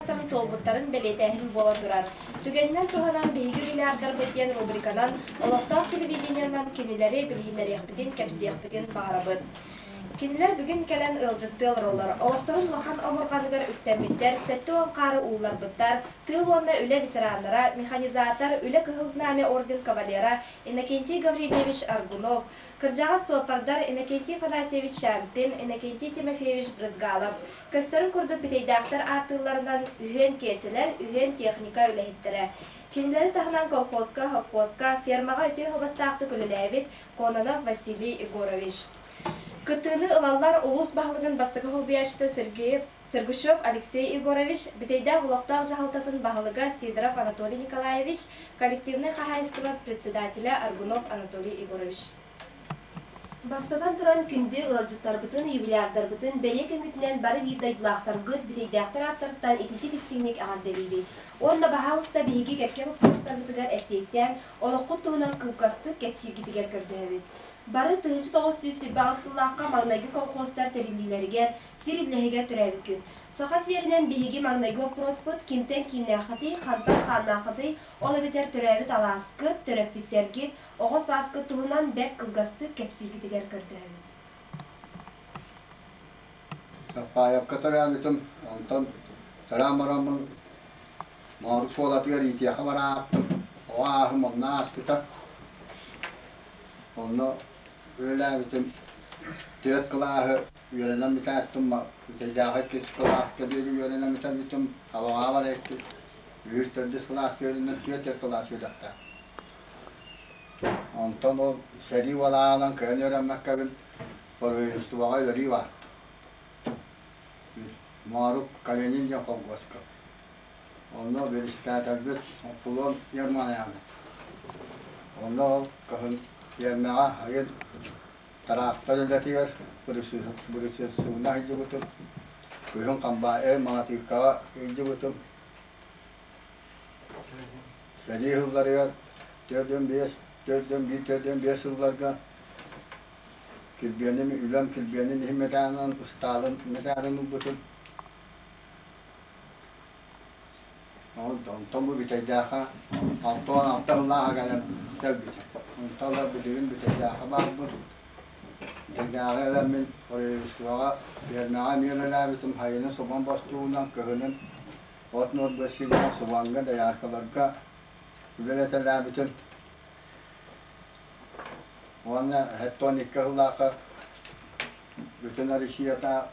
Саастарын туолбуттарын бэлиэтээһин буола турар. Түгэнинэн туһанан биһиги юбилярдарбыт диэн рубриканан олохтоох телевидениенан кинилэри билиһиннэриэхпитин, кэпсиэхпитин баҕарабыт. Кинилэр бүгүн кэлэн ыалдьыттыы олороллор. Олохторун улахан омурҕаныгар үктэммиттэр, 70 хаары уулларбыттар, тыыл уонна үлэ ветераннара, механизатор, Үлэ Кыһыл Знамя орден кавалера Иннокентий Гаврильевич Аргунов, кырдьаҕас суоппардар Иннокентий Афанасьевич Чампин, Иннокентий Тимофеевич Брызгалов, Көстөрүн курдук бүтэйдээхтэр ааттыылларынан үһүөн киэсэлэр, үһүөн техника үлэһиттэрэ. Кинилэри таһынан колхозка, совхозка, фермаҕа үтүө суобастаахтык үлэлээбит Кононов Василий Егорович. Кыттыыны ылаллар улуус баһылыгын бастакы солбуйааччыта Сергеев Сергучев Алексей Егорович, Бүтэйдээх олохтоох дьаһалтатын баһылыга Сидоров Анатолий Николаевич, коллективнай хаһаайыстыба председателэ Аргунов Анатолий Егорович. Бастатан туран, күндү ыалдьыттарбытын, юбилярдарбытын бэлиэ күҥҥүтүнэн бары биир дойдулаахтаргыт, бүтэйдээхтэр ааттарыттан итинтик истиҥник эҕэрдэлиибит. Уонна баһаалыста биһиги кэккэ боппуруостарбытыгар эппиэттээн, олоххут туһунан кылгастык кэпсииргитигэр көрдөһөбүт. Бары 1928 сыллаахха маҥнайгы колхозтар тэриллиилэригэр, сир үллэһигэр төрөөбүккүт. Саха сиэринэн биһиги маҥнайгы боппуруоспут кимтэн кииннээххитий, хантан хааннааххытый, ол эбэтэр төрөөбүт алааскыт, төрөппүттэргит, Оҕо сааскыт туһунан бэрт кылгастык кэпсииргитигэр көрдөһөбүт. Саппаайапка төрөөбүтүм, онтон төрөөн бараммын Моорук суолатыгар иитиэхэ барааттым. Оҕо ааһым онно ааспыта. Онно үлэлээбитим. Түөрт кылааһы үөрэнэн бүтээттим. Бүтэйдээҕи иккис кылааска диэри үөрэнэн бүтэрбитим. Абаҕаҕа бар икки, үһүс, төрдүс кылааска үөрэнэн түөрт кылаас үөрэхтээх. Онтон ол сэрии уолааҕынан кыайан үөрэммэккэбин правительствоҕа үлэлии бардым. Моорук Калинин диэн холкуоска. Онно председателбит Оппулон Ермолаевич. Онно ол кыһын фермаҕа айын тыраахтар үлэтигэр бырысыабына сылдьыбытым. Күһүн хамбаайы маатыыккаҕа сылдьыбытым. Сэрии сылларыгар 45, 41, 45 сылларга килбиэним, үлэм килбиэнин иһин мэтээлинэн Сталин мэтээлин ылбытым. Онтон бу Бүтэйдээххэ 66 сыллааҕа кэлэн кэлбитим. Онтон ыла билигин Бүтэйдээххэ баарбын. Бүтэйдээҕи элэммин правительствоҕа фермаҕа эмиэ үлэлээбитим. Сайынын субан бостуугунан, кыһынын От Нуорбасилынан Субаҥҥа, дояркаларга үлэлэтэлээбитим. Уонна 72 сыллаахха бүтүн Россията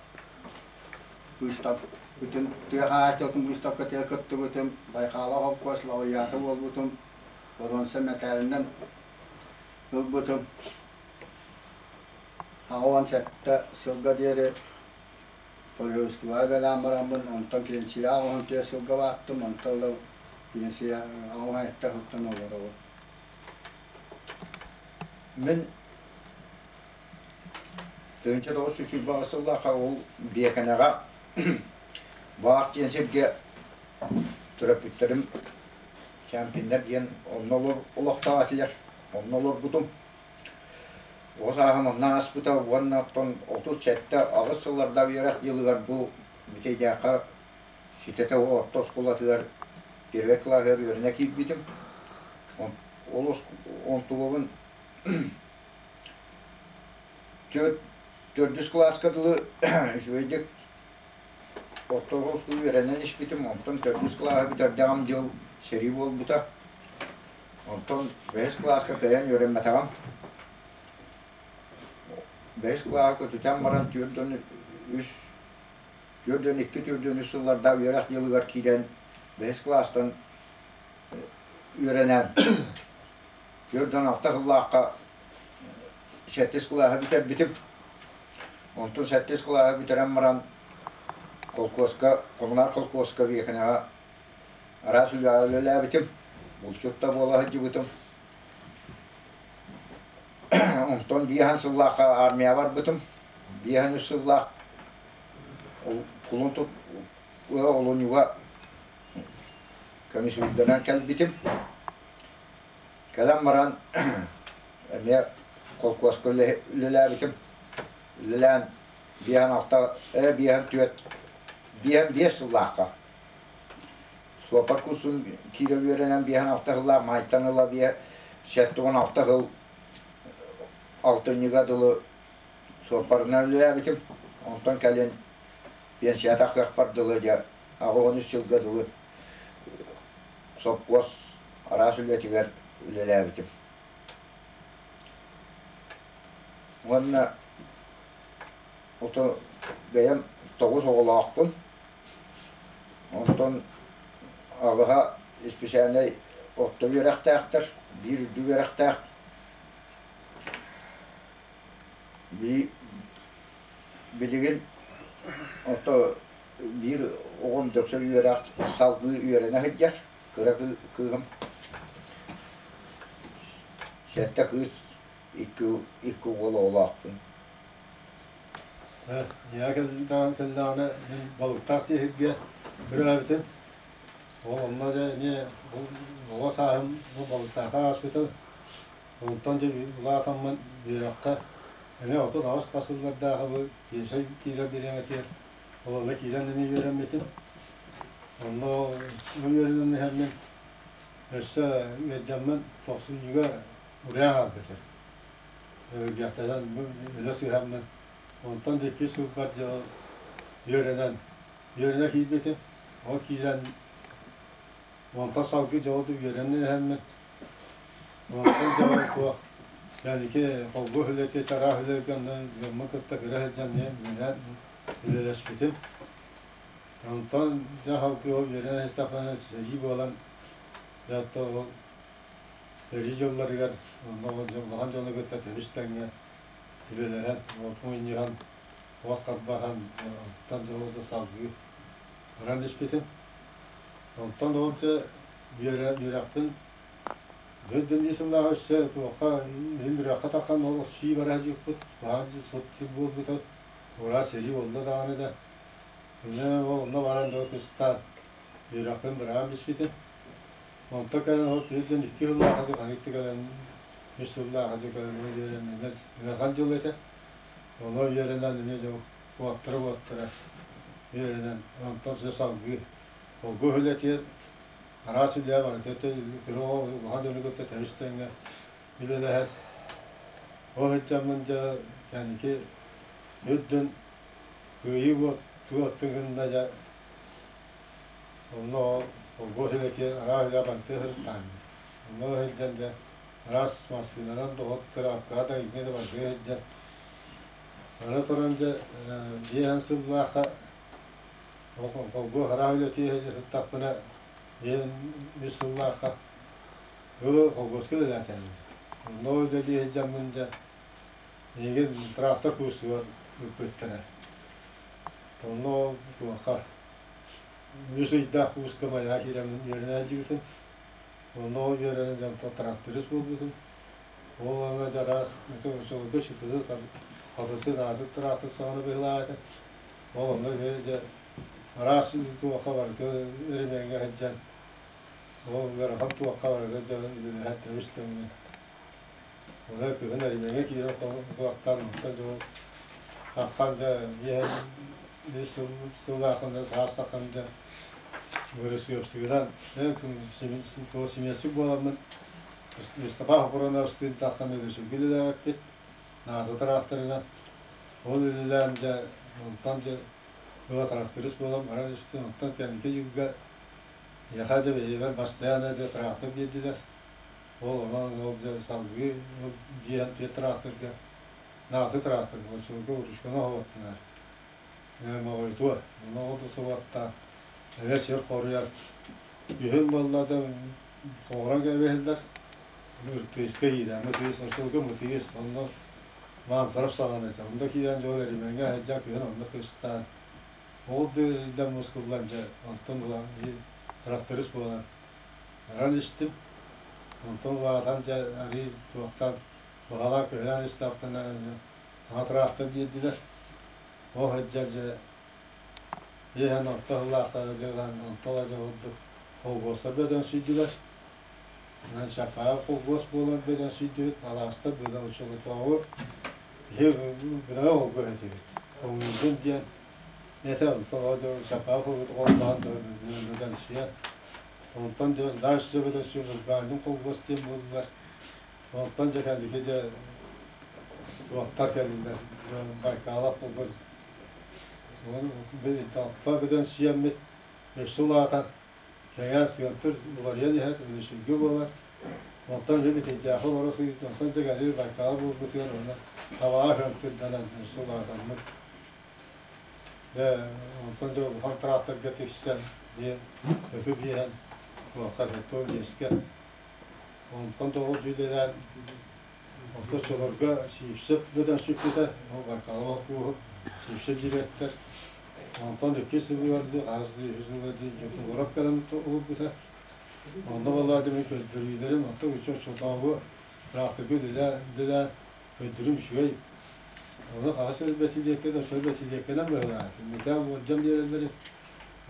быыстап бүтүн тыа хаһаайыстыбатын быыстапкатыгар кыттыбытым, Байкала холкуос лауреата буолбутум, боруонса мэтээлинэн ылбытым. 87 сылга диэри Правительствоҕа бэлээн бараммын, онтон пенсияҕа оһон түөрт сылга бааттым, онтон ыла пенсия оҕо эттэ сылтан олоробун. Мин 1928 сыллаахха ол Биэкэнэҕэ Баах диэн сиргэ төрөппүттэрим Чампиннар диэн онно олохтоох этилэр. Онно олорбутум. Оҕо сааһым онно ааспыта уонна оттон 37-аҕыс сыллардаах үөрэх дьылыгар бу Бүтэйдээххэ ситэтэ орто оскуолатыгар первый кылааһыгар үөрэнэ киирбитим. Ол онтубабын төрдүс кылааска дылы үчүгэйдик орто оскуола үөрэнэн испитим. Онтон төрдүс кылааһы бүтэрдэҕим дьыл сэрии буолбута. Онтон бэһис кылааска кыайан үөрэммэтэҕим. Бэһис кылааһы көтүтэн баран 43, 42, 43 сыллардаах үөрэх дьылыгар киирэн бэһис кылаастан үөрэнэн 46 сыллаахха сэттис кылааһы бүтэрбитим. Онтон сэттис кылааһы бүтэрэн баран холкуоска, Коммунар холкуоска Биэкинэҕэ Араас үлэҕэ үлэлээбитим, булчут да буола сылдьыбытым. Онтон биэһэн сыллаахха армия барбытым. Биэһэн үс сыллаах кулун тут олунньуга көмүс кэлбитим. Кэлэн баран эмиэ холкуоска үлэлээбитим. Үлэлээн биэһэн алта, 54, 55 сыллаахха. Суоппар курсун киирэ үөрэнэн 56 сыллаах маайтан ыла 76 сыл алтынньыга дылы суоппарынан үлэлээбитим. Онтон кэлин пенсия тахсыахпар дылы дьэ 83 сылга дылы сопхуос араас үлэтигэр үлэлээбитим. Уонна ото бэйэм 9 оҕолоохпун. Онтон аҕыһа исписээнэй орто үөрэхтээхтэр, биир үрдүк үөрэхтээх, билигин ото биир оҕом дөксө үөрэх салгыы үөрэнэ сылдьар, кыра кыыһым. Сэттэ кыыс, икки уол оҕолоохпун. Ийэ кэллэҕинэ мин балыктаах тииһиргэ төрөөбүтүм. Ол онно дьэ эмиэ оҕо сааһым бу балыктаахха ааспытым. Онтон дьэ улаатаммын үөрэххэ эмиэ 38 хас сыллардааҕы бу пенсия киирэр бириэмэтигэр ол онно киирэн эмиэ үөрэммитим. Онно үөрэнэн иһэммин өссө ыалдьаммын тохсунньуга уруйан хаалбытым. Өлгөхтөнөн өлө сыһаммын, онтон да икки сылбар дьыл үөрэнэн, үөрэнэ киирбитим. Ол киирэн онтон салгыы дьолу үөрэнэн иһэммин, онтон дьолу туох кэнники холбуу үлэти тараах үлэлэргэ онно дьоммун кытта кыра сылдьан эмиэ үлэлэспитим. Онтон дьэ салгыы ол үөрэнэн истэхпинэ сэрии буолан, дьэ оттон ол Сэрии дьылларыгар онно улахан дьону кытта тэбис-тэҥҥэ үлэлэһэн, от мунньуһан, уот харбаһан, оттон дьолу салгыы баран испитим. Онтон ол дьэ үөрэхпин төрдүн сыллаах өссө туохха иһин үрэххэ таххан ол сии бара сылдьыбыппыт, баһаан сут буолбута, ураа сэрии буолла даҕаны да, онно баран дьол кыстаан үөрэхпин быраҕан биспитим. Онто кэлэн ол түөртэн икки сыллаах дьыл ханыытты кэлэн үс сыллаах дьыл кэлэн ол үөрэннинэр ыарахан дьыл этэ. Ону үөрэнэн эмиэ дьыл уоттара-уоттара үөрэнэн онтон сыа салгыы олгу үлэтигэр араас үлэ барыта кыра оҕо улахан дьону кытта тэбис-тэҥҥэ үлэлэһэр. Ол сылдьаммын дьэ кэнники үрдүн кыайыы уот туоттун гынна дьэ Онно холбуос үлэтигэр араас үлэ барыта сырыттаҕым. Онно сылдьан дьэ араас массыынанан доҕоттор, апкаҕа да иҥнэ да барыта сылдьан. Аны туран дьэ биэһэн сыллаахха холбуос араас үлэтигэр сылдьа сыттахпына биэһэн үс сыллаахха ылы холбуоска үлэлээтэҕим. Онно үлэлии сылдьаммын дьэ миигин трактор куустугар ыыппыттара. Онно ол туохха үс ыйдаах кууска майаа киирэммин үөрэнээччибитим. Онно ол үөрэнэн дьонтон тракторист буолбутум. Ол аны дьараас сылгы сытыты хатысы наатын тыраатын саҕана быһылаата. Ол онно дьэ араас туохха барыта өрөмүөҥҥэ сылдьан ол ыарахан туохха барыта дьэ үлэлэһэн тэбис тэҥинэн. Онон кыһын өрөмүөҥҥэ киирэн туохтаан онтон дьон хаххан дьэ биэһэн үс сыл сыллаахында саас таххан дьэ бырысыапсыгынан симиэсик буоламмын Мустафа Хопуроновстыын тахсан өлөсүргү үлэлээбиппит наада тыраахтарынан ол үлэлээн дьэ онтон дьэ ыла тракторист буолан баран испитим онтон кэнники дьылга миэхэ дьэ бэйэбэр бастайаана дьэ трактор биэрдилэр ол онон ол дьэ салгыы биэһэн түөрт тракторга нааты трактор оччолорго ручканы оһоттунар моҕойтуо ону суоттаан эбэ сир хоруйар күһүн буолла да тоҕуран кэбиһэллэр ыртыыска киирэн мытыыс оччолорго мытыыс онно Мансаров саҕана этэ онно киирэн дьол эримэҥҥэ сылдьан күһүн онно кыстаан ол да мускуллан дьэ онтон улахан тракторист буолан баран истим онтон улаатан дьэ арыый туохтан баҕалаах көһөн истэхпинэ саҥа трактор биэрдилэр ол сылдьан дьэ иэһэн орто сыллаахтара дьылан онто дьэ курдук холхуостар бөдөҥ сүйдүлэр онон Чапаев холхуос буолан бөдөҥ сүйдүбүт алаастар бөдөҥ оччотооҕу киһи бөдөҥ холкуос этибит Хоҥуйдун диэн этэ онто Чапаев холбоһон бөдөҥсүйэн. Онтон дьэ дальше бөдөссү Бургаанньын колхоз диэн буоллулар. Онтон дьэ кэнники дьэ туохтар кэллилэр. Байкалов колхоз. Таппа бөдөн сиэммит өссө улаатан кэҥээн сыантыр уларыйан иһэр, өлүсүргэ буолар. Онтон дьэ Бүтэйдээхи олоро сылдьыбыт, онтон дьэ кэлин Байкал буолбутугар уонна табаҕа хөнтүрдэнэн өссө улаатаммыт. Дьэ онтон дьэ улахан тракторга тиксэн диэн ыты биэрэн туохха то иэскэ. Онтон тоҕо дьүүлэлээн орто оччолорго Сиипсэп бөдөн сүппүтэ, ол Байкалова кууһу Сиипсэп директор. Онтон иккис сылыгар дии, хас дии, үһүс сылыгар дии Дьокуурап кэлэн олорбута. Онно буоллаҕа дии мин көрдөрүүлэрим, оттон үчүгэй оччотооҕу тракторга үлэлээн көрдөрүүм үчүгэй. Ону хаһыс эрэ бэтилиэккэ да, оччо бэтилиэккэнэн быһыылаах. Металл уордьан биэрэллэр.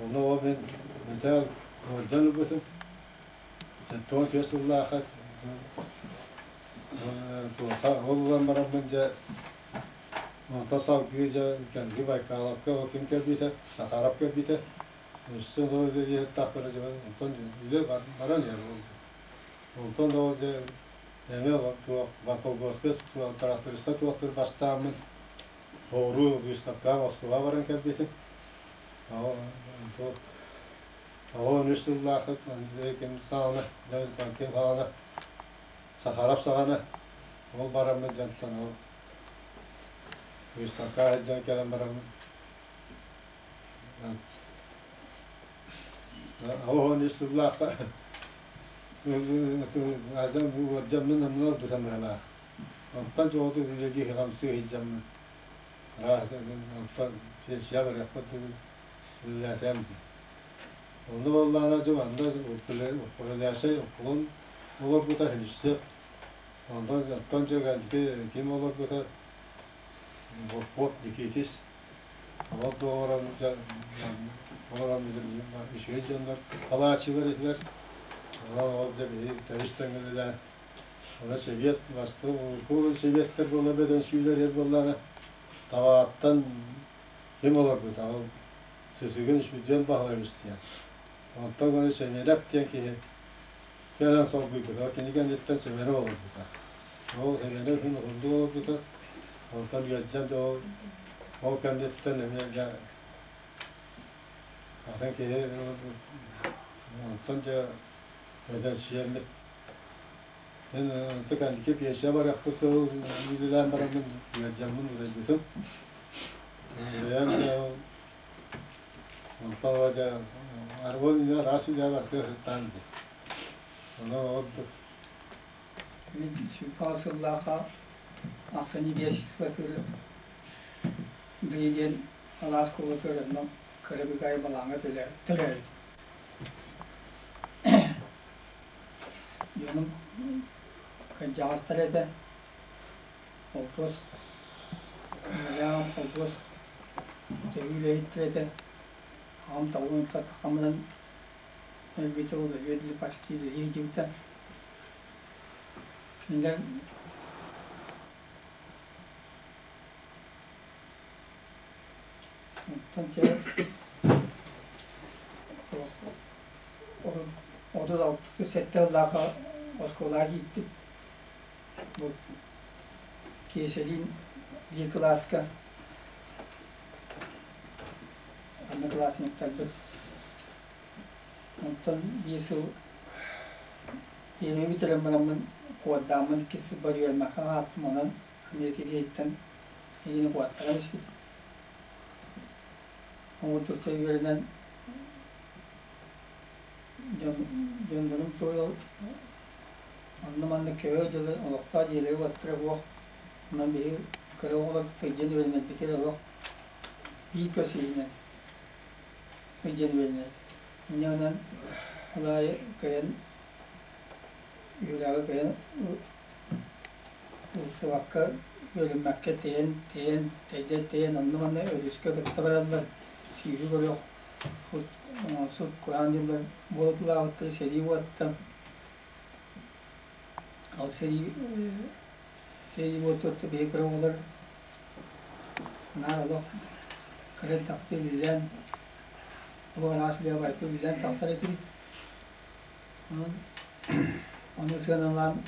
Онно ол мин металл уордьан ылбытым. 74 сыллаахха туохха ол ылан бараммын дьэ онтон салгыы дьэ кэнники Байкаловка ол ким кэлбитэ, Сахаров кэлбитэ. Өссө ол үлэлиэхтаахпына дьэ онтон үлэ баран иһэр ол. Онтон ол дьэ эмиэ туох колхозка тракториста туохтур бастааммын соҕуруу выставкаҕа Москваҕа баран кэлбитим. 93 сыллаахыт ким саҕана ким саҕана Сахаров саҕана ол бараммыт дьонтон ол выставкаҕа сылдьан кэлэн бараммын 83 сыллаахха уордьаммын оннун ылбытым быһыылаах. Онтон дьоҕутук үлэлии хамсыы сылдьаммын онтон пенсия барыахпыт үлэлээтэм. Онно буоллаҕына дьэ манна управляющай уклон олорбута Хрущев. Онтон оттон дьэ ким олорбута Попов Никитич. Олор да олорон дьэ олорон үчүгэй дьоннор халааччылар этилэр. Онон ол дьэ биһиги тэбис тэҥҥэ Оны сэбиэт бастакы сэбиэттэр буола бөдөн сүүлэр эр буоллаҕына табаҕаттан ким олорбута ол Сысыгын Үспүдүөн Баһылайбыс диэн. Онтон аны Сэмиэрэп диэн киһи кэлэн солбуйбута. Кини кэнниттэн Сэмиэрэп олорбута. Ол Сэмиэрэп иһин уһуннук олорбута. Онтон ыалдьан да ол ол кэнниттэн эмиэ дьэ атын киһи онтон дьэ эдэр сиэммит Мин онто кэнники пенсия барыахпыт үлэлээн бараммын ыалдьаммын уурайбытым. Бэйэм онтон дьэ арбын үлэ араас үлэ барытыгар сыттаан дии. Онон ордук. Мин сүүрбэ сыллаахха ахсынньы биэс сылатыыр быйы диэн алаас кулатыгар онно кыра быгаай балааҥҥа төрөөбүт. Дьонум кырдьаҕастар этэ, холкуос ийэлээҕим холкуос төһүү үлэһиттэрэ этэ. Аҕам тоҕуон таххаммынан өлбүтэ, ол өлүөр диэри почти үлэлии сылдьыбыта. Кинилэр онтон чэ 36-7 сыллаахха оскуолаҕа киирдим. Бу Киэсэлиин биир кылааска одноклассниктарбыт. Онтон биир сыл биэрэби бүтэрэн бараммын куордааммын иккис сылбар үөрэммэккэ хааттым. Онон Америкаттан эйигин куоттаран испитим. Оҥордукча үөрэнэн дьоннорум туойал онно-манна көһө дьылы олохтоох дьиэлэри-уоттара суох. Онон биһиги кыра оҕолор сылдьан үөрэнэрбитигэр олох биир көс иһинэн сылдьан үөрэнэр. Инньэ гынан ол аайы кыайан үөрэҕи кыайан ылсыбакка, үөрэммэккэ тэйэн, тэйэн, тэйдэр тэйэн онно-манна өрүскэ кытта бараллар, сүүрүк өрөх, сут кураан дьыллар буолуталаабыттара, сэрии уоттан. Ол сэрии сэрии уотуттан биһиги кыра оҕолор наар олох кыра элбэхтик үлэлээн, олох араас үлэҕэ барыта үлэлээн тахсар этибит. Онон ону сыаналаан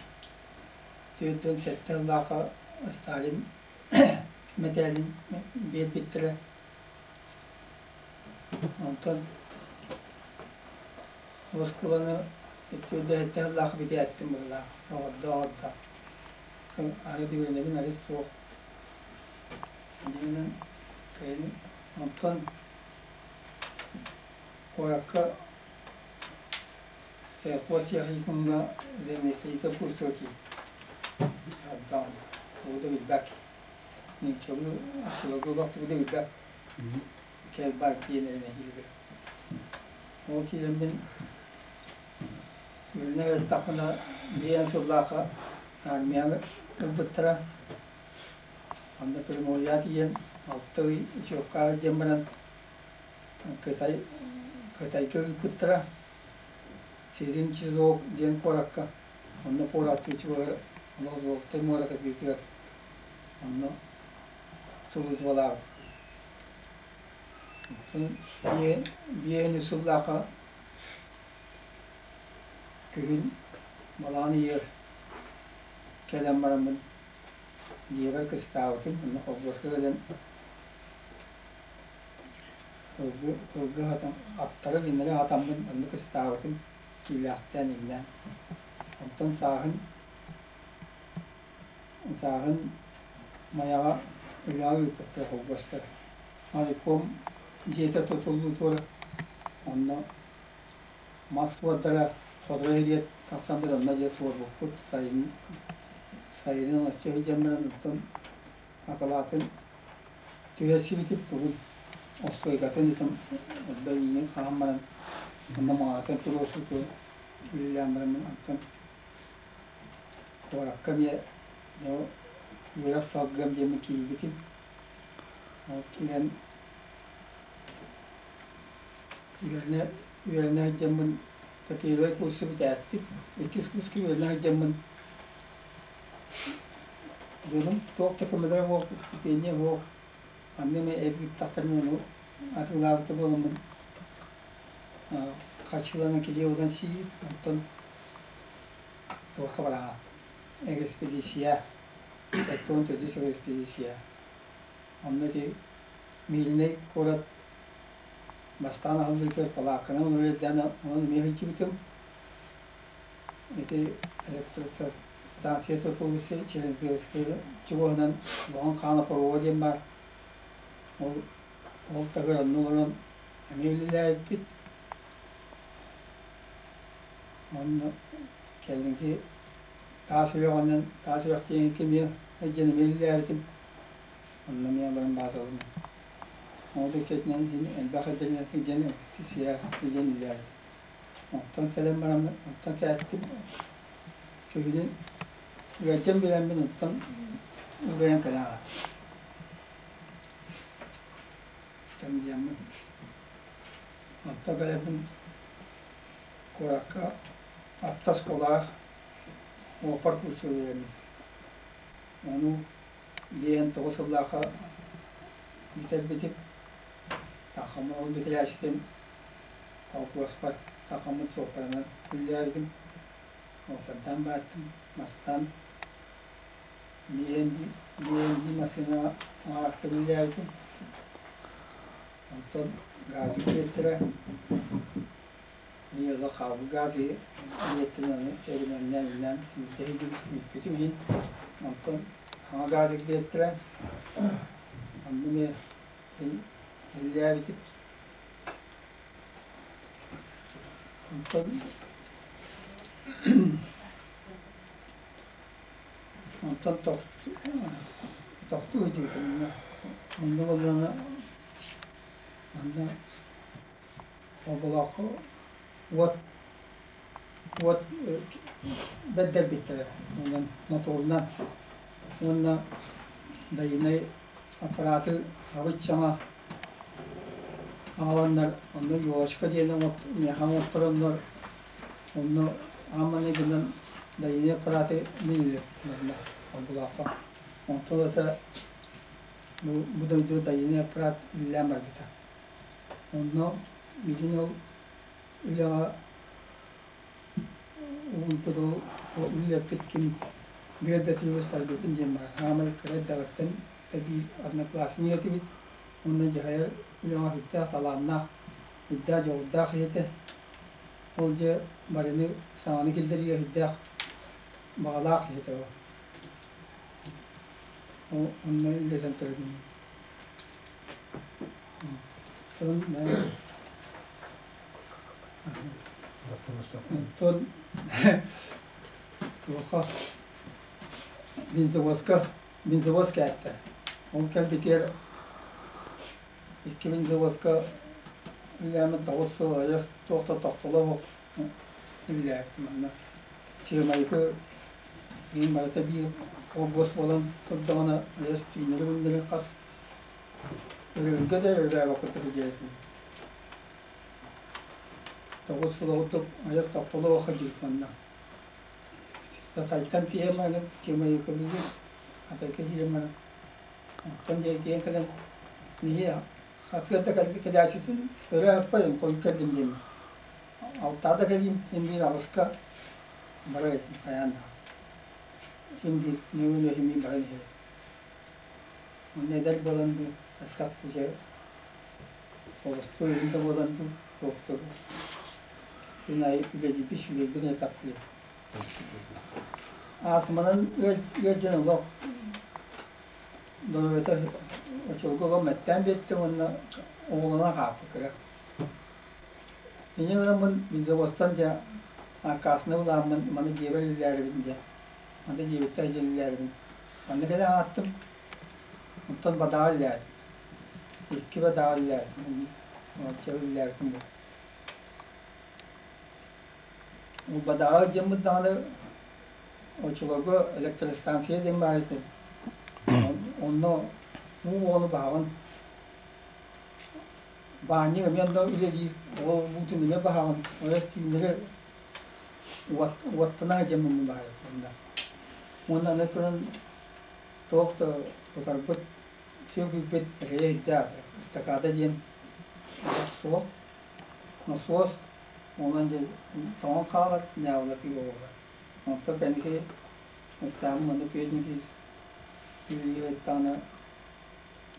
47 сыллаахха Сталин мэтээлин биэрбиттэрэ. Онтон оскуоланы 47 сыллаах бүтээттим быһыылаах. Оҕордо-оҕордо. Ары үөрэнэбин, ары суох. Иннинэн кэлин онтон куоракка Сельхоз техникумҥа землестроитель курсугар киирдим. Онтон тугу да билбэт. Ничего оччолорго олох тугу да билбэт. Кэл бар диэн эрэ нэһиилэ. Ол киирэммин үөрэнэ сырыттахпына биээн сыллаахха армияны ылбыттара. Онно Приморьеҕа тиийэн алта ый учебкаҕа диэн баран Кытай Кытайга ыыппыттара. Сизин-Чизок диэн куоракка. Онно куораттыычылары олох Золотой муора кытыытыгар онно сулууспалаабыт. Оттон биээн үс сыллаахха күһүн балаҕан ыйыгар кэлэн бараммын дьиэбэр кыстаабытым. Онно холкуоска кэлэн Ылгы аттары кинилэри аһатаммын оннук ыстаабытым, киилээхтээн иҥнээн. Онтон сааһын сааһын Майаҕа үлэҕэ ыыппыттара холбостор. Моряком дьиэтэ тутуллуутугар онно мас суордара хотура иһириэт тахсаммыт онно дьэ суорбуппут сайын сайынын оччо сылдьан баран оттон акылаатын түһэрсибитим тугун остуойкатын итим эрдэ иинин хаһан баран онно маҕаатын туруорсууту үлэлээн бараммын онтон куоракка эмиэ үөрэх салгыам диэммин киирбитим. Ол киирэн үөрэнэ үөрэнэ сылдьаммын первый курсу бүтээттим. Иккис курска үөрэнэ сылдьаммын Дьонум туох да көмөлөөх суох, стипендия суох, ханна эмэ эт ыыттахтарына ону атыылаабыта буоламмын харчыланан килиэп ылан сиир, онтон туохха бараҕат экспедиция, 74 экспедиция. Онно ити Мииринэй куорат бастаан аһыллыытыгар палаакканан олорор онон эмиэ сылдьыбытым. Ити электростанция тутуллуса Челензевскай чугаһынан Лоһун хаана хоруоба диэн баар. Ол ол тагыр онно олорон эмиэ үлэлээбиппит. Онно кэлинки таас үрэҕинэн таас үрэх диэн эмиэ сылдьан эмиэ үлэлээбитим. Онно эмиэ олорон баасалым. Ол да иччитинэн элбэх эрдэнэн дьэн сиэ дьэн үлэлээбитим. Онтон кэлэн бараммын, онтон кээттим. Күһүнүн ыалдьан билэммин онтон уурайан кэлэн аҕаттым. Тэмдийэммин. Онтон кэлэммин куоракка аттас кулаах уопар курсу үөрэммит. Ону диэн тоҕус сыллаахха бүтэрбитим. Тахамы ол бүтэрээччитим Холкуоспар тахаммыт суоппарынан үлэлээбитим. Уоппардаан бааттым, мастаан BMD массыынаҕа аахта үлэлээбитим. Онтон газы киэттэрэ биир ыла хаалбыт газы иэттэн аны өрөмүөннээн иҥнээн үүппүтүм иһин. Онтон саҥа газы биэртэрэ. Онно эмиэ үлэлээбитим. Онтон онтон тохтуу сылдьыбытым онно. Онно буоллаҕына манна Холболооххо уот уот бэрдэрбиттэрэ онон мотуорунан уонна дайынай аппараты абыччаҥа Аҕаланнар онно елочка диэн миэхэ оҥоттороннор онно аан маҥнайгынан дайыны аппараты мин үлэлэппитим Холболооххо. Онтон ылата бу дойду дайыны аппарат үлэлээн барбыта. Онно миигин ол үлэҕэ Уһуйбут ол үлэлэппит ким Бүөр Бөтүрүөбүс Тарбыытын диэн баар. Хаамай кыра эрдэҕиттэн да биир одноклассник этибит. Уонна дьаһайар үлэҕэ сүрдээх талааннаах, үрдээх дьоҕурдаах киһи этэ. Ол дьэ барыны саҥаны киллэриигэ сүрдээх баҕалаах киһи этэ ол. Ол онно үлэлэтэн турабын. Онтон туохха бензовозка бензовоз кээттэ. Ол кэлбитигэр икки бензовозка үлэлээммит 9 сыл айас туох да тохтоло суох үлэлээбитим манна. Чыамайыкы мин барыта биир холбуос буолан турдаҕына айас түүннэри-күннэри хас өрөбүлгэ да өрөөбөккө диэтим. 9 сыл курдук айас тохтоло суох манна. Татайтан тиийэн баран Чыамайыкылыыбын, Атайка киирэн баран оттон дьэ кэлэн нэһиэ сарсыарда кэлээччитин өрө аппайын хойут кэллим диэммин. Алтаада кэлиим, мин биир аҕыска барар этим хайаан да. Син биир нөҥүө үөһүн баран иһэр. Онно эдэр буолан дуу, аттах дьэ холостуой иһин да буолан дуу, туох күн аайы үлэлиирбит сүлэрбин эрэ таптыыр. Астманан ыалдьан олох доруобуйата очурга олох мэттээн биэрдэ уонна оҕолонон хаалбыт кыра. Инньэ гынаммын бензовозтан дьэ аккаастанан ылааммын маны дьиэбэр үлэлээрибин дьэ маны дьиэбиттэн дьэ үлэлээрибин манна кэлэн ааттым онтон бадааҕа үлэлээтим икки бадааҕа үлэлээтим оччо үлэлээбитим буолла. Бадааҕа дьоммут даҕаны оччолорго электростанция диэн баар этэ. Онно уу оҕону баһаҕын. Баанньык эмиэ онно үлэлиир. Ол уутун эмиэ баһаҕын. Ойос түүннэри уоттана сылдьаммын баһар онно. Уонна аны туран туох да утарбыт сүөкүйбүт эрэйэ өйдөөх эстакада диэн суох. Носуос онон дьэ тоҥон хаалар, ньаабылатыы буолар. Онтон кэнники Ыксааммын онно пединфиз үөрүйэхтэҕинэ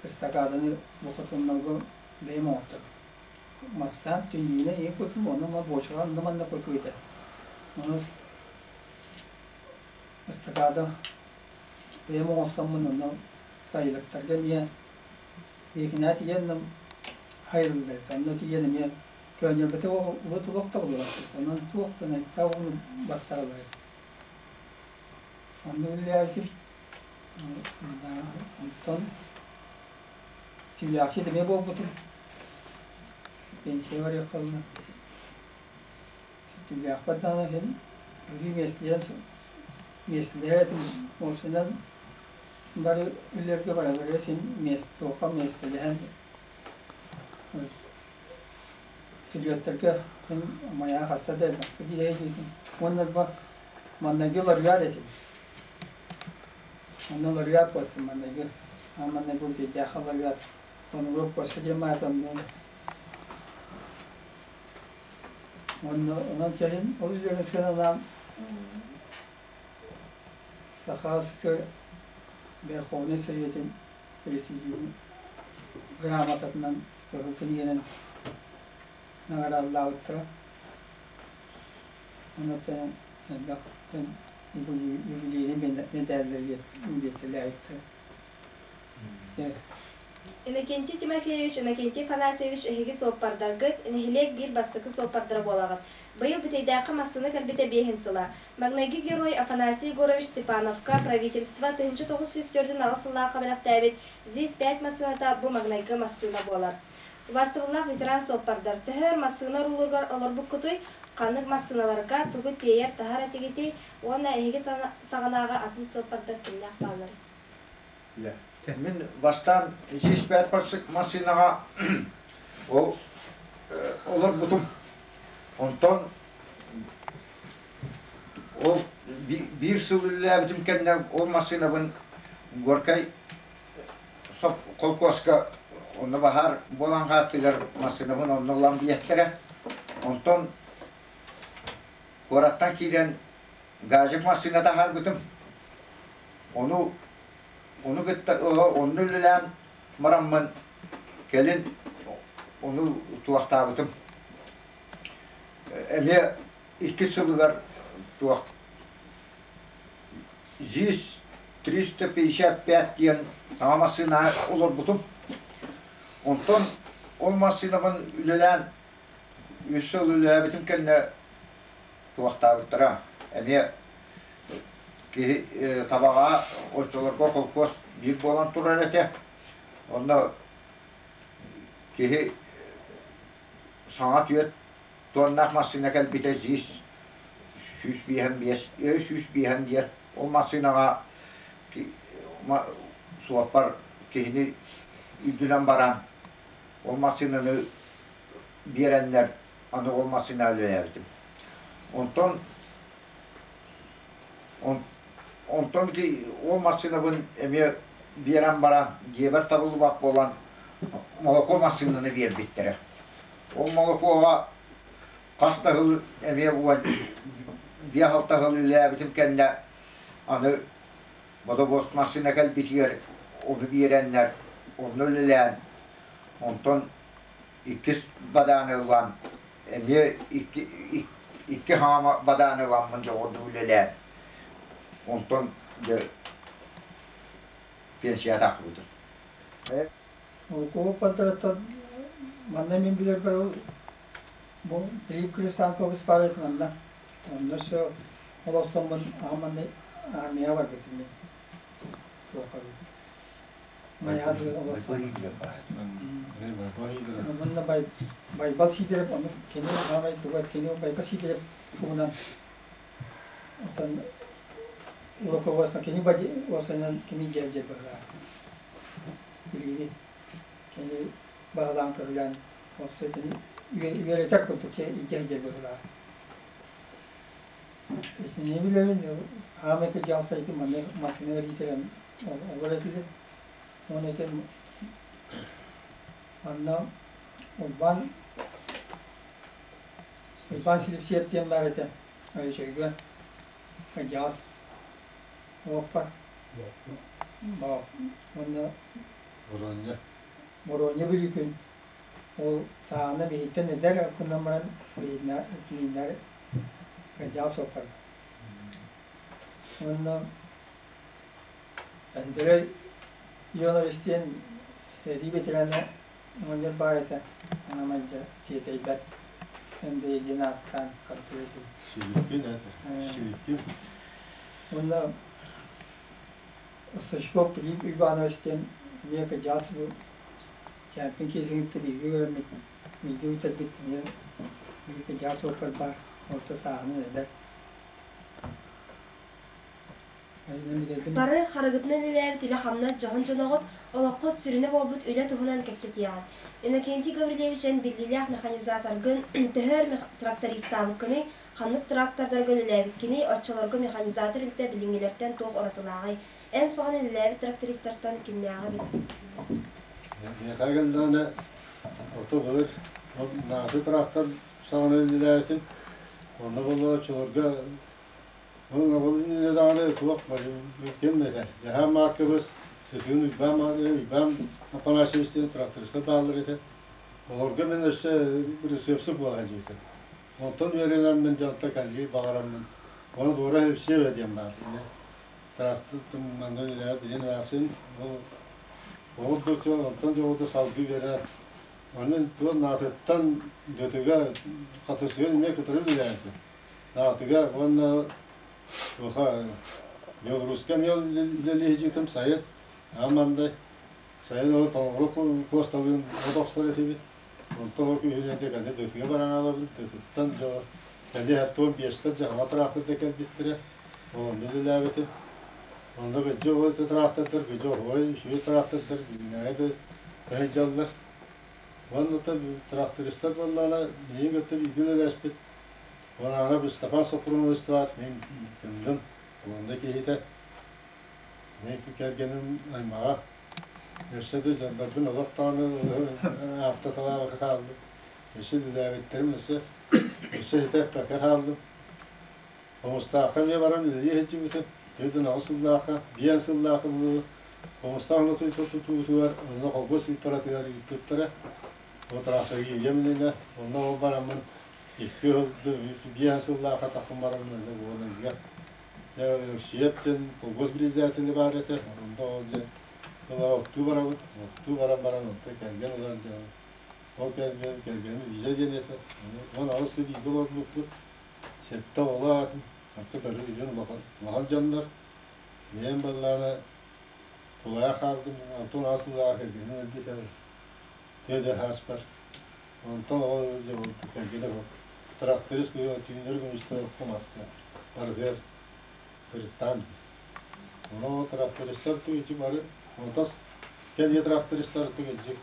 эстакаданы бу хотоннорго бэйэм оҥортордум. Бастаан түннүгүнэн ийэ кутум, онно ма буочаҕа онно манна кутуу этэ. Ону эстакада бэйэм оҥостоммун онно сайылыктарга эмиэ Биэкинээ тиийэн хайыллар этэ. Онно тиийэн эмиэ көөнньөрбөтө урут олох да булларбыт. Онон туох да найта оҕону бастараллар эбит. Онно үлэлээбитим. Онтон түүлээхсит эмиэ буолбутум. Пенсия барыахха ылла. Түүлээхпэр даҕаны иһин өрүү миэстэлэһэ миэстэлэһэ этим. Уопсайынан Бары үлэлэргэ барыларыгар син туохха миэстэлэһэн сүлүөттэргэ мин майаҕа хаста да элбэхтик киирэ Уонна бу маннайгы лауреат этим. Онно лауреат буолтум маннайгы. Маннайгы Бүтэйдээххэ лауреат. Онуруок Костя диэн баата онно. Онно онон кэлин ол үлэни сыаналаан Саха СССР Верховнай Советын Президиумун грамотатынан кыһыл кинигэнэн наҕараадалаабыттара. Онон элбэх юбилейный медаллэр биэртэлээбиттэрэ. Иннокентий Тимофеевич, Иннокентий Афанасьевич эһиги суоппардаргыт, нэһилиэк биир бастакы суоппардара буолаҕыт. Быйыл Бүтэйдээххэ массыына кэлбитэ биэһин сыла. Маҥнайгы герой Афанасий Егорович Степановка правительство 1948 сыллаахха бэлэхтээбит ЗИС-5 массыыната бу маҥнайгы массыына буолар. Убаастабыллаах ветеран суоппардар, төһө өр массыына уруулугар олорбуккутуй, ханнык массыыналарга тугу тиэйэр-таһар этигитий уонна эһиги саҕанааҕы атын суоппардар кимнээх баалларый? Мин бастаан ЗИС-5 массыынаҕа ол олорбутум. Онтон ол биир сыл үлэлээбитим кэннэ ол массыынабын Горкай холкуоска онно баһаар буолан хааттыгар массыынабын онно ылан биэттэрэ. Онтон куораттан киирэн Газик массыына таһаарбытым. Ону ону кытта онно үлэлээн бараммын кэлин ону туохтаабытым. Эмиэ иккис сылыгар туох ЗИС 355 диэн саҥа массыына олорбутум. Онтон ол массыынабын үлэлээн үс сыл үлэлээбитим кэннэ туохтаабыттара. Эмиэ киһи табаҕа оччолорго холкуос биир буолан турар этэ. Онно киһи саҥа түөрт туоннаах массыына кэлбитэ ЗИС 155, 105 диэн. Ол массыынаҕа суоппар киһини үрдүнэн баран ол массыынаны биэрэннэр аны ол массыына үлэлээбитим. Онтон онтон ол массыынабын эмиэ биэрэн баран дьиэбэр табыллыбат буолан молоко массыынаны биэрбиттэрэ. Ол молокоҕа хас да сыл эмиэ биэс-алта сыл үлэлээбитим кэннэ аны бодобуос массыына кэлбитигэр ону биэрэннэр онно үлэлээн онтон иккис бадааны ылан эмиэ икки икки хаама бадааны ыламмын дьоҕурдуу үлэлээн онтон дьэ пенсия тахсыбытым. Куоппатыттан манна мин билэрбэр бу Филипп Христанкович баар этэ манна. Онно өссө олорсоммун аҕам манна армияҕа барбытым мин. Манна Байбал Сидоров ону кини саамай туга кини Байбал Сидоров туһунан оттон руководство кини уопсайынан кини дьэ быһылаах билиини кини баһылаан көрүлээн уопсай кини үөрэтэр курдук идьэ быһылаах Итини билэбин, хаамай кырдьаҕас ити манна массыына иитэрэн олор этилэр. Уонна ити манна Уйбаан Уйбаан Силипсиэп диэн баар этэ, Өлөчөйгө кырдьаҕас уоппар. Уонна Боруонньа. Боруонньа Бүлүүкүн ол саҕана биһиттэн эдэр гынан баран биһиннэр кырдьаҕас суоппар. Уонна Андрей Ионович диэн сэрии ветерана оҕонньор баар этэ, аҥамайдьа тиэтэйбэт Андрей диэн ааттаан хантыы этим. Сибиттин это, Сибиттин. Уонна Сачков Филипп Иванович диэн эмиэ кырдьаҕас бу Чээппин киэсиҥиттэн бииргэ үөрэммит, бииргэ бүтэрбит эмиэ биир кырдьаҕас суоппар баар, орто сааһынан эдэр. Бары харыгытынан үлэлээбит үлэ-хамнас дьоһун дьоноҕут, олоххут сүрүнэ буолбут үлэ туһунан кэпсэтиэҕиҥ. Иннокентий Гаврильевич эн биллиилээх механизаторгын, төһө өр трактористаабыккыный, ханнык трактордарга үлэлээбиккиний, оччолорго механизатор үлэтэ билиҥҥилэртэн туох уратылааҕый? Эн саҕана үлэлээбит трактористартан кимнээҕи билэҕин? Миэхэ кэллэҕинэ, ото былыр наасы трактор саҕана үлэлээбитим. Онно буоллар оччолорго ол иннинэ даҕаны туох ким этэ Дьаһаан Мааркабыс, Сысыын Уйбаан Уйбаан Афанасьевич диэн трактористар бааллар этэ. Олорго мин өссө бырысыапсык буола сылдьыбытым. Онтон үөрэнэммин дьонтон кэлгий баҕараммын, ону туора Евсеева диэн баар. Трактор манна үлэлээбит билин Васин ол ол да онтон дьоҕута салгыы үөрэнэр. Аны туох наатыттан дьытыга хатысыгын эмиэ кытары үлэлээбитим. Наатыга уонна туоха Белоруска эмиэ үлэлиһдьитим сайын аамандай сайын ол тоҥоро куосталыын от охсор этибит. Онтон ол күһүнэн дьэ кэннэ дытыга баран аалабын дытыттан дьо кэлиэ туом биэстэр дьаһала тракторда кэлбиттэрэ. Онно үлэлээбитим. Онно кыдьы ой тыраахтардар, кыдьы оһуой үчүгэй тыраахтардар билинээҕи да сылдьаллар. Уонна трактористар буоллаҕына миигин кытта бииргэ үлэлэспит Уонна Степан Сопрунович мин тындым, онно киһитэ. Мин кэргэним аймаҕа. Өссө да дьоннорбун олох даҕаны аапта салаабакка хааллым. Өссө үлэлээбиттэрим өссө өссө ситэ эппэккэ хааллым. Хомустаахха эмиэ баран үлэлии сылдьыбытым. 48 сыллаахха, 5 сыллаахха буолуо Хомустаах тутуутугар онно холкуос сыыппаратыгар ыыппыттара. Ол тракторга ийэм иннинэ, онно ол бараммын икки 5 сыллаахха таххан бараммын онно буолан Өксүйэп диэн колхоз председателэ баар этэ. Онно ол дьэ ылара оттуу барабыт. Оттуу баран баран онтон кэргэн ылан дьэ ол кэргэн кэргэним Лиза диэн этэ. 18 сыл бииргэ олорбуппут. Сэттэ оҕолоох этим. Онтон бары билигин улахан улахан дьоннор. Бэйэм баллаана тулаайах хаалдым. 18 сыллаах кэргэним өлбүтэ. Тыа ааспар. Онтон ол дьэ кэргэнэ тракторист түүннэри күнүстэри окко маска барытыгар ырыттаан. Ону трактористар түгүчү бары онтос кэлиэ трактористар түгүчү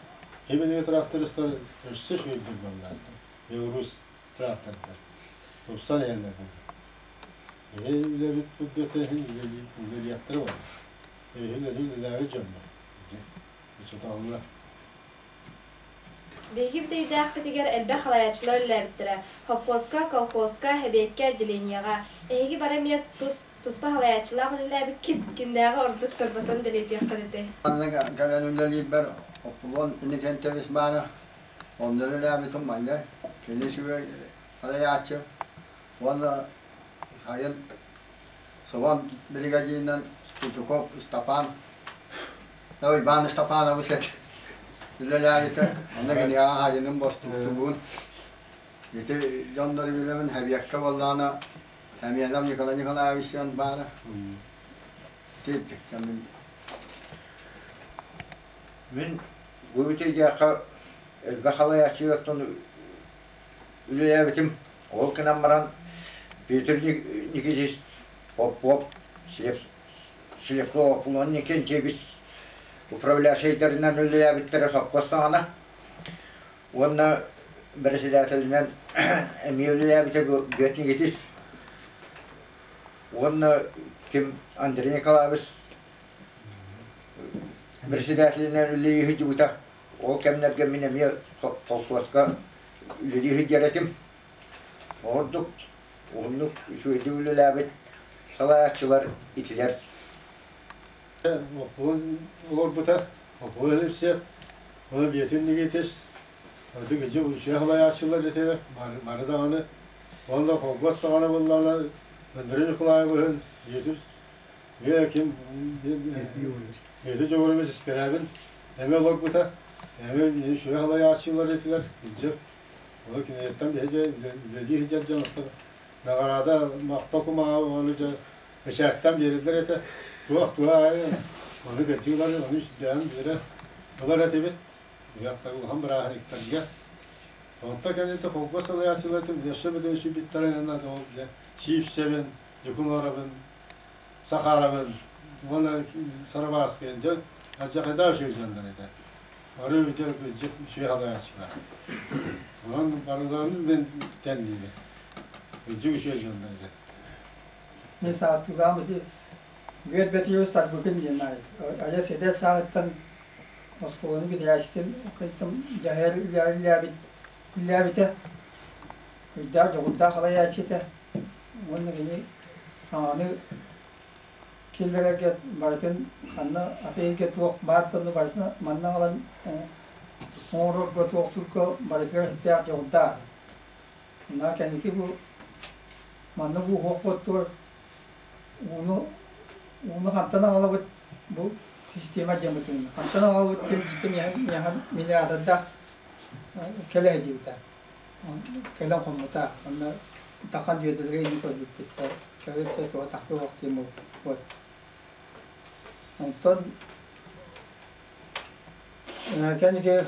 хибини трактористар өссө үчүгэйдик баллаата. Беларусь трактордар. Тупсан иһэллэр буолла. Эһи үлэбит курдук үлэлиэхтэрэ буолла. Эһи үлэлээбит дьоммут. Учууталлар. Биһиги бүтэйдээхпитигэр элбэх халайааччылар үлэлээбиттэрэ: совхозка, колхозка, эбиэккэ, отделениеҕа. Эһиги бары эмиэ тус туспа халайааччылаах үлэлээбиккит, кимнээҕи ордук чорботон бэлиэтиэххит этэй? Манна кэлэн үлэлиирбэр Оппулуон Иннокентьевич баара. Онно үлэлээбитим манна кини үчүгэй халайааччы уонна сайын Субан биригэдьииринэн Кучуков Ыстапаан Уйбаан Ыстапаанабыс этэ үлэлээбитэ. Онно кинигэҕэ хаһаайыным бостууктубун. Ити дьоннору билэбин Хэбиэккэ буоллаҕына Хэмиэнов Николай Николаевич диэн баара. Ити мин Мин бу бүтүйдээххэ элбэх халайааччылартан үлэлээбитим. Ол гынан баран Петр Никитич Попов, Слепцов Аполлон Никентьевич управляющайдарынан үлэлээбиттэрэ сопхуос саҕана уонна председателинэн эмиэ үлэлээбитэ Бүөт Никитич уонна ким Андрей Николаевич председателинэн үлэлии сылдьыбыта. Ол кэмнэргэ мин эмиэ холкуоска үлэлии сылдьар этим. Ордук уһуннук үчүгэйдик үлэлээбит салайааччылар итилэр. Олорбута, Оппуон Оны биэтин Никитис, Ытык ичи үчүгэй салайааччылар этилэр, бары даҕаны. Уонна холкуос саҕана буоллаҕына Андрей Николаевыһын биэтин ким Биэти Дьоҕурович Искэрээбин эмиэ олорбута, эмиэ үчүгэй салайааччылар этилэр, илдьэ Ол кинигэттэн биһиги үлэлии сылдьар дьон оттон наҕараада махтал кумааҕы ону дьэ бэчээттэн биэрэллэр этэ. Туох туох аайы ону кэтии ылар, ону сүрдээҕин биэрэ ылар этибит. Улахан бырааһынньыктарга. Онтон кэнниттэн холкуос салайааччылар өссө бөдөҥ сүүйбүттэрин ол дьэ Сиипсэбин, Дьукунуорабын, Сахарабын уонна Сарабааскайын дьон алдьархайдаах үчүгэй дьоннор этэ. Бары үтүө үчүгэй салайааччылар. Онон барыларын мен тэнниибин. Үрдүк үчүгэй дьоннор этэ. Мен саастыылаам ити Бүөт Бэтиевич Тарбыкын диэн аайыт. Адьас эдэр сааһыттан оскуоланы бүтэрээччитин дьаһайар үлэлээбит үлэлээбитэ. Күйдээх дьоҕурдаах салайааччы этэ. Уонна кини саҥаны киллэрэргэ барытын ханна атыырга туох баар да барытын манна аҕалан оҥорорго туохтуурга барытыгар сүрдээх дьоҕурдаах. Мына кэнники бу манна бу уһуохпуттугар ууну ууну хантан аҕалабыт бу система диэн хантан аҕалабыт диэн биирдэ миллиардердаах кэлэ сылдьыбыта. Кэлэн хоммута. Онно тахан дьүөдэлэри илии көрбүппүт. Чэ туга тахпы диэн буолбут. Онтон кэнники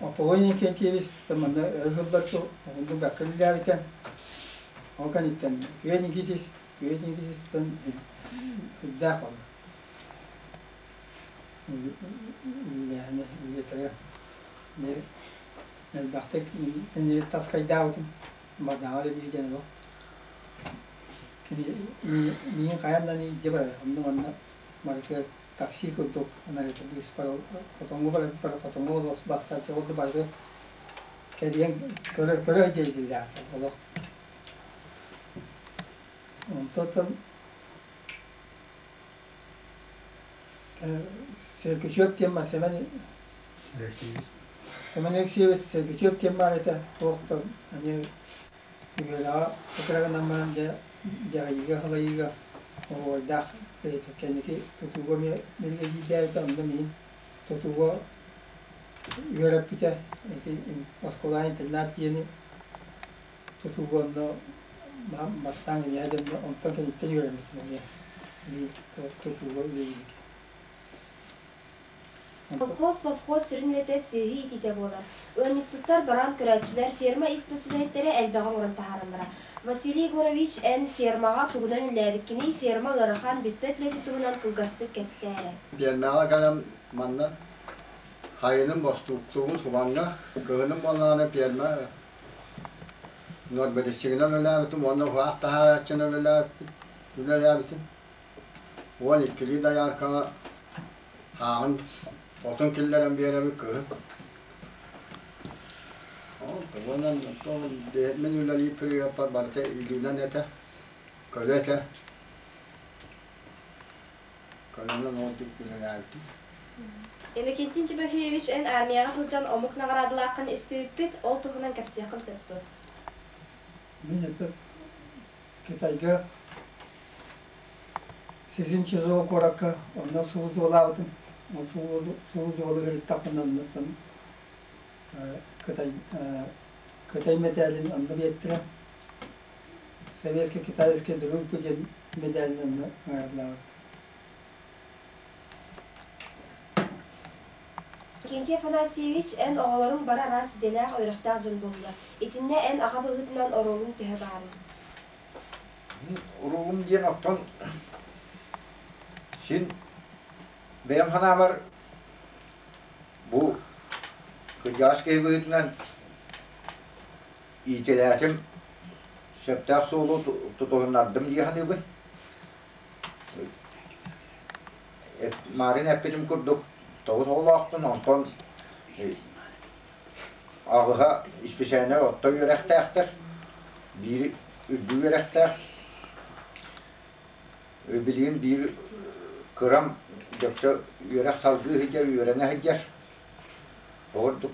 Аполлон Иннокентьевич манна өр сылларга уһуннук бэркэ үлэлээбитэ. Ол кэнниттэн Үө Никитич, Үө Никитичтэн үрдээх буолла. Үлэлээһинэ, үлэтэ элбэхтик мин таскайдаабытым бардаҕа да биир диэн олох кини миигин хайаан да илдьэ барар онно манна барытыгар такси курдук быыспар хотоҥҥо барар хотоҥҥо бассааччы ол да барытыгар кэлиэн көрө көрө диэбитиллээх олох. Онтон Сергучев диэн Семен Семен Алексеевич Сергучев диэн баар этэ, туох да эмиэ үһүөлэҕэ кытара гынан баран дьэ дьаһайыыга халайыыга оһуордаах бэйэтэ кэнники тутууга эмиэ биригэдьиирдээбитэ, онно миин тутууга үөрэппитэ, ити оскуола интернат диэни тутууга онно бастаан киниэхэ дьонно онтон кэнниттэн үөрэммитим эмиэ биир тутууга үлэлииргэ. Колхоз, совхоз сүрүн үлэтэ сүөһү иитиитэ буолар. Ыанньыксыттар, бараан көрөөччүлэр, ферма ис-тас үлэһиттэрэ элбэҕи оҥорон таһаараллара. Василий Егорович, эн фермаҕа тугунан үлэлээбиккиний, ферма ыарахан, бүппэт үлэтин туһунан кылгастык кэпсээ эрэ. Фермаҕа кэлэн манна хайынын бостууктуубун субаҥҥа, кыһынын буоллаҕына ферма нуорбэдиссигинэн үлэлээбитим уонна уһаах таһаарааччынан үлэлээбитим. 12-лии дояркаҕа Ааҕын отун киллэрэн биэрэбит кыһын. Ол тугунан мин үлэлиир пригодпар барыта илиинэн этэ, көлө этэ. Көлөнөн ол үлэлээбитим. Иннокентий Тимофеевич, эн армияҕа сылдьан омук наҕараадалааххын истибиппит, ол туһунан кэпсиэххин сөп дуо? Мин это Китайга Сизин Чизо куоракка онно сулууспалаабытым. Ол сулууспалыыр иһиттэхпинэ оннуттан Кытай Кытай мэтээлин онно биэртэрэ. Советско-китайская дружба диэн медалин онно ыҥыраллаабыт. Иннокентий Афанасьевич, эн оҕолоруҥ бары араас идэлээх, үөрэхтээх дьон буоллулар. Итиннэ эн аҕа быһыытынан оруолуҥ төһө баарый? Уруулум диэн оттон син бэйэм санаабар бу кырдьаҕас киһи быһыытынан иитэлээтим, сөптөөх суолу тутуһуннардым дии саныыбын. Маарыын эппитим курдук тоҕус оҕолоохпун, онтон Аҕыһа исписээнэ орто үөрэхтээхтэр, биир үрдүк үөрэхтээх, билигин биир кырам дөксө үөрэх салгыы сылдьар, үөрэнэ сылдьар. Ордук.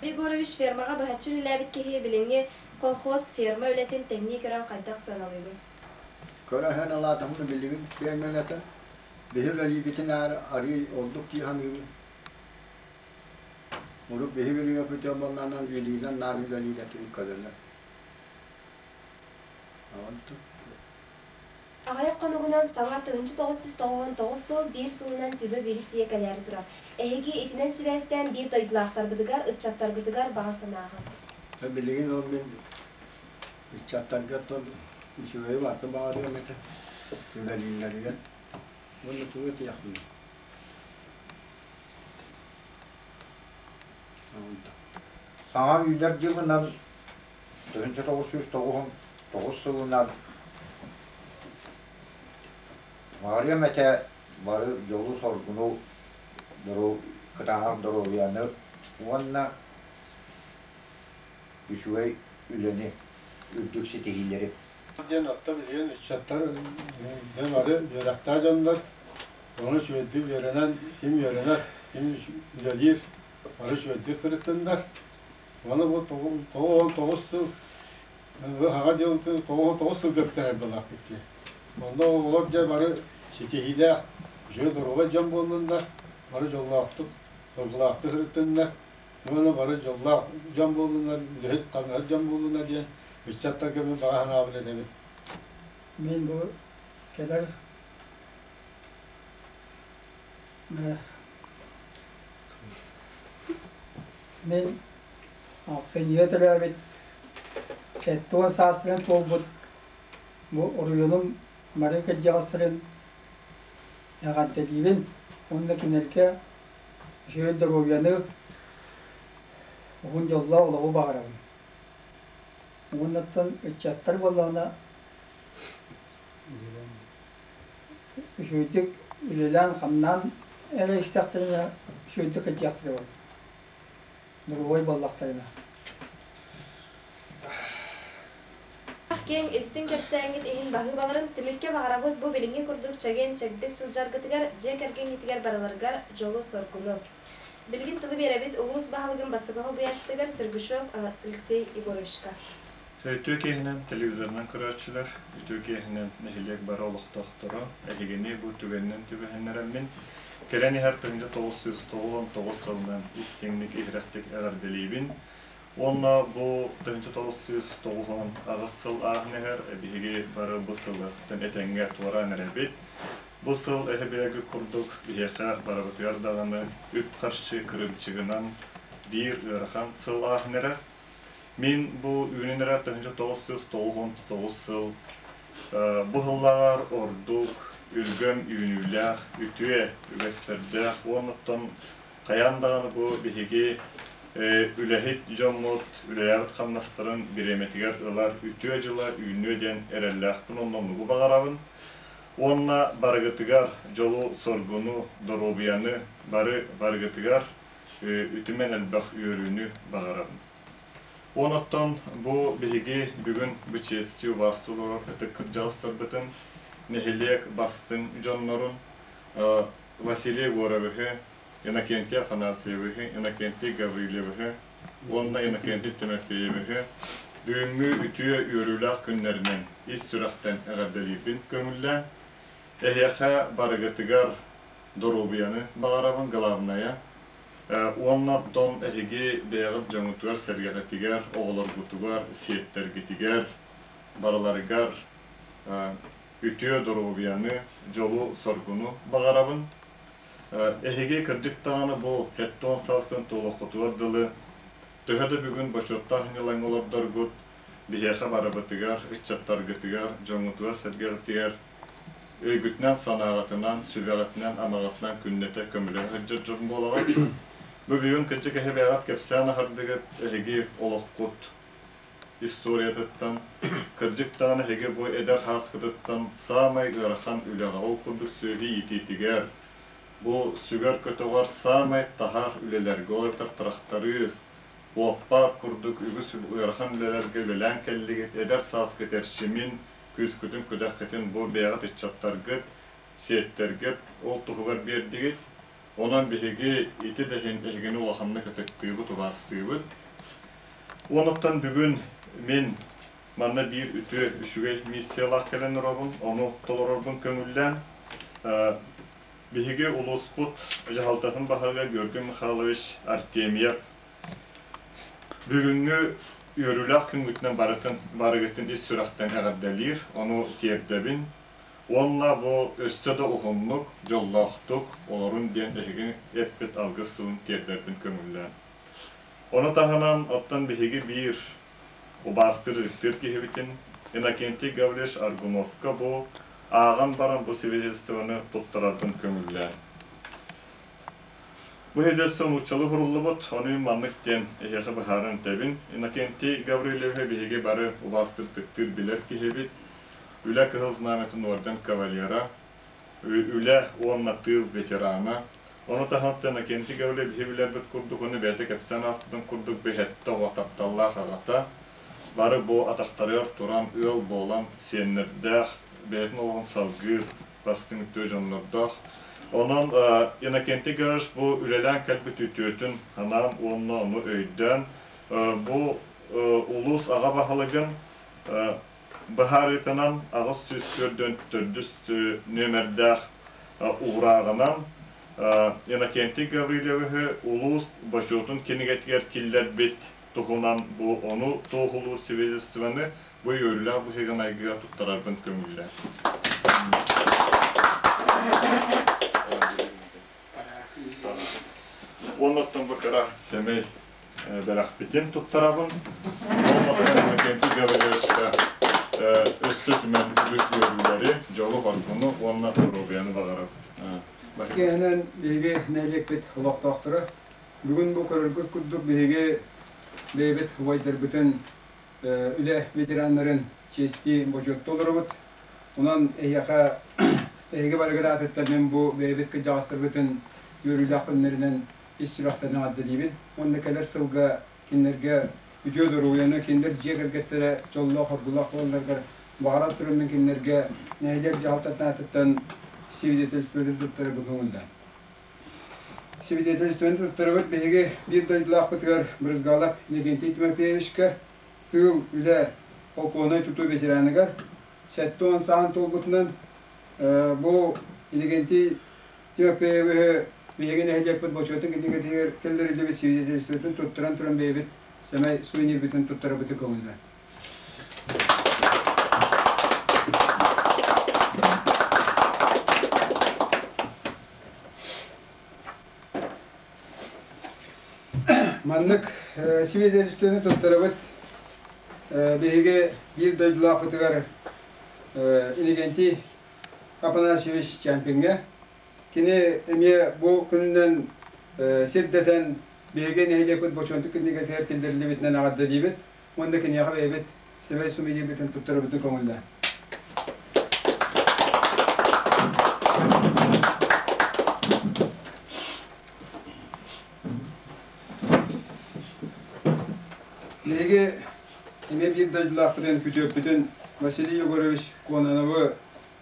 Егорович фермаҕа быһаччы үлэлээбит киһи билиҥҥи колхоз ферма үлэтин тэҥнии көрөн хайдах сыаналыыгын? Көрөһөн алаатахпына билигин ферма үлэтин биһи үлэлиибитин арыый ордук дии саныыбын. Урут биһиги үлүгэппит буоллаҕына илиинэн наар үлэлиир этим көлөнө. Аҕыйах хонугунан саҥа 1999 сыл биир сылынан сүбэ бириссийэ кэлээри турар. Эһиги итинэн сибээстээн биир дойдулаахтарбытыгар, ыччаттаргытыгар баҕа санааҕыт? Билигин ол мин ыччаттарга оттон үчүгэйи барытын баҕарыам этэ үлэлииллэригэр. Уонна тугу этиэхпиний? Саҥа үүнэр дьылынан 1999 сылынан Маарыйам этэ бары дьолу-соргуну, кытаанах доруобуйаны уонна үчүгэй үлэни, үрдүк ситиһиилэри. Диэн оттон билигин ыччаттар бары үөрэхтээх дьоннор Ону үчүгэйдик үөрэнэн, ким үөрэнэр, ким үлэлиир, бары үчүгэйдик сырыттыннар. Ону бу 99 сыл Аҕа дьыл 99 сылга бүтэрэр буоллахпыт дии. Онно оҕолор дьэ бары ситиһиилээх, үчүгэй доруобай дьон буоллуннар, бары дьоллоохтук, соргулаахтык сырыттыннар, уонна бары дьоллоох дьон буоллуннар, үлэһит, хамнаһыт дьон буоллуннар диэн ыччаттарга мин баҕа санаабын этэбин. Мин бу кэлэр Мин ахсынньыга төрөөбүт 70 саастарын туолбут бу оройуонум бары кырдьаҕастарын эҕэрдэлиибин уонна кинилэргэ үчүгэй доруобуйаны, уһун дьоллоох олоҕу баҕарабын. Уоннаттан ыччаттар буоллаҕына Үчүгэйдик үлэлээн-хамнаан эрэ истэхтэринэ үчүгэйдик кырдьыахтара буолуо. Доруобай буоллахтарына. Киэҥ, истиҥ кэпсээҥҥит иһин баһыыбаларын түмүккэ баҕарабыт бу билиҥҥи курдук чэгиэн-чэбдик сылдьаргытыгар, дьиэ кэргэҥҥитигэр барыларыгар дьолу-соргуну. Билигин тылы биэрэбит улуус баһылыгын бастакы солбуйааччытыгар Сергучев Алексей Егоровичка. Үтүө киэһинэн телевизорынан көрөөччүлэр, үтүө киэһинэн нэһилиэк бары олохтоохторо, эһигини бу түгэнинэн түбэһиннэрэммин, кэлэн иһэр 1999 сылынан истиҥник иһирэхтик эҕэрдэлиибин. Уонна бу 1998 сыл ааһан иһэр, биһиги бары бу сылы этэҥҥэ туораан эрэбит. Бу сыл эһэбиэги курдук биһиэхэ барыбытыгар даҕаны үп-харчы кырыымчыгынан биир ыарахан сыл ааһан эрэр. Мин бу үүнэн эрэр 1999 сыл бу сыллааҕар ордук өлгөм үүнүүлээх, үтүө үгэстэрдээх уонна оттон хайаан даҕаны бу биһиги үлэһит дьоммут үлэлээбит хамнастарын бириэмэтигэр ылар үтүө дьыла үүнүө диэн эрэллээхпин уонна оннугу баҕарабын. Уонна барыгытыгар дьолу-соргуну, доруобуйаны бары барыгытыгар үтүмэн элбэх үөрүүнү баҕарабын. Уон оттон бу биһиги бүгүн бу чиэстии убаастыы олорор ытык кырдьаҕастарбытын, нэһилиэк бастыҥ дьоннорун Василий Егоровиһы, Иннокентий Афанасьевиһы, Иннокентий Гаврильевиһы уонна Иннокентий Тимофеевиһы бүгүҥҥү үтүө үөрүүлээх күннэринэн ис сүрэхтэн эҕэрдэлиирбин көҥүллээн, эһиэхэ барыгытыгар доруобуйаны баҕарабын, главное. Уонна оттон эһиги бэйэҕит дьоҥҥутугар-сэргэҕитигэр, оҕолоргутугар, сиэттэргитигэр барыларыгар үтүө доруобуйаны, дьолу-соргуну баҕарабын. Эһиги кырдьык даҕаны бу 70 саастан туолуоххутугар дылы төһө да бүгүн бочуоттаах ньылаҥҥа олордоргут, биһиэхэ барыбытыгар, ыччаттаргытыгар, дьоҥҥутугар-сэргэҕитигэр өйгүтүнэн-санааҕытынан, сүбэҕитинэн-амаҕытынан күннэтэ көмөлөһө сылдьар дьон буолаҕыт. Бу бүгүн кырдьык эһи бэйэҕит кэпсээн аһардыгыт, эһиги олоххут историятыттан, кырдьык даҕаны эһиги бу эдэр сааскытыттан саамай ыарахан үлэҕэ, ол курдук сүөһү иитиитигэр, бу сүгэр-көтөҕөр саамай таһар үлэлэргэ, ол эбэтэр тырахтарыыс, уоппар курдук үгүс ыарахан үлэлэргэ үлэлээн кэллигит, эдэр сааскыт эрчимин, күүскүтүн-күдэххитин бу бэйэҕит ыччаттаргыт, сиэттэргит ол туһугар биэрдигит. Онон биһиги ити да иһин эһигини улаханнык ытыктыыбыт, убаастыыбыт. Онуттан бүгүн мин манна биир үтүө үчүгэй миссиялаах кэлэн олоробун, ону толорорбун көҥүллээн, биһиги улууспут дьаһалтатын баһылыга Георгий Михайлович Артемьев Бүгүҥҥү үөрүүлээх күҥҥүтүнэн барытын барыгытын ис сүрэхтэн эҕэрдэлиир, ону тиэрдэбин уонна бу өссө да уһуннук, дьоллоохтук олорун диэн эһиги эппит алгыс тылын тиэрдэрбин көҥүллээн. Ону таһынан, оттон биһиги биир убаастыыр ытыктыыр киһибитин Иннокентий Гаврильевич Аргуновка бу ааҕан баран бу свидетельствоны туттарарбын көҥүллээн. Бу иһидэрсэ нууччалыы суруллубут, ону мин маннык диэн эһиэхэ быһааран этэбин. Иннокентий Гаврильевиһы биһиги бары убаастыыр-ытыктыыр билэр киһибит, Үлэ Кыһыл Знамятын орден кавалера, үлэ уонна тыыл ветерана. Ону таһынан Иннокентий Гаврильевич биһи билэрбит курдук, ону бэйэтэ кэпсээн ааспытын курдук биһэтте оҕо тапталлаах аҕата. Бары бу атахтарыгар туран, ыал буолан, сиэннэрдээх, бэйэтин олоҕун салгыыр бастыҥ үтүө дьоннордоох. Онон Иннокентий Гаврилович бу үлэлээн кэлбит үтүөтүн анаан уонна ону өйдөөн, бу улуус аҕа баһылыгын быһаарыытынан 844 нүөмэрдээх уурааҕынан Иннокентий Гаврильевиһы улуус бочуотун кинигэтигэр киллэрбит туһунан бу ону туоһулуур свидетельствоны бу үөрүүлээх быһыыга-майгыга туттарарбын көҥүллээн. Уонна оттон бу кыра сэмэй бэлэхпитин туттарабын. Уонна оттон Иннокентий Гаврильевичка өссө түмэн үгүс үөрүүлэри, дьолу-соргуну уонна доруобуйаны баҕарабыт. Киэһэнэн биһиги нэһилиэкпит олохтоохторо бүгүн бу көрөргүт курдук биһиги бэйэбит убайдарбытын үлэ ветераннарын чиэстии бочуотта олоробут. Онон эһиэхэ эһиги барыгыт аатыттан мин бу бэйэбит кырдьаҕастарбытын үөрүүлээх күннэринэн ис сүрэхтэн эҕэрдэлиибин. Уонна кэлэр сылга кинилэргэ үтүө доруобуйаны, кинилэр дьиэ кэргэттэрэ дьоллоох-оргулаах буолалларыгар баҕаран тураммын кинилэргэ нэһилиэк дьаһалтатын аатыттан свидетельствотын туттарарбын көҥүллээн. Свидетельствоны туттарабыт биһиги биир дойдулаахпытыгар Брызгалов Иннокентий Тимофеевичка, тыыл, үлэ, холкуонай тутуу ветераныгар 70 саан туолбутунан бу Иннокентий Тимофеевиһы биһиги нэһилиэкпит бочуотун кинигэтигэр киллэриллибит свидетельствотын туттаран туран бэйэбит сэмэй сувенирбитин туттарабытын көҥүллээн. Маннык свидетельствоны туттарабыт биһиги биир дойдулаахпытыгар Иннокентий Афанасьевич Чампиҥҥа. Кини эмиэ бу күнүнэн сирдэтэн биһиги нэһилиэкпит бочуонтук кинигэтигэр киллэриллибитинэн эҕэрдэлиибит уонна киниэхэ бэйэбит сэмэй сувенирбитин туттарабытын көҥүллээн. Биһиги эмиэ биир дойдулаахпытын, күтүөппүтүн Василий Егорович Кононовы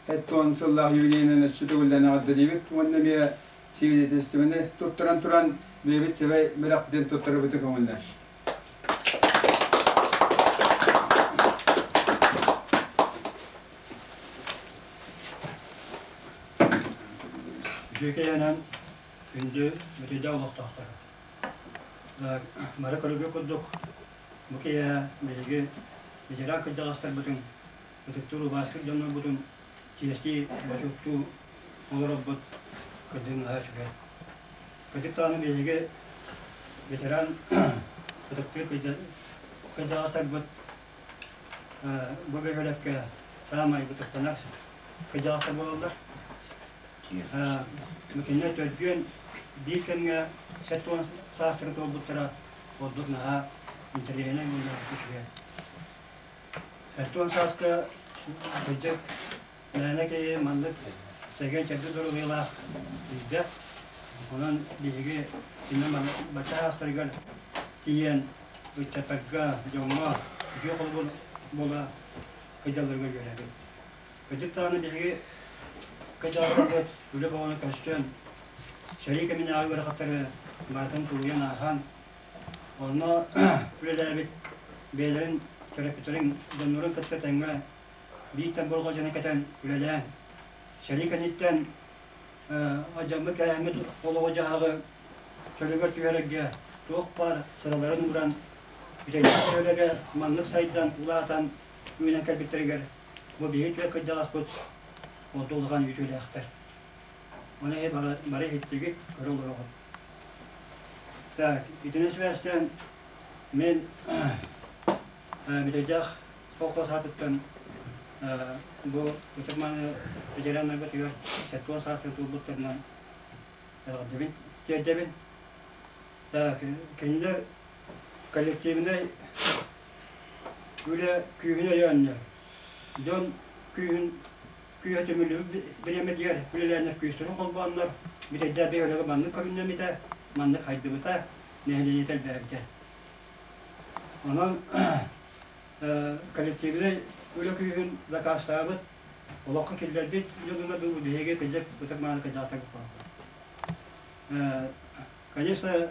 70 сыллаах юбилейынан өссө төгүллээн эҕэрдэлиибит уонна эмиэ свидетельствоны туттаран туран бэйэбит сэмэй бэлэхпитин туттарабытын көҥүллээн. Үтүөкэйэнэн күндү Мөтүйдэ олохтоохторо. Бары көрүгү курдук бу киэһэ биһиги ветеран кырдьаҕастарбытын, ытыктыыр убаастыыр дьоннорбутун чиэстии, бочуоттуу олорорбут кырдьык наһаа үчүгэй. Кырдьык даҕаны биһиги ветеран ытыктыыр кырдьаҕастарбыт бу бөһүөлэккэ саамай ытыктанар кырдьаҕастар буолаллар. Кинилэр төрдүөн биир кэмҥэ 70 саастарын туолбуттара ордук наһаа интэриэһинэй уонна үчүгэй. 70 сааска кырдьык мээнэ киһи маннык чэгиэн-чэбдик доруобуйалаах тиийбэт. Онон биһиги кинилэр бачча саастарыгар тиийэн ыччаттарга, дьоҥҥо үтүө холобур буола сылдьалларыгар үөрэбит. Кырдьык даҕаны биһиги кырдьаҕастарбыт үлэ бөҕөнү көрсөн, сэрии кэминээҕи ыарахаттары барытын тулуйан ааһан, онно үлэлээбит бэйэлэрин төрөппүттэрин дьоннорун кытта тэҥҥэ биир болҕодьону кэтэн үлэлээн, сэрии кэнниттэн алдьаммыт-кээһэммит олоҕу-дьаһаҕы чөлүгэр түһэрэргэ туох баар сыраларын ууран, бүтэйдээх бөһүөлэгэ маннык сайдан, улаатан, үүнэн кэлбиттэригэр бу биһиги түөрт кырдьаҕаспыт ордук улахан үтүөлээхтэр. Ону эһи бары иһиттигит, көрө олороҕут. Так, итини сибээстээн мин Бүтэйдээх колхоз аатыттан бу ытык-мааны ветераннарбытыгар 70 саастан туолбуттарынан эҕэрдэбин тиэрдэбин. Так, кинилэр коллективнай үлэ күүһүн өйөөннөр, дьон күүһүн күүһэ түмүллүбүт бириэмэтигэр үлэлээннэр күүстэрин холбооннор, бүтэйдээх бөһүөлэгэ маннык көрүннэммитэ, маннык хайдыбыта, нэһилиэнньэтэ элбээбитэ. Онон коллективнай үлэ күүһүн дакаастаабыт, олоххо киллэрбит дьонуна бу биһиги кырдьык ытык-мааны кырдьаҕастарбыт буолаллар. Конечно,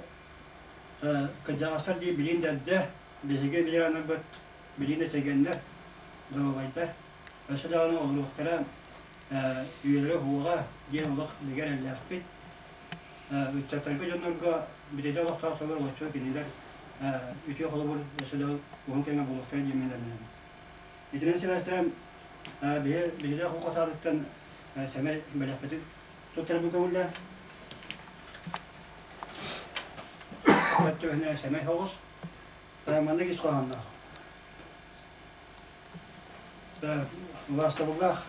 кырдьаҕастар дии билиин да эрдэ, биһиги ветераннарбыт билиин да чэгиэннэр, доруобайдар. Өссө даҕаны олоруохтара үйэлэрэ уһуоҕа диэн олох бигэ эрэллээхпит. Ыччаттарга дьоннорго бириэдэ олохтоохторугар олоччу кинилэр үтүө холобур өссө да уһун кэмҥэ буолуохтара диэн мин эрэнэбин. Итинэн сибээстээн биһи биһилэх оҕо саадыттан сэмэй бэлэхпитин туттарбыт көҥүллээх. Өттүгүнэ сэмэй соҕус. Маннык ис хоһоонноох. Убаастабыллаах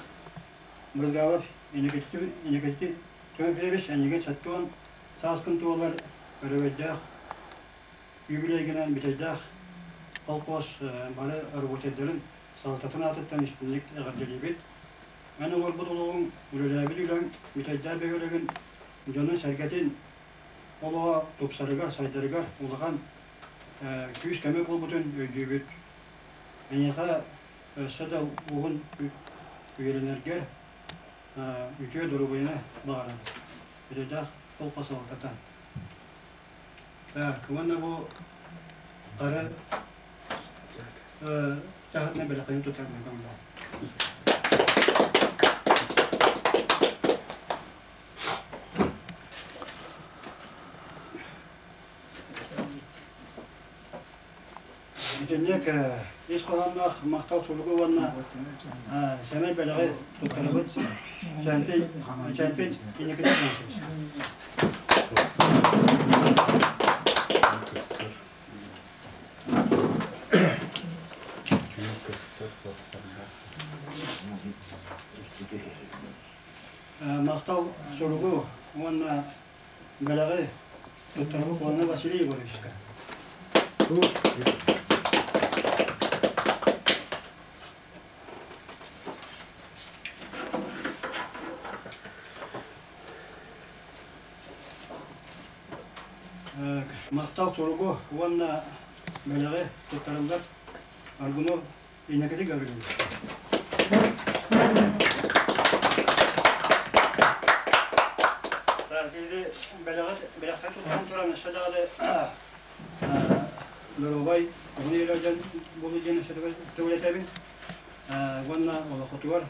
Брызгалов Иннокентий Тимофеевич эйигин 70 сааскын туолар өрөгөйдөөх юбилейгынан бүтэйдээх колхоз бары рабочайдарын салалтатын аатыттан истиҥник эҕэрдэлиибит. Эн олорбут олоҕуҥ, үлэлээбит үлэҥ, бүтэйдээх бөһүөлэгин дьонун-сэргэтин олоҕо тупсарыгар, сайдарыгар улахан күүс-көмө буолбутун өйдүүбүт. Эйиэхэ өссө да уһун үөрэнэргэр үтүө доруобуйаны баҕарабыт. Бүтэйдээх холкос салалтата. Так, уонна бу хара чаһытынан бэлэххин тутарбын көҥүллээх. Итинник ис хоһоонноох махтал суругу уонна сэмэй бэлэҕи туттарабыт. Чэмпин инникитин Махтал суругу уонна бэлэҕи туттарабыт уонна Василий Егоровичка. Махтал суругу уонна бэлэҕи туттарыллар Аргунов Иннокентий Гаврильевич. Бэлэххэ туттан туран өссө даҕаны доруобай уһун үйэлээх дьон буолуу диэн өссө төгүлэтэбин уонна олоххутугар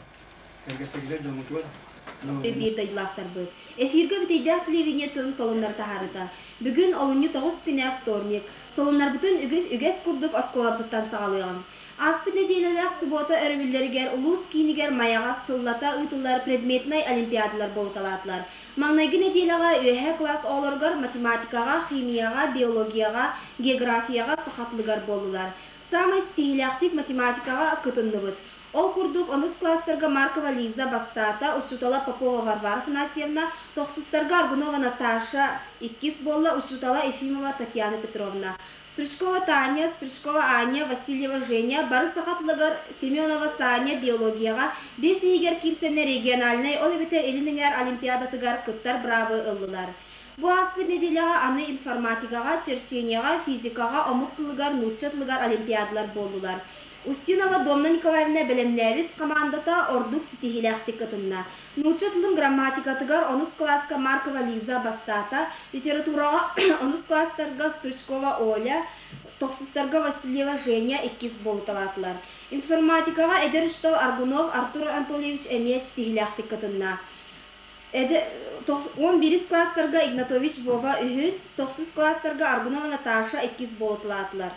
кэргэттэргитигэр дьоҥҥутугар Биир дойдулаахтарбыт. Эфиргэ бүтэйдээх телевидениетын солуннар таһаарыта. Бүгүн олунньу 9 күнэ вторник. Солуннарбытын үгүс үгэс курдук оскуолабытыттан саҕалыаҕым. Ааспыт нэдиэлэлээх субуота өрөбүллэригэр улуус киинигэр Майаҕа сыллата ыытыллар предметнай олимпиадалар буолуталаатылар. Маҥнайгы нэдиэлэҕэ үөһээ кылаас оҕолоругар математикаҕа, химияҕа, биологияҕа, географияҕа, саха тылыгар буоллулар. Саамай ситиһиилээхтик математикаҕа кытынныбыт. Ол курдук, онус класстарга Маркова Лиза бастаата, учуутала Попова Варвара Афанасьевна, тохсустарга Аргунова Наташа иккис буолла, учуутала Ефимова Татьяна Петровна. Стручкова Таня, Стручкова Аня, Васильева Женя бары саха тылыгар Семенова Саня биологияҕа биэс иһигэр киирсэннэр региональнай, ол эбэтэр Илин Эҥээр олимпиадатыгар кыттар быраабы ыллылар. Бу ааспыт нэдиэлэҕэ аны информатикаҕа, черчениеҕа, физикаҕа, омук тылыгар, нуучча тылыгар олимпиадалар буоллулар. Устинова Домна Николаевна бэлэмнээбит хамаандата ордук ситиһиилээхтик кытынна. Нуучча тылын грамматикатыгар онус кылааска Маркова Лиза бастаата, литератураҕа онус кылаастарга Стручкова Оля, тохсустарга Васильева Женя иккис буолуталаатылар. Информатикаҕа эдэр учуутал Аргунов Артур Анатольевич эмиэ ситиһиилээхтик кытынна. Он бирис класстарга Игнатович Вова үһүс, тохсус класстарга Аргунова Наташа иккис буолуталаатылар.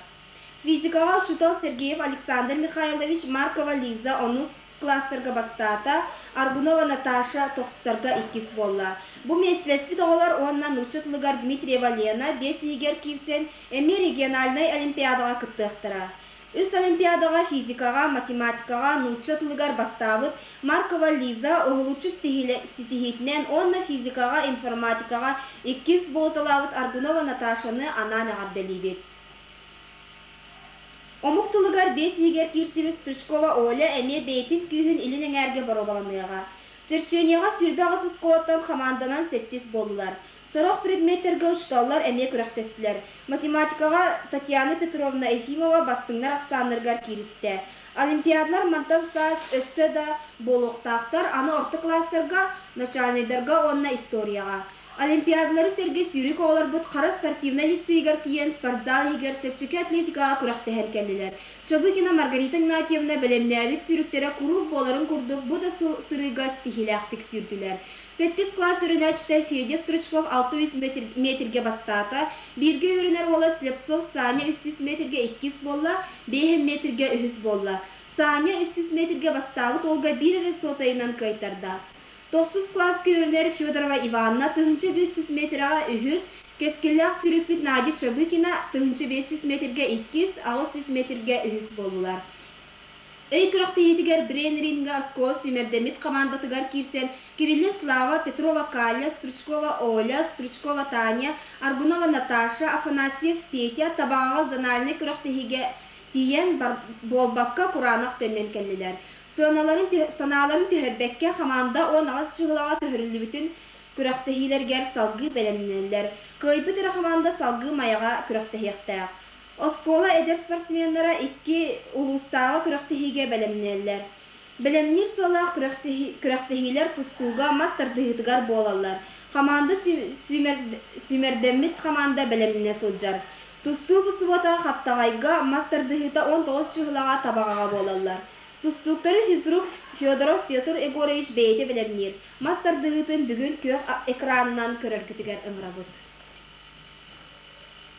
Физикаҕа учуутал Сергеев Александр Михайлович, Маркова Лиза онус класстарга бастаата, Аргунова Наташа тохсустарга иккис буолла. Бу миэстэлэспит оҕолор уонна нуучча тылыгар Дмитриева Лена биэс иһигэр киирсэн, эмиэ региональнай олимпиадаҕа кыттыахтара. Үс олимпиадаҕа физикаҕа, математикаҕа, нуучча тылыгар бастаабыт Маркова Лиза уһулуччу ситиһиитинэн уонна физикаҕа, информатикаҕа иккис буолуталаабыт Аргунова Наташаны анаан эҕэрдэлиибит. Омук тылыгар биэс иһигэр киирсибит Стручкова Оля эмиэ бэйэтин күүһүн илин эҥээргэ боруобаланыаҕа. Черчениеҕа 28 оскуолаттан хамаанданан сэттис буоллулар. Сорох предметтэргэ учууталлар эмиэ күрэхтэстилэр. Математикаҕа Татьяна Петровна Ефимова бастыҥнар ахсааннарыгар кииристэ. Олимпиадалар мантан саас өссө да буолуохтаахтар, аны орто кылаастарга, начальнайдарга уонна историяҕа. Олимпиадалары сэргэ сүүрүк оҕолорбут Хара спортивнай лицейигэр тиийэн спортзал иһигэр чэпчэки атлетикаҕа күрэхтэһэн кэллилэр. Чабыкина Маргарита Игнатьевна бэлэмнээбит сүүрүктэрэ куруук буоларын курдук бу да сыл сырыыга ситиһиилээхтик сүүрдүлэр. Сэттис кылаас үөрэнээччитэ Федя Стручков 600 метргэ бастаата, бииргэ үөрэнэр уола Слепцов Саня 300 метргэ иккис буолла, 5 метргэ үһүс буолла. Саня 300 метргэ бастаабыт уолга биир эрэ сотайынан кыайтарда. Тохсус кылааска үөрэнэр Федорова Иванна 1500 метрэҕэ үһүс, кэскиллээх сүүрүкпүт Надя Чабыкина 1500 метргэ иккис, 800 метргэ үһүс буоллулар. Өй күрэхтэһиитигэр Брейн-рингэ оскуола сүүмэрдэммит хамаандатыгар киирсэн Кириллин Слава, Петрова Каля, Стручкова Оля, Стручкова Таня, Аргунова Наташа, Афанасьев Петя Табаҕаҕа зональнай күрэхтэһиигэ тиийэн буолбакка кураанах төннөн кэллилэр. Сыаналарын санааларын түһэрбэккэ хамаанда 18 чыһылаҕа көһөрүллүбүтүн күрэхтэһиилэригэр салгыы бэлэмнэнэллэр. Кыайбыт эрэ хамаанда салгыы Майаҕа күрэхтэһиэхтээх. Оскуола эдэр спортсменнара икки улуустааҕы күрэхтэһиигэ бэлэмнэнэллэр. Бэлэмниир сыаллаах күрэхтэһиилэр тустууга мас тардыһыытыгар буолаллар. Хамаанда сүүмэрдэммит хамаанда бэлэмнэнэ сылдьар. Тустуу бу субуота Хаптаҕайга, мас тардыһыыта 19 чыһылаҕа Табаҕаҕа буолаллар. Тустууктары физрук Федоров Петр Егорович бэйэтэ бэлэмниир. Мас тардыһыытын бүгүн күөх экранынан көрөргүтүгэр ыҥырабыт.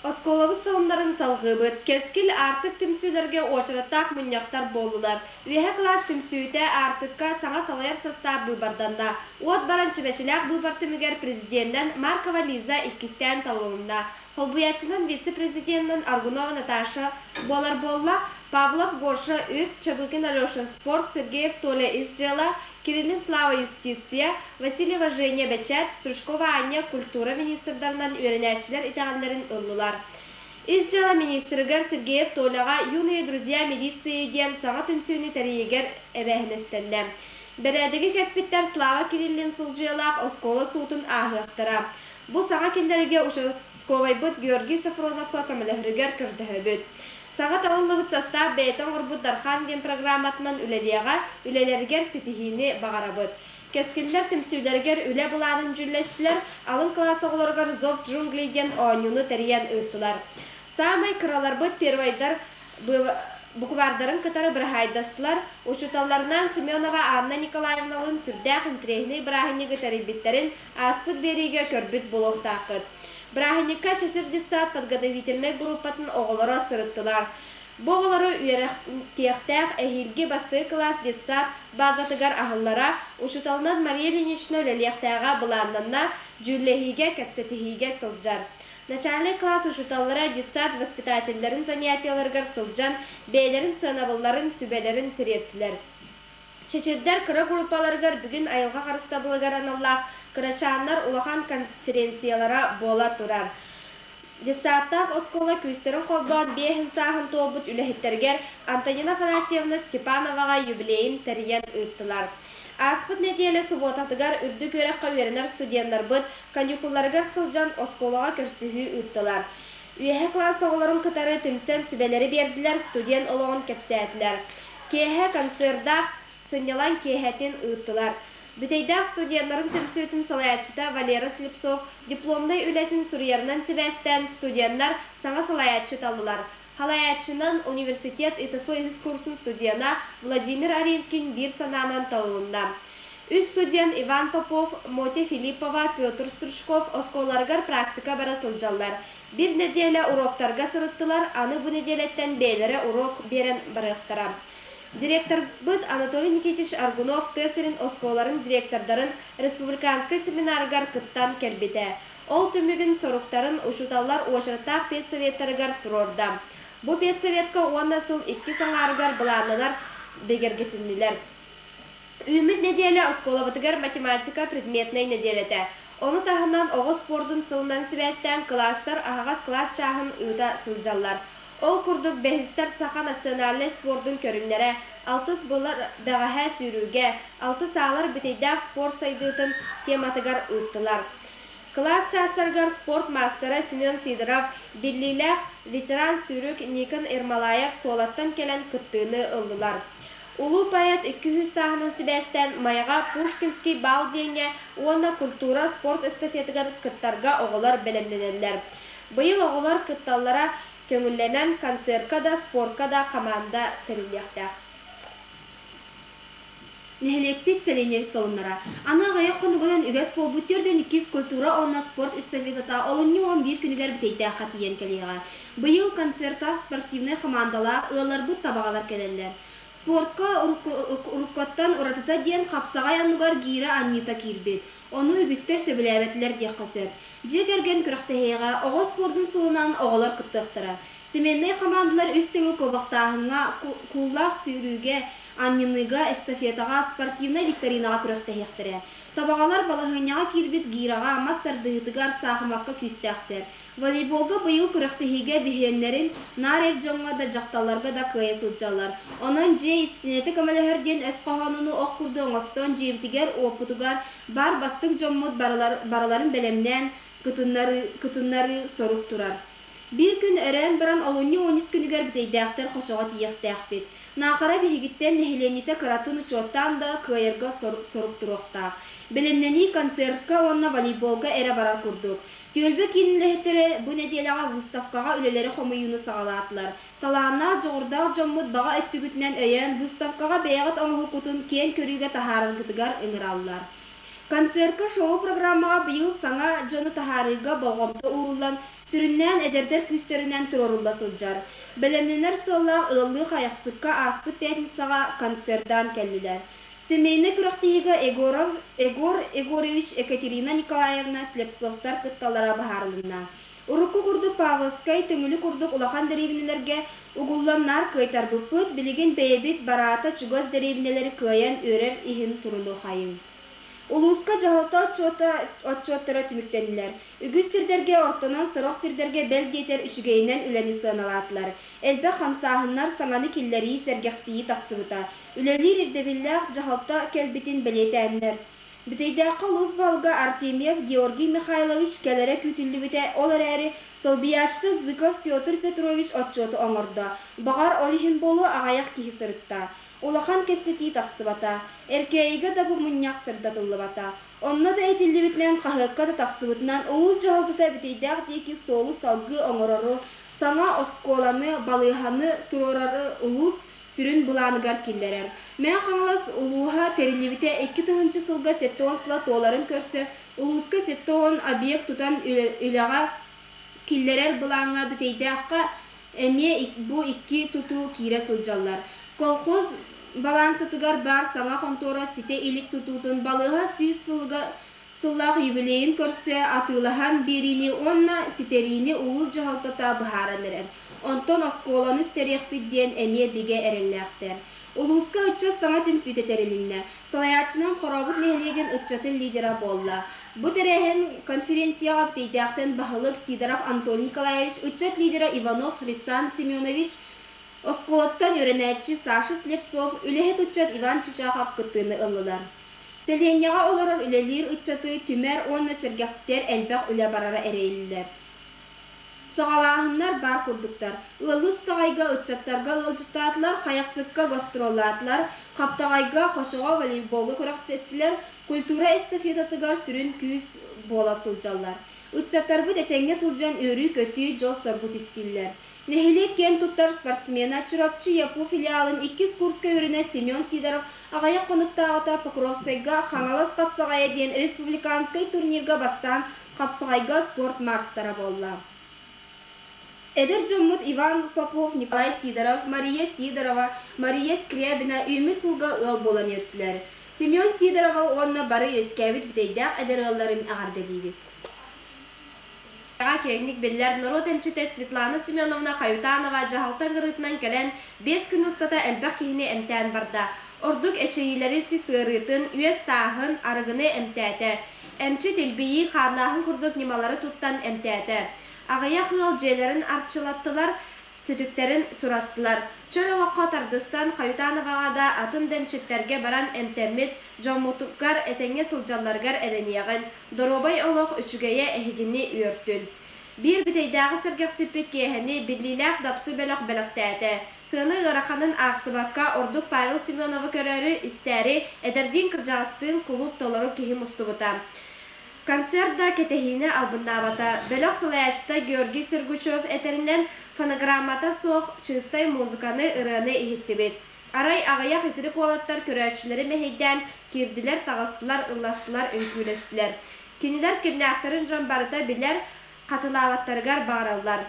Оскуолабыт сонуннарын салҕыыбыт. Кэскил Аартык түмсүүлэргэ уочараттаах мунньахтар буоллулар. Үөһэ кылаас түмсүүтэ Аартыкка саҥа салайар састаап быыбарданна. Уот баран чүмэчилээх быыбар түмүгэр президенинэн Маркова Лиза иккистээн талылынна. Холбуйааччынан вице-президенинэн Аргунова Наташа буолар буолла, Павлов Гоша үп, Чабыкин Алеша спорт, Сергеев Толя ис дьыала, Кириллин Слава юстиция, Васильева Женя бэчээт, Стручкова Аня культура министрдарынан үөрэнээччилэр итэҕэллэрин ыллылар. Ис дьыала министрыгар Сергеев Толяҕа «Юные друзья милиции» диэн саҥа түмсүүнү тэрийигэр эбээһинэстэннэ. Бэрээдэги кэспиттэр Слава Кириллин сулдьуйалаах оскуола суутун ааһыахтара. Бу саҥа кинилэргэ участковайбыт Георгий Софроновка көмөлөһөрүгэр көрдөһөбүт. Саҥа талыллыбыт састаап бэйэтэ оҥорбут Дархан диэн программатынан үлэлиэҕэ, үлэлэригэр ситиһиини баҕарабыт. Кэскиллэр түмсүүлэригэр үлэ былаанын дьүүллэстилэр, алын кылаас оҕолоругар Зов джунглей диэн оонньууну тэрийэн ыыттылар. Саамай кыраларбыт первойдар буквардарын кытары быраһаайдастылар, учууталларынан Семенова Анна Николаевналыын сүрдээх интэриэһинэй бырааһынньыгы тэрийбиттэрин ааспыт биэриигэ көрбүт буолуохтааххыт. Бырааһынньыкка Чэчир детсад подготовительнай группатын оҕолоро сырыттылар. Бу оҕолору үөрэхтиэхтээх эһиилги бастакы кылаас детсад базатыгар аһыллара, учууталынан Мария Ильинична үлэлиэхтээҕэ былааннанна, дьүүллэһиигэ, кэпсэтиһиигэ сылдьар. Начальнай кылаас учууталлара детсад воспитателлэрин занятиеларыгар сылдьан, бэйэлэрин сыанабылларын, сүбэлэрин тириэртилэр. Чэчирдэр кыра группаларыгар бүгүн айылҕа харыстабылыгар аналлаах кырачааннар улахан конференциялара буола турар. Детсадтаах оскуола күүстэрин холбоон биэһин сааһын туолбут үлэһиттэригэр Антонина Афанасьевна Степановаҕа юбилейын тэрийэн ыыттылар. Ааспыт нэдиэлэ субуотатыгар үрдүк үөрэххэ үөрэнэр студеннарбыт каникулларыгар сылдьан оскуолаҕа көрсүһүү ыыттылар. Үөһэ кылаас оҕолорун кытары түмсэн сүбэлэри биэрдилэр, студент олоҕун кэпсээтилэр. Киэһэ концердаах сынньалаҥ киэһэтин ыыттылар. Бүтэйдээх студеннарын түмсүүтүн салайааччыта Валера Слепцов дипломнай үлэтин суруйарынан сибээстээн студеннар саҥа салайааччы таллылар. Халайааччынан университет ИТФ үһүс курсун студена Владимир Аринкин биир санаанан талылынна. Үс студент Иван Попов, Мотя Филиппова, Петр Стручков оскуолаларыгар практика бара сылдьаллар. Биир нэдиэлэ уроктарга сырыттылар, аны бу нэдиэлэттэн бэйэлэрэ урок биэрэн барыахтара. Директорбыт Анатолий Никитич Аргунов тыа сирин оскуолаларын директордарын республиканскай семинарыгар кыттан кэлбитэ. Ол түмүгүн соруктарын учууталлар уочараттаах педсоветтарыгар туруорда. Бу педсоветка уонна сыл иккис аҥаарыгар былааннанар бигэргэтиннилэр. Үүммүт нэдиэлэ оскуолабытыгар математика предметнэй нэдиэлэтэ. Ону таһынан оҕо спордун сылынан сибээстээн кылаастар аһаҕас кылаас чааһын ыыта сылдьаллар. Ол курдук бэһистэр саха национальнай спордун көрүҥнэрэ, алтыс былыр бэҕэһээ сүүрүүгэ, алтыс аалар бүтэйдээх спорт сайдыытын тематыгар ыыттылар. Кылаас чаастарыгар спорт маастара Семен Сидоров, биллиилээх ветеран сүүрүк Никон Ермолаев Суолаттан кэлэн кыттыыны ыллылар. Улуу поэт 200 сааһынан сибээстээн Майаҕа Пушкинский бал диэҥҥэ уонна культура спорт эстафетыгар кыттарга оҕолор бэлэмнэнэллэр. Быйыл оҕолор кытталлара көҥүллэнэн концерка да, спорка да хамаанда тэриллиэхтээх. Нэһилиэкпит сэлиэнньэбит солуннара. Аны аҕыйах хонугунан үгэс буолбут төрдүн иккис культура уонна спорт эстафетата олунньу 11 күнүгэр Бүтэйдээххэ тиийэн кэлиэҕэ. Быйыл концертаах спортивнай хамаандалаах ыалларбыт табаҕалар кэлэллэр. Спортка уруккуттан уратыта диэн хапсаҕай оннугар гиирэ анньыыта киирбит. Ону үгүстэр сөбүлээбэтилэр диэххэ сөп. Дьиэ кэргэн күрэхтэһиэҕэ оҕо спордун сылынан оҕолор кыттыахтара. Семеннэй хамаандалар үс төгүл куобахтааһыҥҥа, кууллаах сүүрүүгэ, анньыныыга, эстафетаҕа, спортивнай викторинаҕа күрэхтэһиэхтэрэ. Табаҕалар балаһыанньаҕа киирбит гираҕа, мас тардыһыытыгар, саахымакка күүстээхтэр. Волейболга быйыл күрэхтэһиигэ биһиэннэрин наар эр дьоҥҥо да, дьахталларга да кыайа сылдьаллар. Онон дьиэ истиэнэтэ көмөлөһөр диэн өс хоһоонунуу ох курдук оҥостон дьиэбитигэр-уоппутугар баар бастыҥ дьоммут барыларын бэлэмнээн кытыннарыы, кытыннарыы сорук турар. Биир күн өрөөн баран олунньу уонус күнүгэр бүтэйдээхтэр хочоҕо тиийиэхтээхпит. Наахара биһигиттэн нэһилиэнньэтэ кыратын учуоттаан да кыайарга сорук туруохтаах. Бэлэмнэнии концертка уонна волейболга эрэ барар курдук. Түөлбэ киин үлэһиттэрэ бу нэдиэлэҕэ выставкаҕа үлэлэри хомуйууну саҕалаатылар. Талааннаах, дьоҕурдаах дьоммут баҕа өттүгүтүнэн өйөөн выставкаҕа бэйэҕит оҥоһуккутун киэҥ көрүүгэ таһаараргытыгар ыҥыраллар. Концертка шоу-программаҕа быйыл саҥа дьону таһаарыыга болҕомто ууруллан, сүрүннээн эдэрдэр күүстэринэн туруорулла сылдьар. Бэлэмнэнэр сыаллаах ыаллыы Хайахсыкка ааспыт пятницаҕа концердаан кэллилэр. Семейнай күрэхтэһиигэ Егоров Егор Егорович, Екатерина Николаевна Слепцовтар кытталлара быһаарылынна. Урукку курдук Павловскай, Төҥүлү курдук улахан дэриэбинэлэргэ угуллан наар кыайтарбыппыт, билигин бэйэбит бараата чугас дэриэбинэлэри кыайан үөрэр иһин турунуохайыҥ. Улууска дьаһалта отчуота отчуоттара түмүктэннилэр. Үгүс сирдэргэ ортонон, сорох сирдэргэ бэл диэтэр үчүгэйинэн үлэни сыаналаатылар. Элбэх хамсааһыннар, саҥаны киллэрии, сэргэхсийии тахсыбыта. Үлэлиир ирдэбиллээх дьаһалта кэлбитин бэлиэтээннэр, Бүтэйдээххэ улуус баһылыга Артемьев Георгий Михайлович кэлэрэ күүтүллүбүтэ, ол эрээри солбуйааччыта Зыков Петр Петрович отчуоту оҥордо. Баҕар, ол иһин буолуо, аҕыйах киһи сырытта. Улахан кэпсэтии тахсыбата. Эркээйигэ да бу мунньах сырдатыллыбата. Онно да этиллибитинэн, хаһыакка да тахсыбытынан, улуус дьаһалтата Бүтэйдээх диэки суолу салгыы оҥорору, саҥа оскуоланы, балыыһаны туруорары улуус сүрүн былааныгар киллэрэр. Мэҥэ Хаҥалас улууһа тэриллибитэ 2000 сылга 70 сыла туоларын көрсө, улууска 70 объект тутан үлэҕэ киллэрэр былааҥҥа Бүтэйдээххэ эмиэ бу икки тутуу киирэ сылдьаллар. Колхоз балаансатыгар баар саҥа хонтуора ситэ илик тутуутун балыыһа 100 сылыгар сыллаах юбилейын көрсө атыылаһан биэриини уонна ситэриини улуус дьаһалтата быһааран эрэр. Онтон оскуоланы ситэриэхпит диэн эмиэ бигэ эрэллээхтэр. Улууска ыччат саҥа түмсүүтэ тэрилиннэ. Салайааччынан Хорообут нэһилиэгин ыччатын лидера буолла. Бу тэрээһин конференцияҕа Бүтэйдээхтэн баһылык Сидоров Антон Николаевич, ыччат лидера Иванов Хрисан Семенович, оскуолаттан үөрэнээччи Саша Слепцов, үлэһит ыччат Иван Чичахов кыттыыны ыллылар. Сэлиэнньэҕэ олорор үлэлиир ыччаты түмэр уонна сэргэхситэр элбэх үлэ барара эрэйиллэр. Саҕалааһыннар баар курдуктар. Ыаллыы Сытаҕайга ыччаттарга ыалдьыттаатылар, Хайахсыкка гастроллаатылар, Хаптаҕайга, Хочоҕо волейболга күрэхтэстилэр, культура эстафетатыгар сүрүн күүс буола сылдьаллар. Ыччаттарбыт этэҥҥэ сылдьан үөрүү-көтүү, дьол-соргу түстүүллэр. Нэһилиэк киэн туттар спортсмена, Чурапчы ЯПУ филиалын иккис курска үөрэнэр Семен Сидоров аҕыйах хонуктааҕыта Покровскайга Хаҥалас хапсаҕайа диэн республиканскай турнирга бастаан хапсаҕайга спорт маастара буолла. Эдэр дьоммут Иван Попов, Николай Сидоров, Мария Сидорова, Мария Скрябина үүммүт сылга ыал буолан үөртүлэр. Семен Сидорова уонна бары үөскээбит бүтэйдээх эдэр ыалларын эҕэрдэлиибит. Киэҥник биллэр норуот эмчитэ Светлана Семеновна Хаютанова дьаһалта ыҥырыытынан кэлэн, 5 күн устата элбэх киһини эмтээн барда. Ордук эчэйиилэри сис ыарыытын, үөс тааһын, арыгыны эмтээтэ. Эмчит илбийии, хааннааһын курдук ньымалары туттан эмтээтэ. Аҕыйах ыал дьиэлэрин арчылаттылар, сүтүктэрин сурастылар. Чөл олоххо тардыстан Хаютановаҕа да, атын да эмчиттэргэ баран эмтэммит дьоммутугар этэҥҥэ сылдьалларыгар эрэниэҕин, доруобай олох үчүгэйэ эһигини үөртүн. Биир бүтэйдээҕи сэргэхсиппит киэһэни биллиилээх Дапсы бөлөх бэлэхтээтэ. Сыана ыараханын аахсыбакка, ордук Павел Семеновы көрөөрү, истээри, эдэрдиин-кырдьаҕастыын кулууп толору киһи мустубута. Концерт да кэтэһиини албыннаабата. Бөлөх салайааччыта Георгий Сергучев этэринэн, фонограммата суох чыыстай музыканы, ырыаны иһиттибит. Арай аҕыйах итирик уолаттар көрөөччүлэри мэһэйдээн киирдилэр-таҕыстылар, ылластылар, үҥкүүлэстилэр. Кинилэр кимнээхтэрин дьон барыта билэр, хатылаабаттарыгар баҕараллар.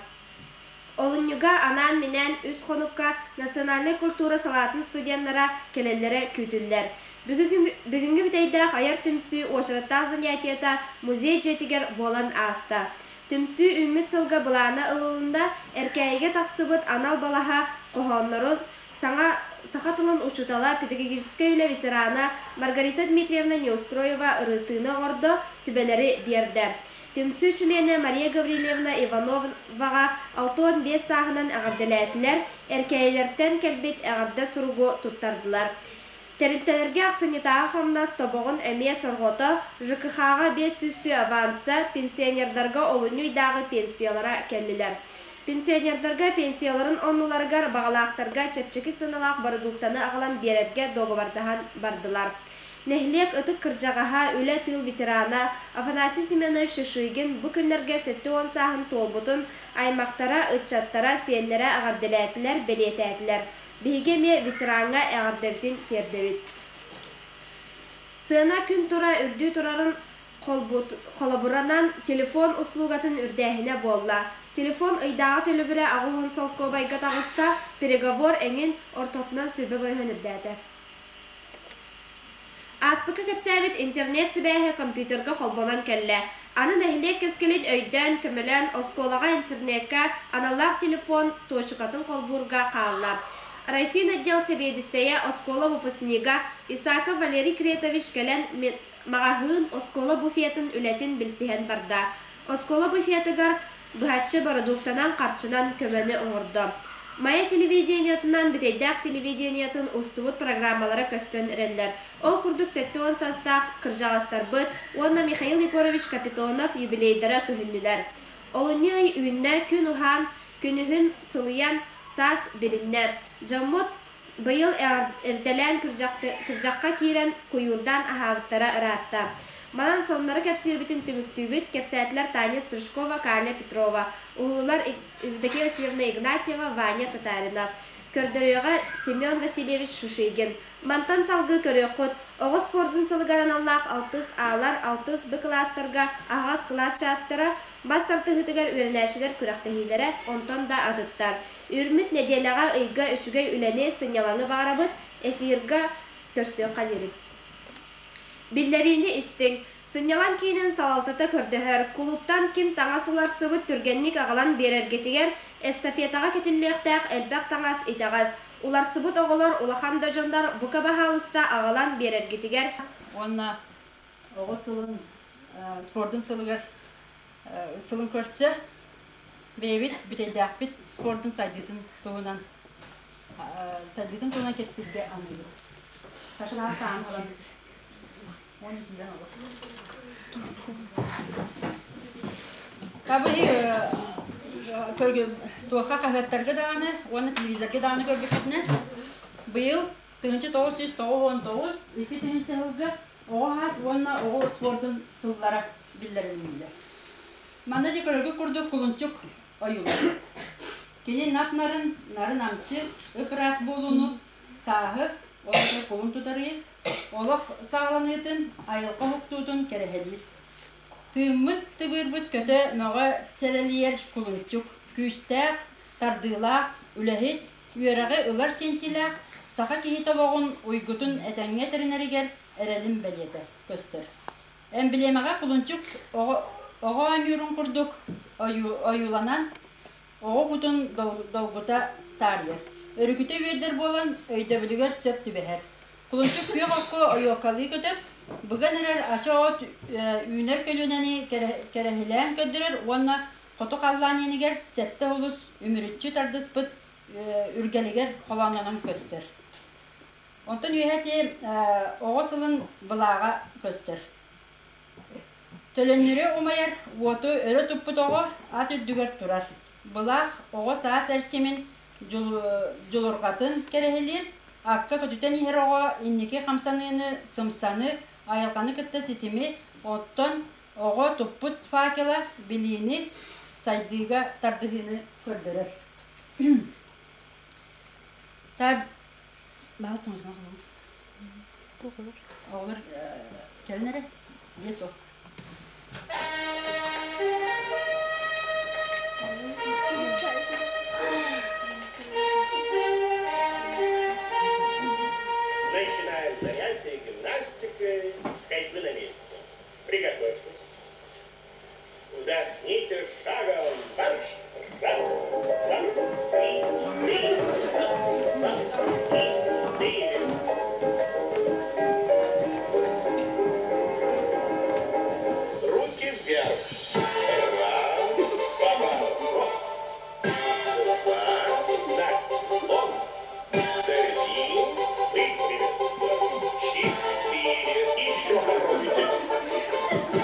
Олунньуга анаан-минээн үс хонукка национальнай культура салаатын студеннара кэлэллэрэ күүтүллэр. Бүгүҥҥү бүтэйдээх айар түмсүү уочараттаах занятиета музей дьиэтигэр буолан ааста. Түмсүү үүммүт сылга былаана ылылынна, Эркээйигэ тахсыбыт анал балаһа хоһооннорун саҥа саха тылын учуутала, педагогическай үлэ ветерана Маргарита Дмитриевна Неустроева ырытыыны оҥордо, сүбэлэри биэрдэ. Түмсүү чилиэнэ Мария Гаврильевна Ивановаҕа 65 сааһынан эҕэрдэлээтилэр, Эркээйилэртэн кэлбит эҕэрдэ суругу туттардылар. Тэрилтэлэргэ ахсынньытааҕы хамнас тобоҕун эмиэ сорҕото, ЖКХ-ҕа 500 түү аванса, пенсионердарга олунньу ыйдааҕы пенсиялара кэллилэр. Пенсионердарга пенсияларын оннуларыгар баҕалаахтарга чэпчэки сыаналаах бородууктаны аҕалан биэрэргэ дуогабардаһан бардылар. Нэһилиэк ытык кырдьаҕаһа, үлэ-тыыл ветерана Афанасий Семенович Шишигин бу күннэргэ 70 сааһын туолбутун аймахтара, ыччаттара, сиэннэрэ эҕэрдэлээтилэр, бэлиэтээтилэр. Биһиги эмиэ ветераҥҥа эҕэрдэбитин тиэрдэбит. Сыана күн тура үрдүү турарын холобуранан телефон услугатын үрдээһинэ буолла. Телефон ыйдааҕы төлөбүрэ 80 солкуобайга таҕыста, переговор эҥин ортотунан 20% үрдээтэ. Ааспыкка кэпсээбит интернет сибээһэ компьютерга холбонон кэллэ. Аны нэһилиэк кэскилин өйдөөн, көмөлөөн оскуолаҕа интернекка аналлаах телефон туочукатын холбуурга хаалла. Райфин отдел сэбиэдиссэйэ, оскуола выпускнига Исаков Валерий Кретович кэлэн маҕаһыын, оскуола буфетын үлэтин билсиһэн барда. Оскуола буфетыгар быһаччы бородууктанан харчынан көмөнү оҥордо. Майа телевидениетынан Бүтэйдээх телевидениетын устубут программалара көстөн эрэллэр. Ол курдук 70 састаах кырдьаҕастарбыт уонна Михаил Егорович Капитонов юбилейдара көһүннүлэр. Олунньу ый үүннэ, күн уһаан, күнүһүн сылыйан, саас билиннэ. Дьоммут быйыл эрдэлээн күрдьэххэ киирэн куйуурдаан аһаабыттара ыраатта. Манан соннору кэпсиирбитин түмүктүүбүт, кэпсээтилэр Таня Стручкова, Каля Петрова, уһулулар Евдокия Васильевна Игнатьева, Ваня Татаринов. Көрдөрүөҕэ Семен Васильевич Шишигин. Мантан салгыы көрүөххүт, оҕо спордун сылыгар аналлаах алтыс А-лар, алтыс Б кылаастарга аһаҕас кылаас чаастара, бас тартыһыытыгар үөрэнээччилэр күрэхтэһиилэрэ, онтон да атыттар. Үүрмүт нэдиэлэҕэ ыйга үчүгэй үлэни, сынньалаҥы баҕарабыт, эфирга көрсүөххэ диэри. Биллэриини истиҥ. Сынньалаҥ киинин салалтата көрдөһөр, кулууптан ким таҥас уларсыбыт түргэнник аҕалан биэрэргитигэр эстафетаҕа кэтиллиэхтээх элбэх таҥас итэҕэс. Уларсыбыт оҕолор, улахан да дьоннор бука баһаалыста аҕалан биэрэргитигэр. Уонна оҕо сылын спордун сылыгар сылын көрсө бэйэбит бүтэйдээхпит спордун сайдыытын туһунан сайдыытын туһунан кэпсииргэ аныыбыт. Сашаҕа саан аламыз. Уонна киирэн олор. Табыһы туохха хаһыаттарга даҕаны уонна телевизорга даҕаны көрбүппүтүнэн быйыл 1999 2 сылга оҕо хаас уонна оҕо спордун сыллара биллэрилиннилэр. Манна дьэ көрөргүт курдук кулунчук ойууланар. Кини нап-нарын, нарын-намчы, ып-ыраас буолууну, сааһы, ол кулун тутарыы, олох саҕаланыытын, айылҕа уһуктуутун кэрэһэлиир. Тыыммыт, тыбыырбыт көтө мөҕө сэрэлийэр кулунчук, күүстээх, тардыылаах, үлэһит, үөрэҕи ылар чинчилээх саха киһитэ олоҕун уйгутун этэҥҥэ тэринэригэр эрэлин бэлиэтэ көстөр. Эмблемаҕа кулунчук оҕо оонньуурун курдук ойууланан, оҕо кутун долгута таарыйар. Өрүкүтэ үөрдэр буолан, өйдөбүлүгэр сөп түбэһэр. Кулунчук күөх окко ойуоккалыы көтөр, быган эрэр ача от үүнэр көлүөнэни кэрэһилээн көрдөрөр уонна хоту халлаан иэнигэр сэттэ улус үмүрүччү тардыспыт үргэлигэр холооннонон көстөр. Онтон үөһэ ити оҕо сылын былааҕа көстөр. Төлөннөрү умайар уоту өрө туппут оҕо ат үрдүгэр турар. Былаах оҕо саас эрчимин дьулурҕатын кэрэһилиир, акка көтүтэн иһэр оҕо инники хамсаныыны, сымсаны, айылҕаны кытта ситими, оттон оҕо туппут факела билиини, сайдыыга тардыһыыны көрдөрөр. Баһыл сымысына холун. Оҕолор кэлин эрэ. Дьиэ суох. Начинаем занятие гимнастикой с ходьбы на месте. Приготовьтесь. Вдохните шагом марш. Раз, два, три, четыре. Раз, два, три, четыре. Руки вверх. Раз, поворот. Два, наклон. Три, выпрямиться. Четыре. Еще попробуйте. Раз. Два.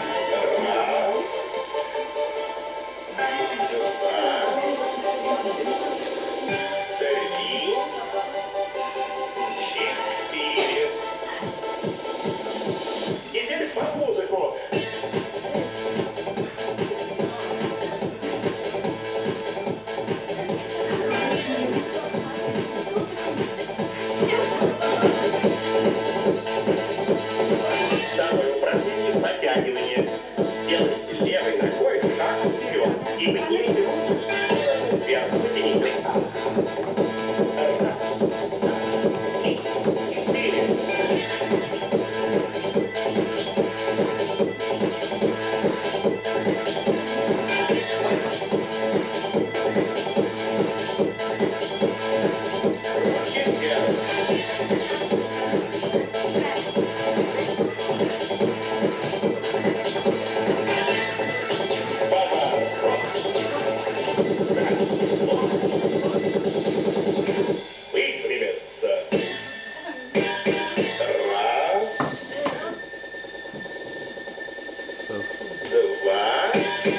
Три.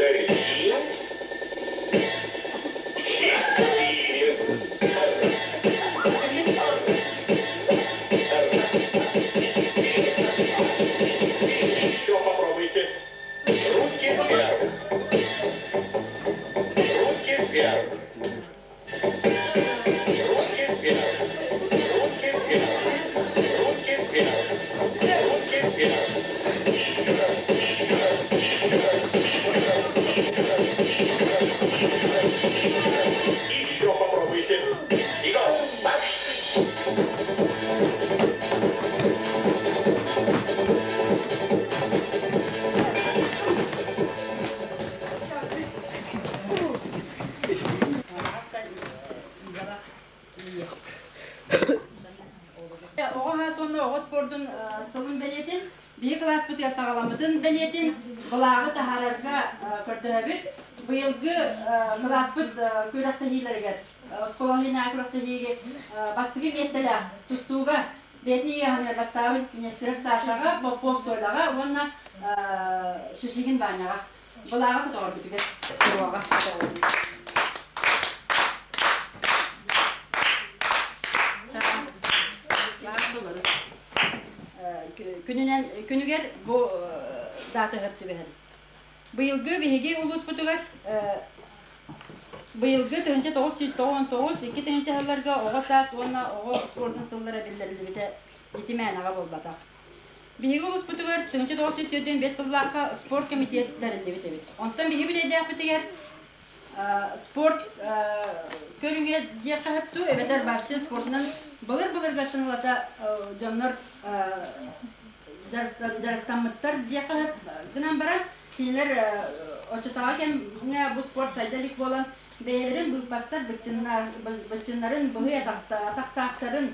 Четыре. Еще попробуйте. Руки вверх. Руки вверх. Руки вверх. Руки вверх. Руки вверх. Руки вверх. Еще раз. Еще раз. Еще раз. Еще раз. Еще раз. Еще раз. Еще раз. Еще раз. Еще попробуйте. И го! Марш! Оҕо хаас уонна оҕо спордун сылын бэлиэтин, биһи кылааспытыгар саҕаламмытын бэлиэтин былааҕы таһаарарга көрдөһөбүт. Быйылгы кылааспыт күрэхтэһиилэригэр оскуола иһинээҕи күрэхтэһиигэ бастакы миэстэлээх тустууга бэйэтин ыйааһыныгар бастаабыт Нестеров Сашаҕа, Попов Толяҕа уонна Шишигин Ваняҕа былааҕы көтөҕөрбүтүгэр туруоҕа Күнүнэн күнүгэр бу дата өһөр түбэһэр. Быйылгы биһиги улууспутугар быйылгы 1999 2 сылларга оҕо саас уонна оҕо спордун сыллара биллэриллибитэ ити мээнэҕэ буолбатах. Биһиги улууспутугар 1945 сыллаахха спорт комитет тэриллибит эбит. Онтон биһиги бүтэйдээхпитигэр спорт көрүҥэ диэххэ сөп дуу, эбэтэр вообще спортунан былыр-былыргаттан ылата дьоннор дьарыктаммыттар диэххэ сөп гынан баран, кинилэр оччотооҕу кэмҥэ бу спорт сайда илик буолан, бэйэлэрин быыппастар быччыннарын, быһый атахтаахтарын,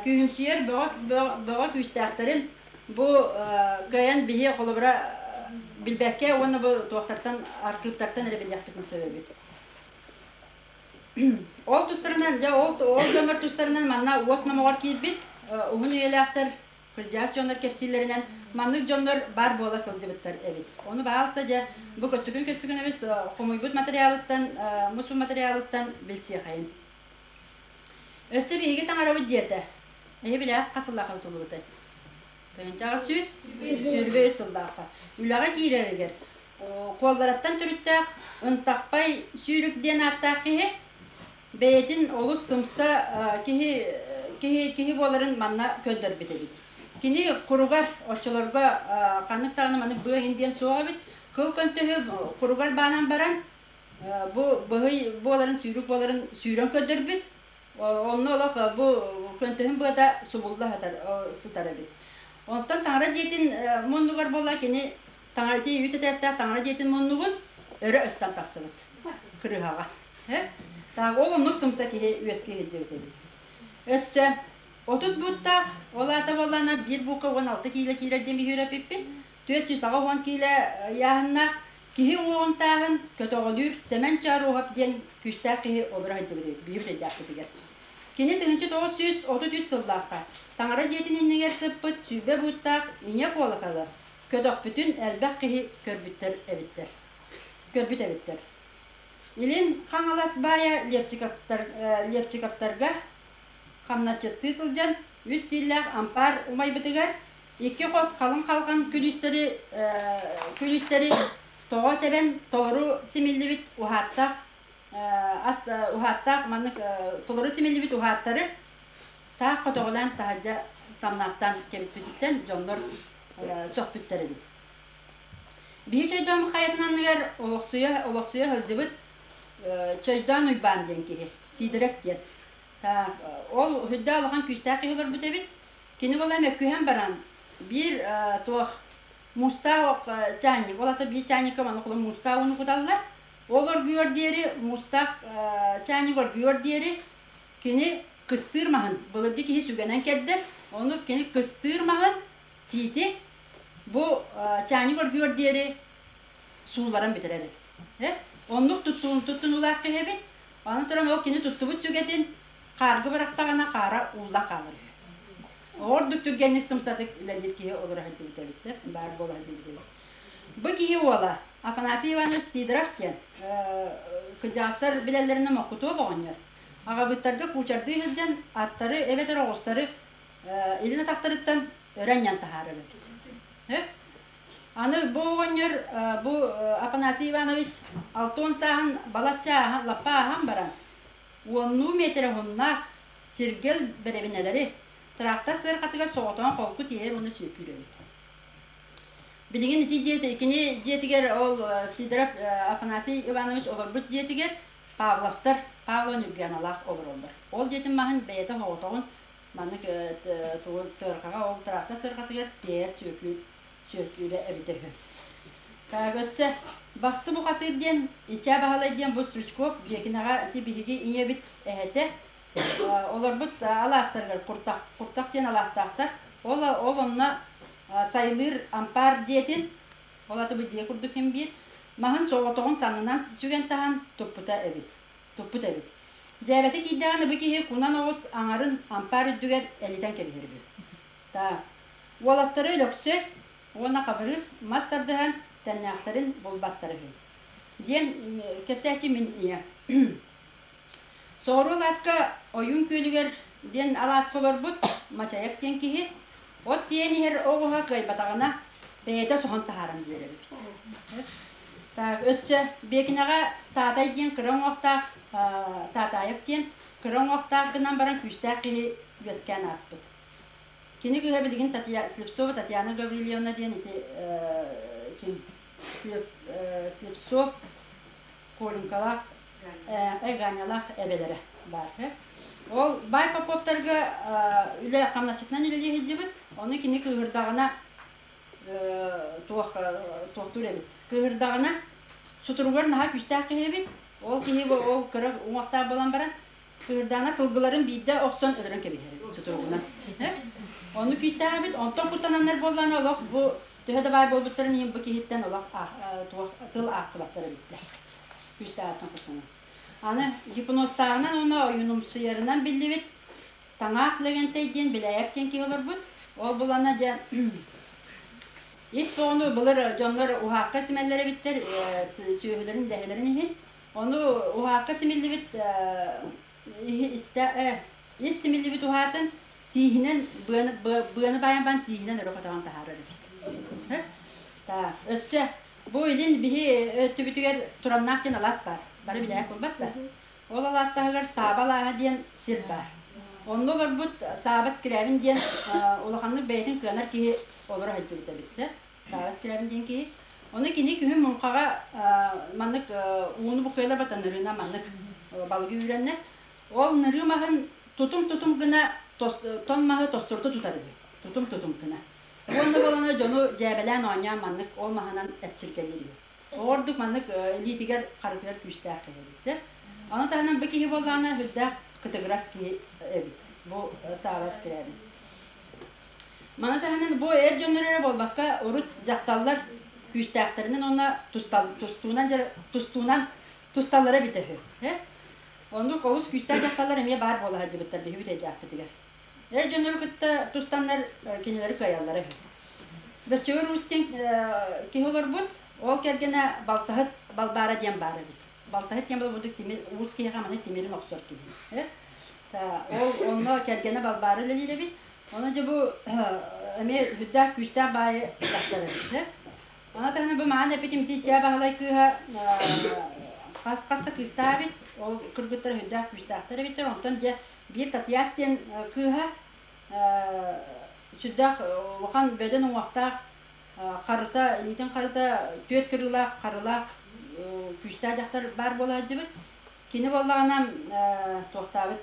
күүһүмсүйэр бөҕө күүстээхтэрин бу кыайан биһи холобура билбэккэ уонна бу туохтартан архыыптартан эрэ билиэхпитин сөп эбит. Ол тустарынан дьэ ол ол дьоннор тустарынан манна уос номоҕор киирбит уһун үйэлээхтэр кырдьаҕас дьоннор кэпсииллэринэн маннык дьоннор баар буола сылдьыбыттар эбит. Ону баалса дьэ бу көстүкүн көстүкүн эбит хомуйбут материалыттан муспут материалыттан билсиэхэйин. Өссө биһиги таҥарабыт дьиэтэ. Эһи билэҕит хас сыллаахха тутуллубутай? 1823 сыллаахха. Үлэҕэ киирэригэр Куоллараттан төрүттээх Ынтахпай Сүүрүк диэн ааттаах киһи бэйэтин олус сымса киһи киһи киһи буоларын манна көрдөрбүт эбит. Кини куругар оччолорго ханнык даҕаны маннык быа иһин диэн суох эбит. Кыл көнтөһү куругар баанан баран Бу быһый буоларын, сүүрүк буоларын сүүрэн көрдөрбүт. Онно олох бу көнтөһүн быата субулла сытар эбит. Онтон таҥара дьиэтин муннугар буолла кини таҥара ити үс этээстээх таҥара дьиэтин муннугун өрө ыттан тахсыбыт кырыһаҕа. Так ол оннук сымса киһи үөскүү сылдьыбыт эбит. Өссө 30 буттаах, ол аата буоллаҕына биир бука 16 киилэ киирэр диэн биһиги үөрэппиппит. 480 киилэ ыйааһыннаах киһи уҥуоҕун тааһын көтөҕөлүүр Сэмэн Чооруоһап диэн күүстээх киһи олоро сылдьыбыт эбит биһиги бүтэйдээхпитигэр. Кини 1933 сыллаахха Таҥара дьиэтин иннигэр сыппыт 20 бууттаах ийэ куолакалы көтөхпүтүн элбэх киһи көрбүттэр эбиттэр. Көрбүт эбиттэр. Илин Хаҥалас баайа Лепчиковтарга хамначчыттыы сылдьан үс тииллээх ампаар умайбытыгар Икки хос халыҥ халҕан күлүүстэри күлүүстэри тоҕо тэбэн толору симиллибит уһааттаах ас уһааттаах маннык толору симиллибит уһааттары таах хотоҕулаан таһырдьа тамнааттаан кэбиспититтэн дьоннор сөхпүттэр эбит. Биһи Чойдоон хайатын анныгар олохсуйа олохсуйа сылдьыбыт Чойдоон Уйбаан диэн киһи, Сидоров диэн. Ол үрдэ улахан күүстээх киһи олорбут эбит. Кини буолан мөккүһэн баран, биир туох муустаах чаанньык, ол ата биир чаанньыкка манна холон муустаах ууну куталлар. Ол оргуйуор диэри, муустаах чаанньык оргуйуор диэри кини кыстыыр маһын, былыргы киһи сүгэнэн кэрдэр, ону кини кыстыыр маһын тиити бу чаанньык оргуйуор диэри суулларан бүтэрэр эбит. Оннук туттунуулаах киһи эбит. Аны туран ол кини туттубут сүгэтин Хаарга бырахтаҕына хаара ууллан хаалар үһү. Ордук түргэнник сымсатык үлэлиир киһи олоро сылдьыбыт эбит, баар буола сылдьыбыт эбит. Бу киһи уола Афанасий Иванович Сидоров диэн кырдьаҕастар билэллэринэн Моккутуоп оҕонньор. Аҕабыттарга куучардыы сылдьан аттары эбэтэр оҕустары илин атахтарыттан өрө анньан таһаарар эбит. Аны бу оҕонньор бу Афанасий Иванович 60 сааһын балачча ааһан, лаппа ааһан баран уоннуу миэтэрэ уһуннаах чиргэл бэрэбинэлэри трактор сыарҕатыгар соҕотоҕун холку тиэйэр уонна сүөкүүр эбит. Билигин ити дьиэ, кини дьиэтигэр ол Сидоров Афанасий Иванович олорбут дьиэтигэр Павловтар, Павлов Ньургуяналаах олороллор. Ол дьиэтин маһын бэйэтэ соҕотоҕун маннык тугун сыарҕаҕа ол трактор сыарҕатыгар тиэйэр сүөкүүр сүөкүүрэ эбитэ үһү. Так, өссө Бахсы Бухатыыр диэн Ичээ Баһылай диэн бу Стручков Биэкинэҕэ ити биһиги ийэбит эһэтэ олорбут алаастарыгар Куртах, Куртах диэн алаастаахтар. Ол, ол онно сайылыыр ампаар дьиэтин, ол аты бу дьиэ курдук иһин биир, маһын соҕотоҕун саннынан сүгэн таһан туппута эбит. Туппут эбит. Дьээбэтэ киирдэҕинэ бу киһи кунан оҕус аҥарын ампаар үрдүгэр элитэн кэбиһэр үһү. Таа. Уолаттары Өлөксөй уонна Хабырыыс мас тардыһан тэннээхтэрин булбаттар үһү. Диэн кэпсээччи мин ийэ. Соҕуруу алааска Ойуун күөлүгэр диэн алааска олорбут Мачайап диэн киһи от тиэйэн иһэр оҕуһа кыайбатаҕына бэйэтэ соһон таһааран биэрэр эбит. Так, өссө Биэкинэҕэ Таатай диэн кыра уҥуохтаах Таатаев диэн кыра уҥуохтаах гынан баран күүстээх киһи үөскээн ааспыт. Кини кыыһа билигин Татья, Слепцова Татьяна Гаврильевна диэн ити ким Слепцов Коленькалаах, Ганялаах эбэлэрэ баар. Ол баай Поповтарга үлэ хамначчытынан үлэлии сылдьыбыт. Ону кини кыыһырдаҕына туох туохтуур эбит. Кыыһырдаҕына сутуругар наһаа күүстээх киһи эбит. Ол киһи ол кыра уҥуохтаах буолан баран кыырдаана сылгыларын биирдэ охсон өлөрөн кэбиһэр эбит сутуругунан. Ону күүстээх эбит. Онтон куттананнар буоллаҕына олох бу Төһө да баай буолбуттарын иһин бу киһиттэн олох туох тыл аахсыбаттар эбиттэр. Күүстээҕиттэн куттанан. Аны гипнозтааҕынан уонна ойуунумсуйарынан биллибит Таҥаах Лэгэнтэй диэн Билээйэп диэн киһи олорбут. Ол булана дьэ ис оҕону былыр дьоннор уһаакка симэллэр эбиттэр сүөһүлэрин дэһэлэрин иһин. Ону уһаакка симиллибит ис симиллибит уһаатын тииһинэн быаны, быаны баайан баран тииһинэн өрө көтөҕөн таһаарар эбит. Так, өссө бу илин биһи өттүбүтүгэр Тураннаах диэн алаас баар. Бары билээк буолбат да. Ол алаас таһыгар Сааба алааһа диэн сир баар. Онно олорбут Сааба Скрябин диэн улаханнык бэйэтин кыанар киһи олоро сылдьыбыт эбит. Сааба Скрябин диэн киһи. Ону кини күһүн муҥхаҕа маннык ууну буккуйалар батанырыына маннык балыгы үүрэннэр Ол нырыы маһын тутум-тутум гына тоҥ маһы тостурда тутар үһү. Тутум-тутум гына. Уонна буолана дьону дьээбэлээн оонньоон маннык ол маһынан эпчиргэлиир үһү. Ордук маннык илиитигэр харытыгар күүстээх киһи эбит. Ону таһынан бу киһи буоллаҕына сүрдээх кытыгырас киһи эбит. Бу Саабас Кирээбин. Маны таһынан бу эр дьоннор эрэ буолбакка урут дьахталлар күүстээхтэринэн уонна тустуунан тустуунан тусталлара эбитэ үһү. Оннук олус күүстээх дьахталлар эмиэ баар буола сылдьыбыттар биһиги бүтэйдээхпитигэр. Эр дьоннору кытта тустаннар кинилэри кыайаллара үһү. Бөччөгөр Уус диэн киһи олорбут, ол кэргэнэ Балтаһыт Балбаара диэн баар эбит. Балтаһыт диэн буолбут тимир, уус киһиэхэ маны тимирин охсор киһи. Ол онно кэргэнэ Балбаара үлэлиир эбит. Ону дьэ бу эмиэ сүрдээх күүстээх баайы дьахтар эбит. Аны таһынан бу маан эппитим ити Чээ Баһылай кыыһа хас хас да кыыстаах эбит. Ол кыргыттара сүрдээх күүстээхтэр эбиттэр. Онтон дьэ биир Татьяс диэн кыыһа сүрдээх улахан бөдөҥ уҥуохтаах харыта, илиитин харыта түөрт кырыылаах харылаах күүстээх дьахтар баар буола сылдьыбыт. Кини буоллаҕына туохтаабыт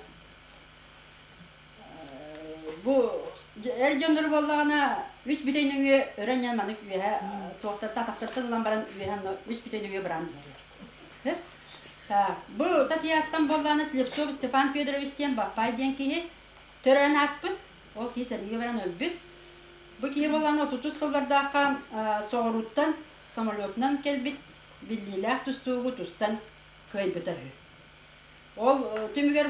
Бу эр дьоннор буоллаҕына үс бүтэй нөҥүө өрө анньан маннык үөһэ туохтарта атахтартан ылан баран үөһэ онно үс бүтэй нөҥүө быраан биэрэр эбит. Так, бу Татьястан буоллаҕына Слепцов Степан Федорович диэн Баппай диэн киһи төрөөн ааспыт. Ол киһи сэриигэ баран өлбүт. Бу киһи буоллаҕына 33 сыллардаахха соҕурууттан самолетунан кэлбит биллиилээх тустуугу тустан кыайбыта үһү. Ол түмүгэр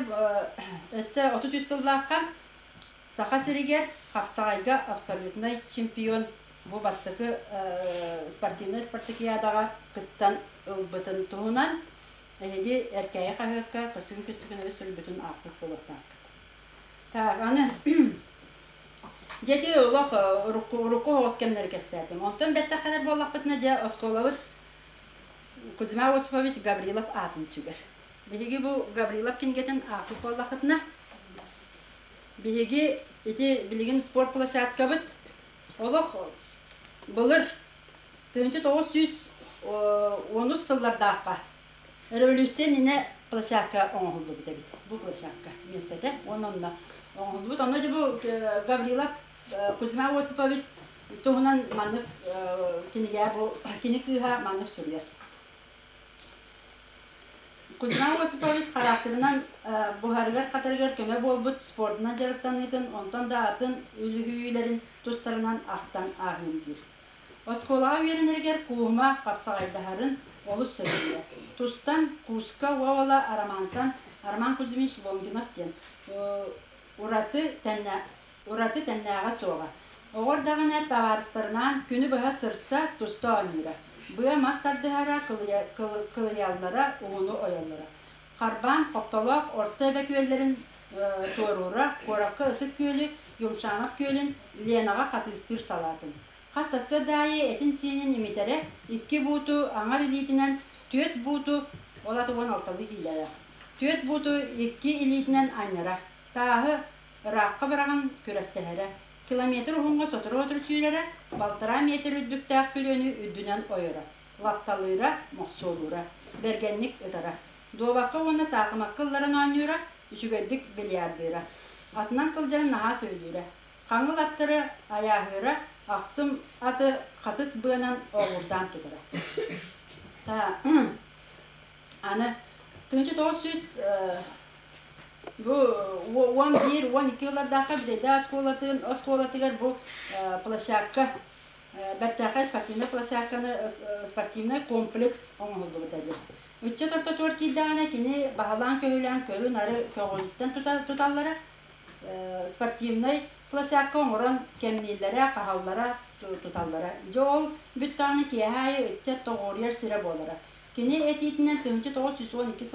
өссө 33 сыллаахха Саха сиригэр хапсаҕайга абсолютнай чемпион бу бастакы спортивнай спартакиадаҕа кыттан ылбытын туһунан эһиги Эркээйи хаһыакка Көстүгүн Көстүкүнэбит суруйбутун аахпыт буолуохтааххыт. Так, аны дьэ ити олох урукку урукку оҕус кэмнэри кэпсээтим. Онтон бэттэххэнэр буоллахпытына дьэ оскуолабыт Кузьма Осипович Гаврилов аатын сүгэр. Биһиги бу Гаврилов кинигэтин аахпыт буоллаххытына, биһиги ити билигин спорт площадкабыт олох былыр 1910 сыллардаахха революция иннинэ площадка оҥоһуллубут эбит. Бу площадка миэстэтэ уонна онно оҥоһуллубут. Онно дьэ бу Гаврилов Кузьма Осипович туһунан маннык кинигэ бу кини кыыһа маннык суруйар. Кузьма Осипович хараактырынан буһарыгар-хатарыгар көмө буолбут спордунан дьарыктаныытын, онтон да атын үлүһүйүүлэрин тустарынан ахтан ааһыым диир. Оскуолаҕа үөрэнэригэр Кууһума хапсаҕайдаһарын олус сөбүлүүрэ. Тустан Куска уола Романтан Роман Кузьмич Лонгинов диэн ураты тэннэ ураты тэннээҕэ суоҕа. Оҕо эрдэҕинэ табаарыстарынаан күнү быһа сырса, туста оонньуура. Быа мас тардыһара, кылыйаллара, уһуну ойоллоро. Харбаан Хоптолоох орто эбэ күөллэрин туоруура, куоракка Ытык Күөлү, Юмшанов күөлүн, Ленаҕа хатыыстыыр салаатын. Хас сарсыарда аайы этин-сиинин имитэрэ, икки бууту аҥар илиитинэн, түөрт бууту, ол аата 16-лыы киилэлээх, түөрт бууту икки илиитинэн анньара. Тааһы ыраахха быраҕан күрэстэһэрэ, километр уһуҥҥа сотору-сотору сүүрэрэ, балтараа метр үрдүктээх күрүөнү үрдүнэн ойоро, лапталыыра, мохсуолуура, бэргэнник ытара. Дуобакка уонна саахымакка ылларан оонньуура, үчүгэйдик бильярдыыра. Атынан сылдьарын наһаа сөбүлүүрэ. Хаҥыл аттары айааһыыра, ахсым аты хатыс быанан оҕуурдаан тутара. Та аны 1900 Бу 11, 12 ылардаахха Бүтэйдээх оскуолатын оскуолатыгар бу площадка бэртээхэй спортивнай площадканы спортивнай комплекс оҥоһуллубута диэн. Ыччат ортотугар киирдэҕинэ кини баһылаан-көһүлээн көрү-нары көҕүлүттэн туталлара, спортивнай площадка оҥорон кэмнииллэрэ, хаһаллара, туталлара. Дьэ ол бүттэҕинэ киэһэ аайы ыччат тоҕуоруйар сирэ буолара. Кини этиитинэн 1912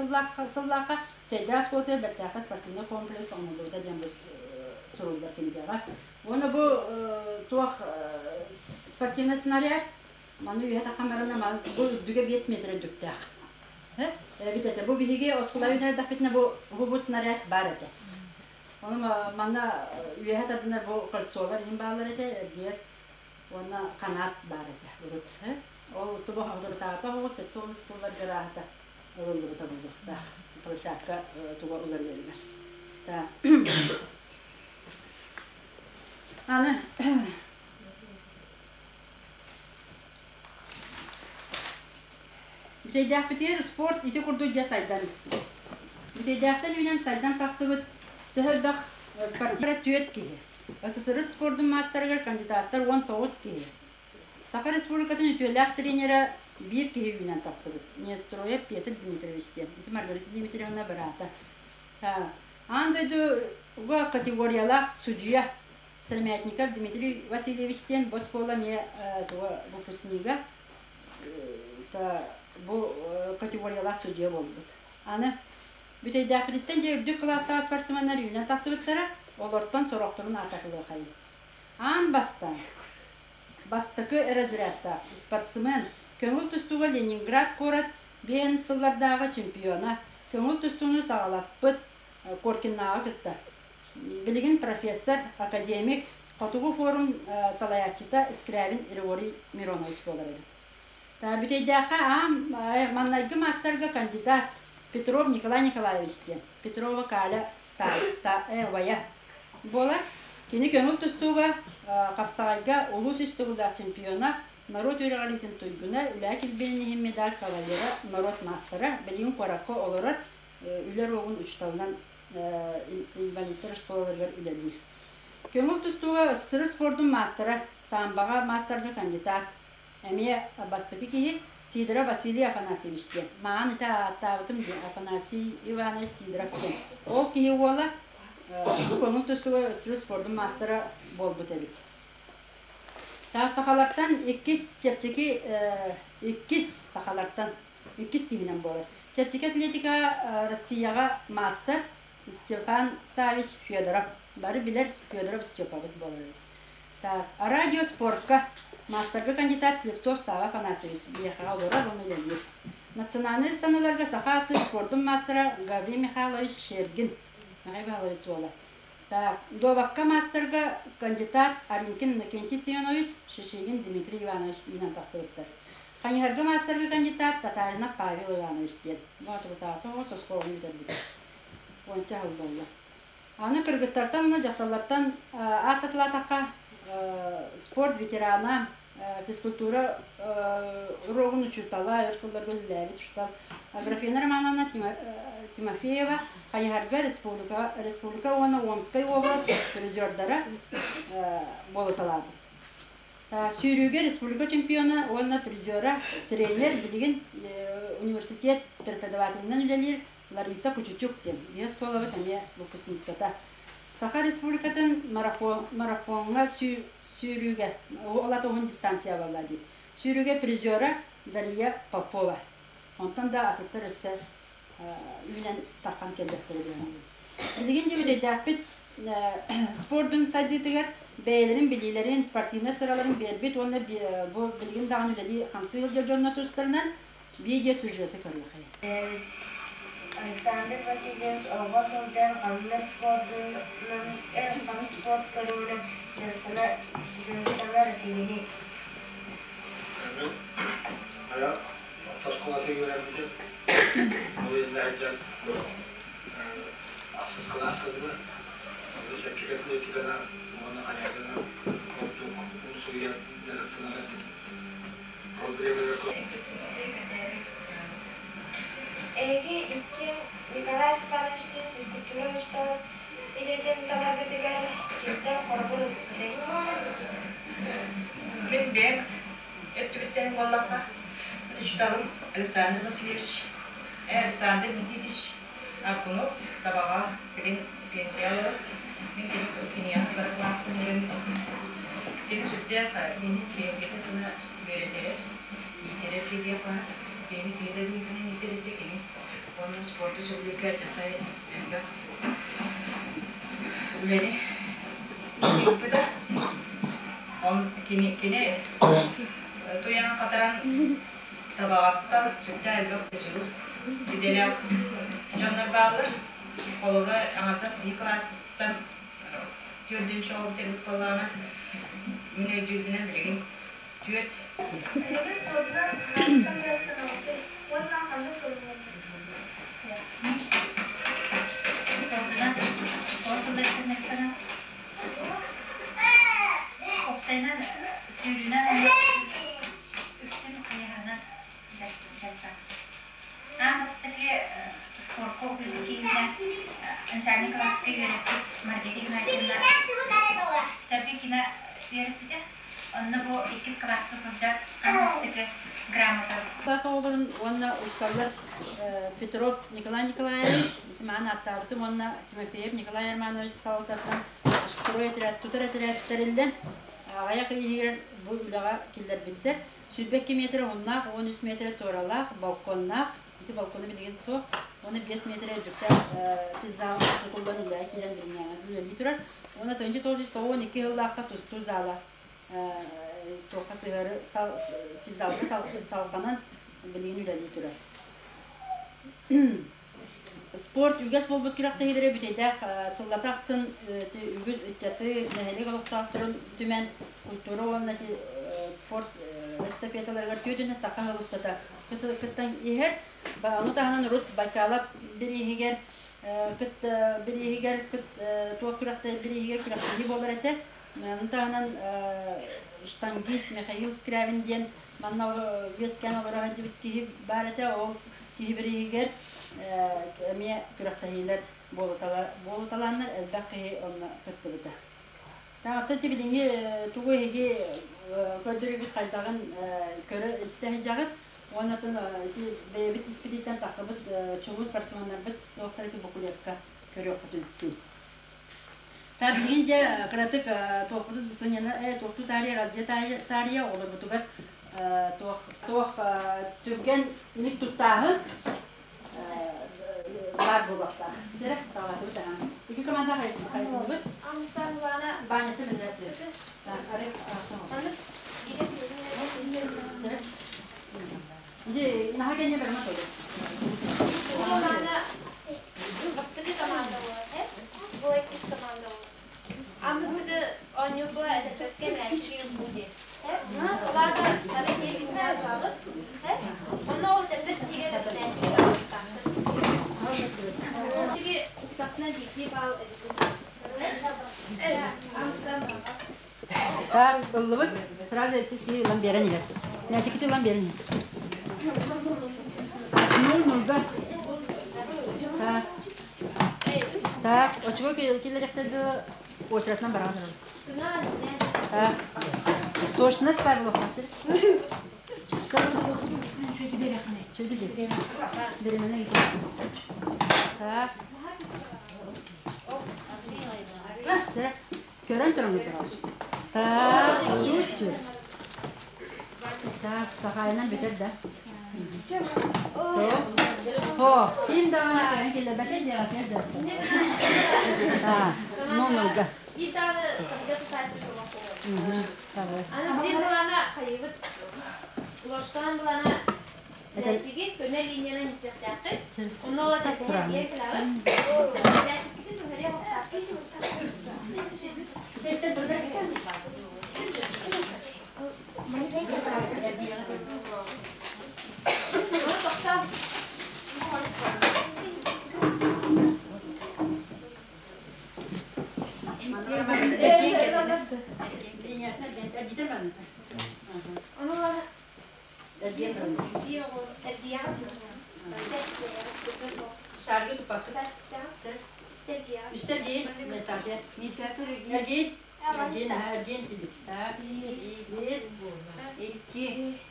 сыллаахха Чэйдээх оскуолатыгар бэртээхэй спортивнай комплекс оҥоһуллубута диэн бу суруллар кинигэҕэ. Уонна бу туох спортивнай снаряд маны үөһэ таххан баран бу үрдүгэ 5 метр үрдүктээх. Эбит этэ. Бу биһиги оскуола үүнэрдэхпитинэ бу бу снаряд баар этэ. Ону манна үөһэ тардынар бу кольцолар иһин бааллар этэ, эргиэр уонна канат баар этэ урут. Ол тубу соторутааҕыта оҕус 70 сылларга ырааһыта ылыллыбыта буолуохтаах. Площадка туга уларыйарыгар. Аны Бүтэйдээхпитигэр спорт ити курдук дьэ сайдан испит. Бүтэйдээхтэн үүнэн сайдан тахсыбыт төһө элбэх спортивнай түөрт киһи. СССР спордун маастарыгар кандидаттар 19 киһи. Саха Республикатын үтүөлээх тренерэ биир киһи үүнэн тахсыбыт, Нестроев Петр Дмитриевич диэн. Ити Маргарита Дмитриевна быраата. Аан дойдуга категориялаах судьуйа Сыромятников Дмитрий Васильевич диэн бу оскуола эмиэ выпускнига бу категориялаах судьуйа буолбут. Аны бүтэйдээхпититтэн дьэ үрдүк кылаастаах спортсменнар үүнэн тахсыбыттара, олортон сорохторун аататылыахайын. Аан бастаан бастакы разрядтаах спортсмен, көҥүл тустууга Ленинград куорат биэһин сыллардааҕы чемпиона, көҥүл тустууну саҕаласпыт Коркиннааҕы кытта. Билигин профессор, академик, Хотугу форум салайааччыта Скрябин Григорий Миронович буолар эбит. Бүтэйдээххэ аан маҥнайгы маастарга кандидат Петров Николай Николаевич диэн, Петрова Каля убайа буолар. Кини көҥүл тустууга хапсаҕайга улуус үс төгүллээх чемпиона, норуот үөрэҕириитин туйгуна, үлэ килбиэнин иһин медаль кавалера, норуот маастара, билигин куоракка олорор, үлэ уруогун учууталынан инвалидтар оскуолаларыгар үлэлиир. Көҥүл тустууга СССР спордун маастара, самбоҕа маастарга кандидат, эмиэ бастакы киһи Сидоров Василий Афанасьевич диэн. Маҕан ити ааттаабытым диэн Афанасий Иванович Сидоров диэн. Ол киһи уола бу көҥүл тустууга СССР спордун маастара буолбут эбит. Таас сахалартан иккис чэпчэки иккис сахалартан иккис киһинэн буолар. Чэпчэки атлетика Россияҕа маастар Степан Савич Федоров. Бары билэр Федоров Степабыт буолар эбит. Так, радио спортка маастарга кандидат Слепцов Сава Афанасьевич биһиэхэҕэ олорор уонна үлэлиир. Национальнай ыстаныыларга Саха асы спордун маастара Гаврил Михайлович Шергин, Михаил Михайлович уола. Так, дуобакка маастарга кандидат Аринкин Иннокентий Семенович, Шишигин Дмитрий Иванович үүнэн тахсыбыттар. Хайыһарга маастарга кандидат Татаринов Павел Иванович диэн. Боотурутааҕы оҕо оскуоланы бүтэрбитэ. Уонча сыл буолла. Аны кыргыттартан уонна дьахталлартан ааттатылаатахха, спорт ветерана, физкультура уруогун учуутала, өр сылларга үлэлээбит учуутал Аграфена Романовна Тимофеева хайыһарга республика, республика уонна Омскай уобалас призердара буолуталаабыт. Сүүрүүгэ республика чемпиона уонна призера, тренер билигин университет преподавателинэн үлэлиир Лариса Кучучук диэн биһи оскуолабыт эмиэ выпускницата. Саха Республикатын марафоҥҥа сүүрүүгэ, ол ата уһун дистанция буолла дии. Сүүрүүгэ призера Дария Попова. Онтон да атыттар өссө үүнэн таххан кэллэхтэрэ диэн. Билигин дьүбүлэйдээхпит спордун сайдыытыгар бэйэлэрин билиилэрин, спортивнай сыраларын биэрбит уонна бу билигин даҕаны үлэлии хамсыы сылдьар дьонно тустарынан видеосюжеты көрүөхэй. Александр Васильевич оҕо сылдьан ханнык спордунан ханнык спорт көрүҥүнэн дьарыктанар этигиний? Мен аяқ оскуоласы үөрэммитим. Ол иннэ сылдьан ахсыс кылааска Онно чэпчэки атлетиканан уонна хайаатынан ордук умсугуйан дьарыктанар этим. Ол бириэмэлэргэ Эһиги иккиэн Николай Степановичтыын физкультура учууталын идэтин таларгытыгар кимтэн холобур ылбыккытый? Мин бэйэм өттүбүттэн буоллахха, учууталым Александр Васильевич, Александр Никитич Аргунов Табаҕа билин пенсия олорор. Мин кини киниэхэ кыра кылаастан үөрэммитим. Кини сүрдээх миини бэйэтэ гына үөрэтэрэ, иитэрэ диэххэ баар. Бэйэни киһи да быһыытынан иитэр этэ кини. Уонна спорду сөбүлүүргэ дьатай элбэх үлэни ыыппыта. Он кини кини туйаҕын хатаран Табаҕаттан сүрдээх элбэх физрук идэлээх дьоннор бааллар. Холобура, аҥардас биир кылааспыттан төрдүнчү оҕо бүтэрбит буоллаҕына, мин өйдүүрбүнэн билигин түөрт. Эһиги спордунан хаһааҥҥыттан дьарыктанаҕытый уонна ханнык көрүҥнэргэ? Спордунан оскуола сылларыттан дьарыктанабын. Уопсайынан сүүрүүнэн үксүн хайыһарынан дьарыктанар. Аан бастакы спорка уһуйбут киһитэ начальник кылааска үөрэппит Маргарита Игнатьевна Чабыкина үөрэппитэ. Онно бу иккис кылааска сылдьар аан бастакы грамота. Кылаас оҕолорун уонна учууталлар Петров Николай Николаевич, маан ааттаабытым уонна Тимофеев Николай Романович салалтатынан строй отряд, тутар отряд тэриллэн аҕыйах ый иһигэр бу үлэҕэ киллэрбиттэр. 22 метр уһуннаах, 13 метр туоралаах, балконнаах, ити балкону билигин суох, уонна 5 метр үрдүктээх зал тутуллан үлэҕэ киирэн билиҥҥээҥи үлэлии турар. Уонна 1992 сыллаахха тустуу зала туохха сыһыары физзалга салҕанан билигин үлэлии турар. Спорт үгэс буолбут күрэхтэһиилэрэ бүтэйдээх сыллата ахсын үгүс ыччаты, нэһилиэк олохтоохторун түмэн культура уонна спорт эстафеталарыгар түөтүнэ таха сыл устата кыттан иһэр. Ону таһынан урут Байкалап бирииһигэр кыт бирииһигэр кыт туох күрэхтэһи бирииһигэр күрэхтэһии буолар этэ. Ону таһынан штангист Михаил Скрябин диэн манна үөскээн олоро сылдьыбыт киһи баар этэ. Ол киһи бирииһигэр эмиэ күрэхтэһиилэр буолуталааннар элбэх киһи онно кыттыбыта. Оттон билиҥҥи тугу эһиги көрдөрүүбүт хайдаҕын көрө истэ сылдьаҕыт. Уонна ити бэйэбит испититтэн таххыбыт чулуу спортсменнарбыт туохтара ити буклетка көрүөххүтүн син. Та билигин дьэ кыратык туохпутун сынньана туохтуу таарыйа аралдьыйа таарыйа оҕолорбутугар туох туох түргэнник туттааһын баар буолуохтаах. Сэрэ саҕалаатыбыт аһаан. Икки команда хайытыллыбыт. Баанньата биллэр сир. Иди наһаа кэннэ барма тоду. Бастакы команда буолар, Бу иккис команда буолар. Амыстыгы оонньууга этэрбэскэ мээчиги ылбыы Олаата ары диэкиннэ ылаҕыт. Онно ол этэрбэс тиигэр мээчиги ылыахтааххыт. Мээчиги уктахтына биирдии баал эбитин. Так, ыллыбыт. Сразу иккис киһи ылан биэрэн иһэр. Мээчикити ылан биэрэн иһэр. Нул нулга. Так. Так, очко киллэриэхтэ очередынан бараҕын. Так. Точность бар буолуохтаах. Чөйдү бер. Беремене Так. Көрөн туран Так, чуть-чуть. Так, сахайынан бүтэр да. Хо, ким даҕаны кэлэн киллэрбэтэ дьиэҕэ дьэ. А, ну нуга. Аны биир былаана хайыбыт ложканан былаана мээчиги көнө линиянан иччэхтээххит. Онно ол этэрбэһэ кэлэҕит. Мээчиккитин түһэриэх охтааххыт. Шаргы туппаккыт. Үстэргиин, Эргиин, эргиин, аһа эргиин сидик. Так, биир, икки,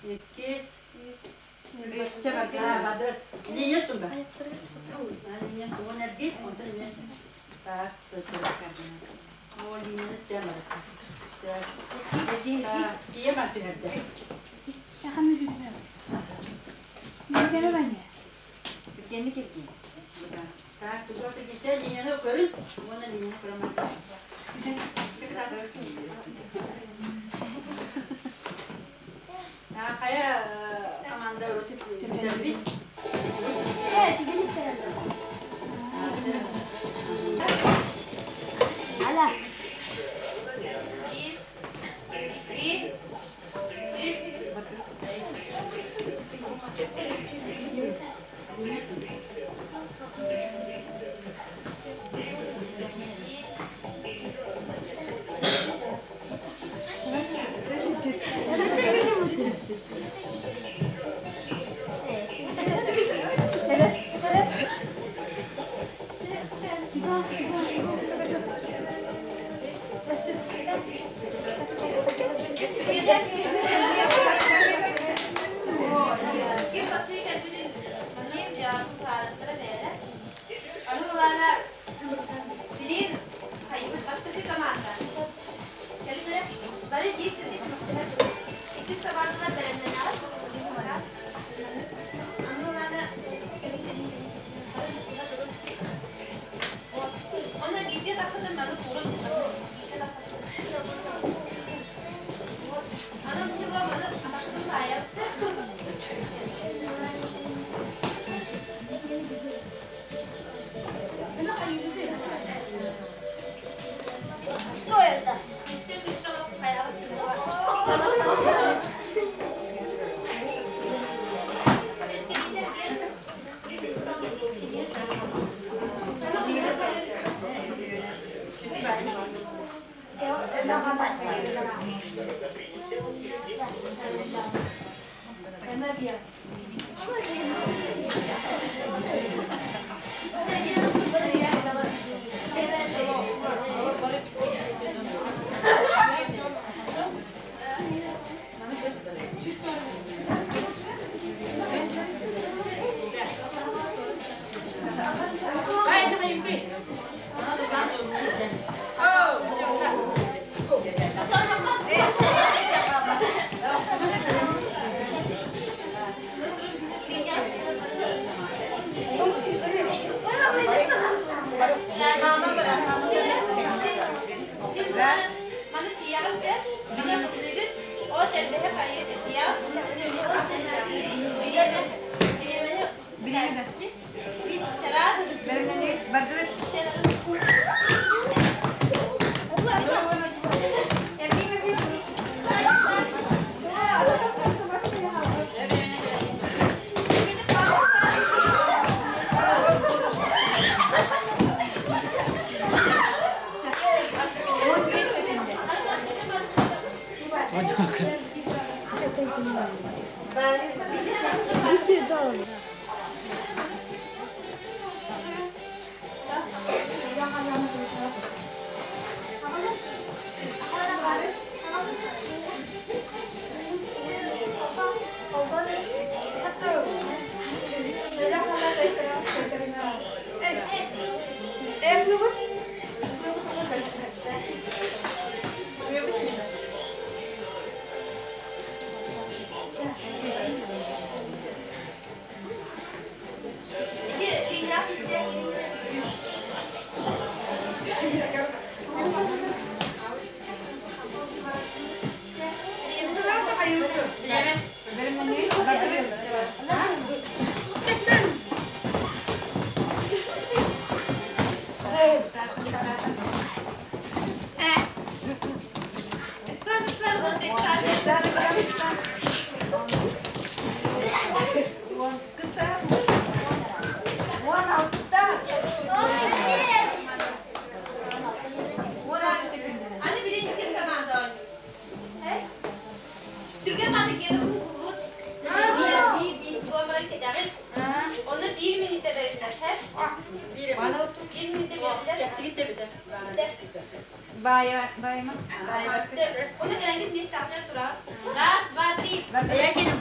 икки, үс. Үс, барды. Линия устун ба. Линия устун. Уон эргиин, онтон эмиэ. Так, Ол линияны тем Эргиин, тиийэ бар түһэрдэ. Түргэнник эргиин. Так, тугу кичэ линияны көрүн, уонна линияны көрөн Так, хайа команда бүтэрбит? Биир, икки, үс. Ким бастыы кэлбитин маннык дьаабы быһаараттара бээрэ. Аны былаана билин хайыбыт бастакы команда. Кэлитэрэ бары биир сиргэ чөмөхтөһө турар. Иккис командалар бэлэмнэнэҕит. Аны былаана Онно бииргэ тахсытын маны курун. Бииргэ тахсытын. Аны бу маны атахтын таайар. Что это? Этиэҕин сөп, Мин ыллыыгыт, ол тэрбэһэ хайы этиэҕ, бириэмэ, бириэмэни Бириэмэ Чараас. Бэлэмнэнии бардыбыт. Бэлэмнэнии бардыбыт. Аны билин команда оонньуур. Түргэн маны киэн уһуллубут. Биир биир биир буолан кэтэҕин. Оны биир мүнүүтэ бэриллэр. Биир мүнүүтэ бэриллэр. Баайа, баайма. Оны кэлэҥҥит миэстэҕитигэр тураҕыт. Раз, два, три. Я кэлим.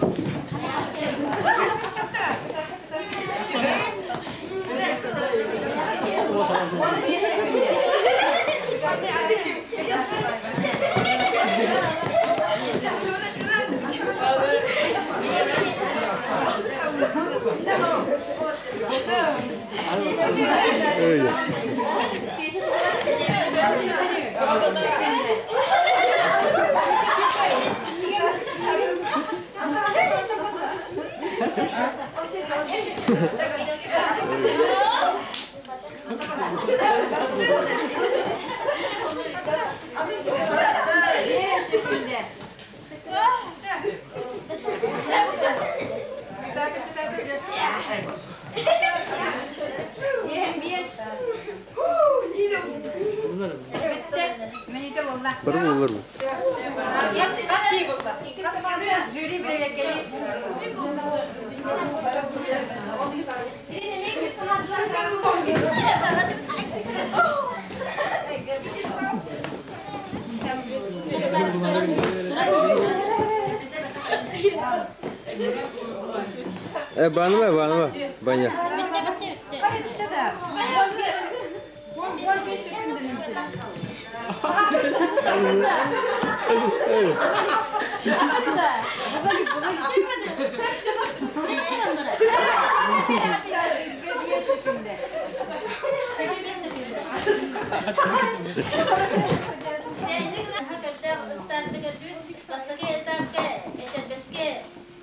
Бары буолар бу. Жюри проверкали. Э, баныма, баныма, баня. Бастакы этапка этэрбэскэ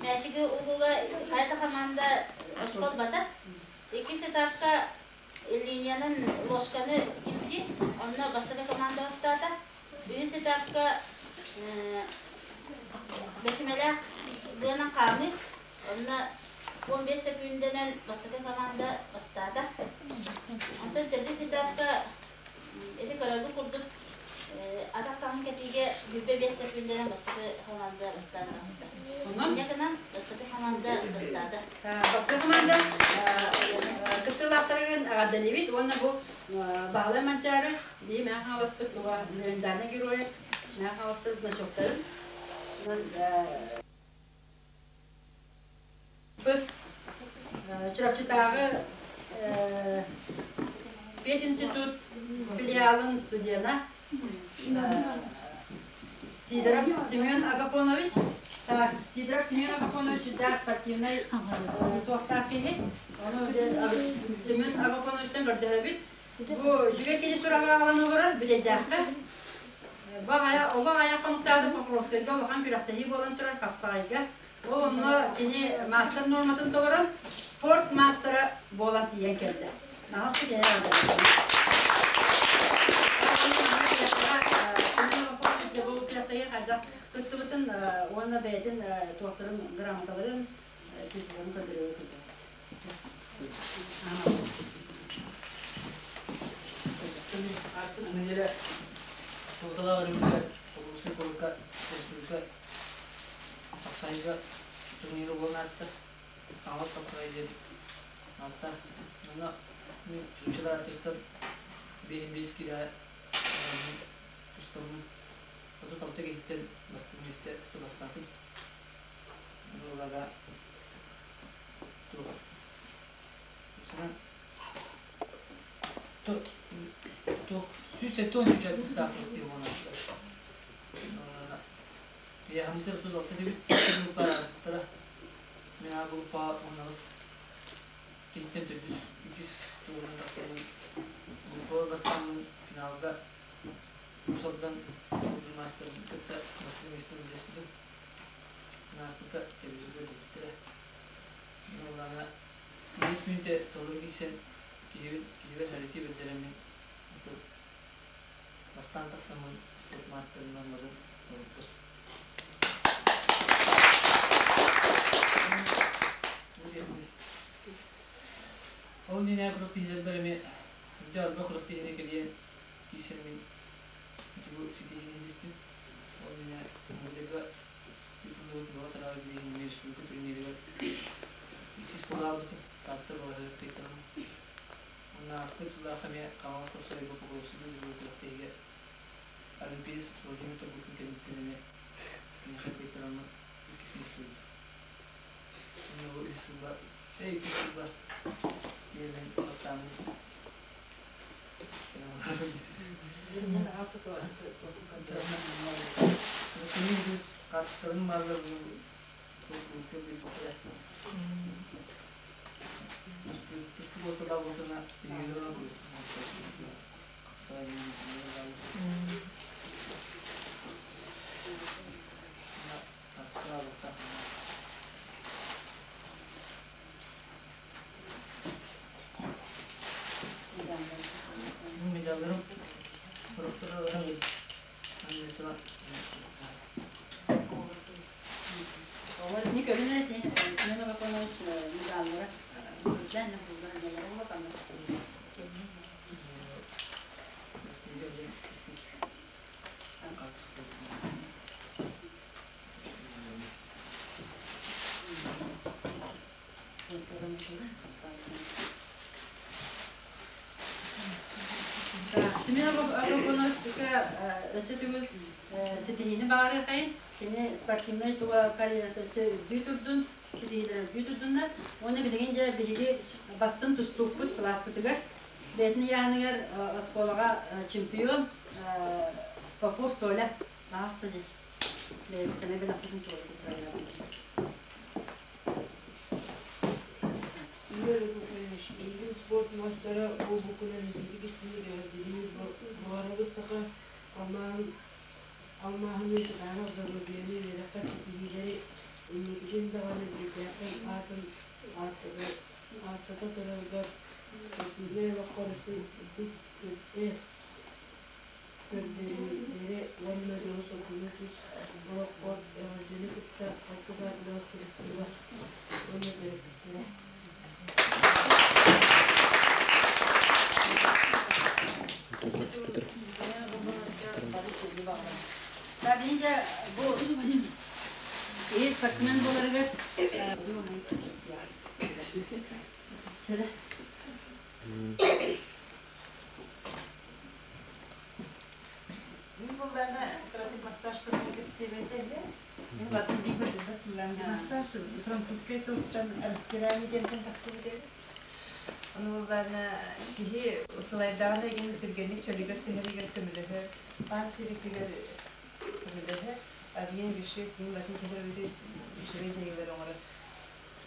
мээчиги угууга хайа команда очко ылбата. Иккис этапка линиянан ложканы илдьи, онно бастакы команда бастаата. Үһүс этапка бэчимэлээх быанан хаамыы, онно 15 сөкүүндэнэн бастакы команда бастаата. Онтон төрдүс этапка ити көрөргүт курдук атах таҥын кэтиигэ 25 сөкүүндэнэн бастакы команда бастаан таҕыста. Инньэ гынан бастакы команда бастаата. Бастакы команда кыттыылаахтарыгын эҕэрдэлиибит уонна бу Баһылай Манчаары бии Мэҥэ Хаҥаласпыт легендарный геройа Мэҥэ Хаҥаластар значоктарын Чурапчытааҕы пединститут филиалын студена Сидоров Семен Агафонович. Так, Сидоров Семен Агафонович үрдээх спортивнай туохтаах киһи. Ону Семен Агафоновичтан көрдөһөбүт. Бу үчүгэй кини сураҕа аҕалан олорор Бүтэйдээххэ. Бу аҕайа олох аҕыйах хонуктаах Покровскайга улахан күрэхтэһии буолан турар хапсаҕайга. Ол онно кини маастар нуорматын толорон спорт маастара буолан тиийэн кэллэ. Наһаа кини хайдах кыттыбытын уонна бэйэтин туохтарын грамоталарын титуларын көрдөрүө Ааспыт нэдиэлэ суолталаах өрөбүлүгэр Покровскай куоракка республика хапсаҕайга турнира буолан ааста. Хаҥалас хапсаҕай диэн ааттаах. Онно мин чурапчылар аатыттан биэһин биэс киилэҕэ тустаммын 36 киһиттэн бастыҥ миэстэ бастаатым. Буоллаҕа туох туох 170 участоктаах коллектив буолан Яхамытыр 36 дебит группа арахтара. Мен а группа 18 киһиттэн төрдүс иккис туурун тахсаммын группа бастааммын финалга Мусордан спордун маастарын кытта бастыҥ миэстэни үллэспитим. Ааспыкка телевизорга көрдөрбүттэрэ. Уоллааҕа биэс мүнүүтэ толору киирсэн киһибин киһибэр харитыы бэрдэрэммин бастаан тахсаммын спорт маастарынан баран толордум. Ол иннинэ күрэхтэһиилэрбэр эмиэ үрдэ элбэх күрэхтэһиини кэлийэн киирсэммин ити бу ситиһиини истим. Ол иннинэ Монголияга ыытыллыбыт Бөҕө Тараҕай билиһиннэрии республика турнирыгар иккис буолаабытым. Таатта бөҕөтүгэр кыайтаран. Уонна ааспыт сыллаахха эмиэ Хаҥалас Хапсарайга Покровскайга ыытыллыбыт күрэхтэһиигэ Олимпиец Владимир Торгукин кэнниттэн эмиэ миэхэ кыайтараммын иккис миэстэ ылбытым. Уонна бу үс сылба, иккис сылба ийэбин бастааммын. Хаартыскаларын бааллар Медалларым Ни көрүнэ ти Семен Агафонович медаллара үрдэн буллар нелер улахан. Семен Агафоновичка өссө түгүл ситиһиини баҕарыахайын. Кини спортивнай туга карьерата өссө үрдүү турдун, ситиһиилэр үрдүү турдуннар. Уонна билигин дьэ биһиги бастын тустуукпут кылааспытыгар бэйэтин ыйааһыныгар оскуолаҕа чемпион Попов Толя баҕаста дьэ бэйэбит сэмэй бэлэхпитин туруорбут. Игорь Прокопьевич, эйигин спорт маастара буолбуккунан итиитик истиҥник эҕэрдэлиибит. Баҕарабыт саха алмааһын алмааһыныы кытаанах доруобуйаны үөрэххэ ситиһиилэри инникитин даҕаны биирдээхтэн аатын ааттата ааттата тураргар спортивнай олоххор өссө үрдүк көрдөрүүлэри уонна дьолу-соргуну тус олоххор эҕэрдэни кытта алтыс А кылаас коллектива уонна төрөппүттэрэ. Биһиги бу киһи спортсмен буоларыгар Мин булларына кыратык массаж туһунан кэпсиэбэтэ этэ. Мин батын дии көрдүбэт массаж французскай тылтан растирание диэнтэн тахсыбыт эбит. Ону булларына киһи сылайдаҕына игин түргэнник чөлүгэр түһэригэр көмөлөһөр, паан сиритигэр көмөлөһөр, обмен веществ син батын киһи үчүгэй дьайыылары оҥорор.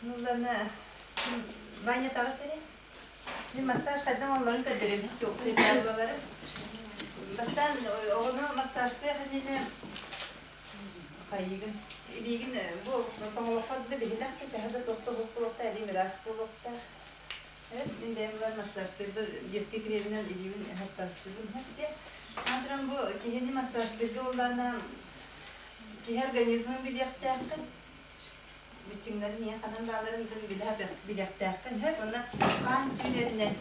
Нуллана Ваня таҕыс эрэ. Мин массаж хайдах оҥорорун көрдөрөбүн, чуопсай буолары. Бастаан оҕону массажтыах иннинэ хайыыгын илиигин бу тоҥолоххор да биһилэх да чаһы да туох да буолуохтаах, илиим ыраас буолуохтаах. Мин бэйэм булан массажтыырбар детский креминэн илиибин ыһаттааччыбын. Аны туран бу киһини массажтыырга буоллаҕына киһи организмын билиэхтээххин, быччыҥнарын ийэ ханан бааларын билиэхтээххин сөп уонна хаан сүүрэринэн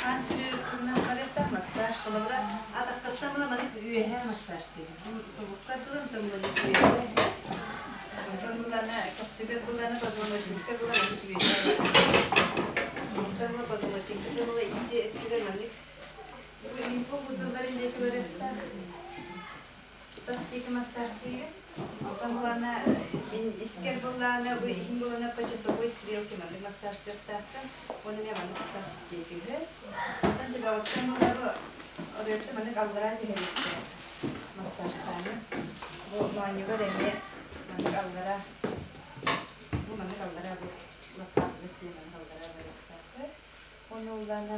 хаан сүүрэринэн барыахтаах массаж холобура атахтартан була маннык үөһээ массаж диэбит тобукка дылы онтон маннык үөһээ онтон булана көхсүгэр булана позвоночникка була маннык үөһээ онтон була позвоночникка була икки өттүгэр маннык лимфо узелларын диэки барыахтаах. Тас диэки массажтыыгын. Онтон булана искэр буллаана бу иһин булана по часовой стрелке маннык массажтыахтаахтан. Оны эмиэ маннык тас диэки үһү. Онтон тибаҕыттан булла бу оройуттан маннык аллараа түһэриэхтээх массажтааны. Бу моонньугар эмиэ маннык аллараа бу маннык аллараа бу лаппаахыгар тиийэ маннык аллараа барыахтаахтар. Уонна улаана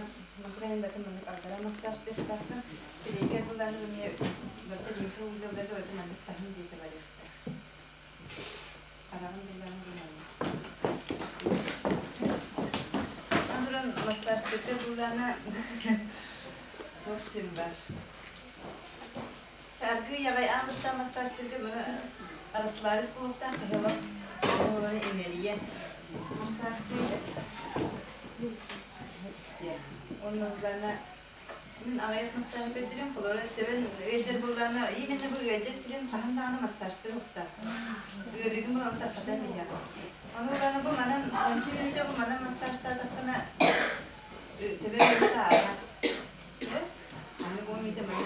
Украин батын маннык алдара массажтыахтаахтар. Сирэйгэр булааны эмиэ барыта лимфа узелларга барыта маннык таһым дьиэтэ барыахтаах. Хараҕын булааны бу маннык Андыран массажтыырга булаана туох сим бар. Аргы яҕай аан массажтыырга маны расслабис буолуохтаах кыһылы оҕолору имэрийэн массажтыыр. Онно буллаана мин аҕыйах массаж көрдөрүм, холобура төбөн ыалдьар буоллаана именно бу ыалдьар сирин хаһан даҕаны массажтыыр уохтаах. Ыарыыгын булан тархатан биһиэхэ. Ону буллаана бу манан ончу мүнүүтэ бу манан массажтаатаххына төбө ыарыыта ааһар. Аны бу мүнүүтэ манан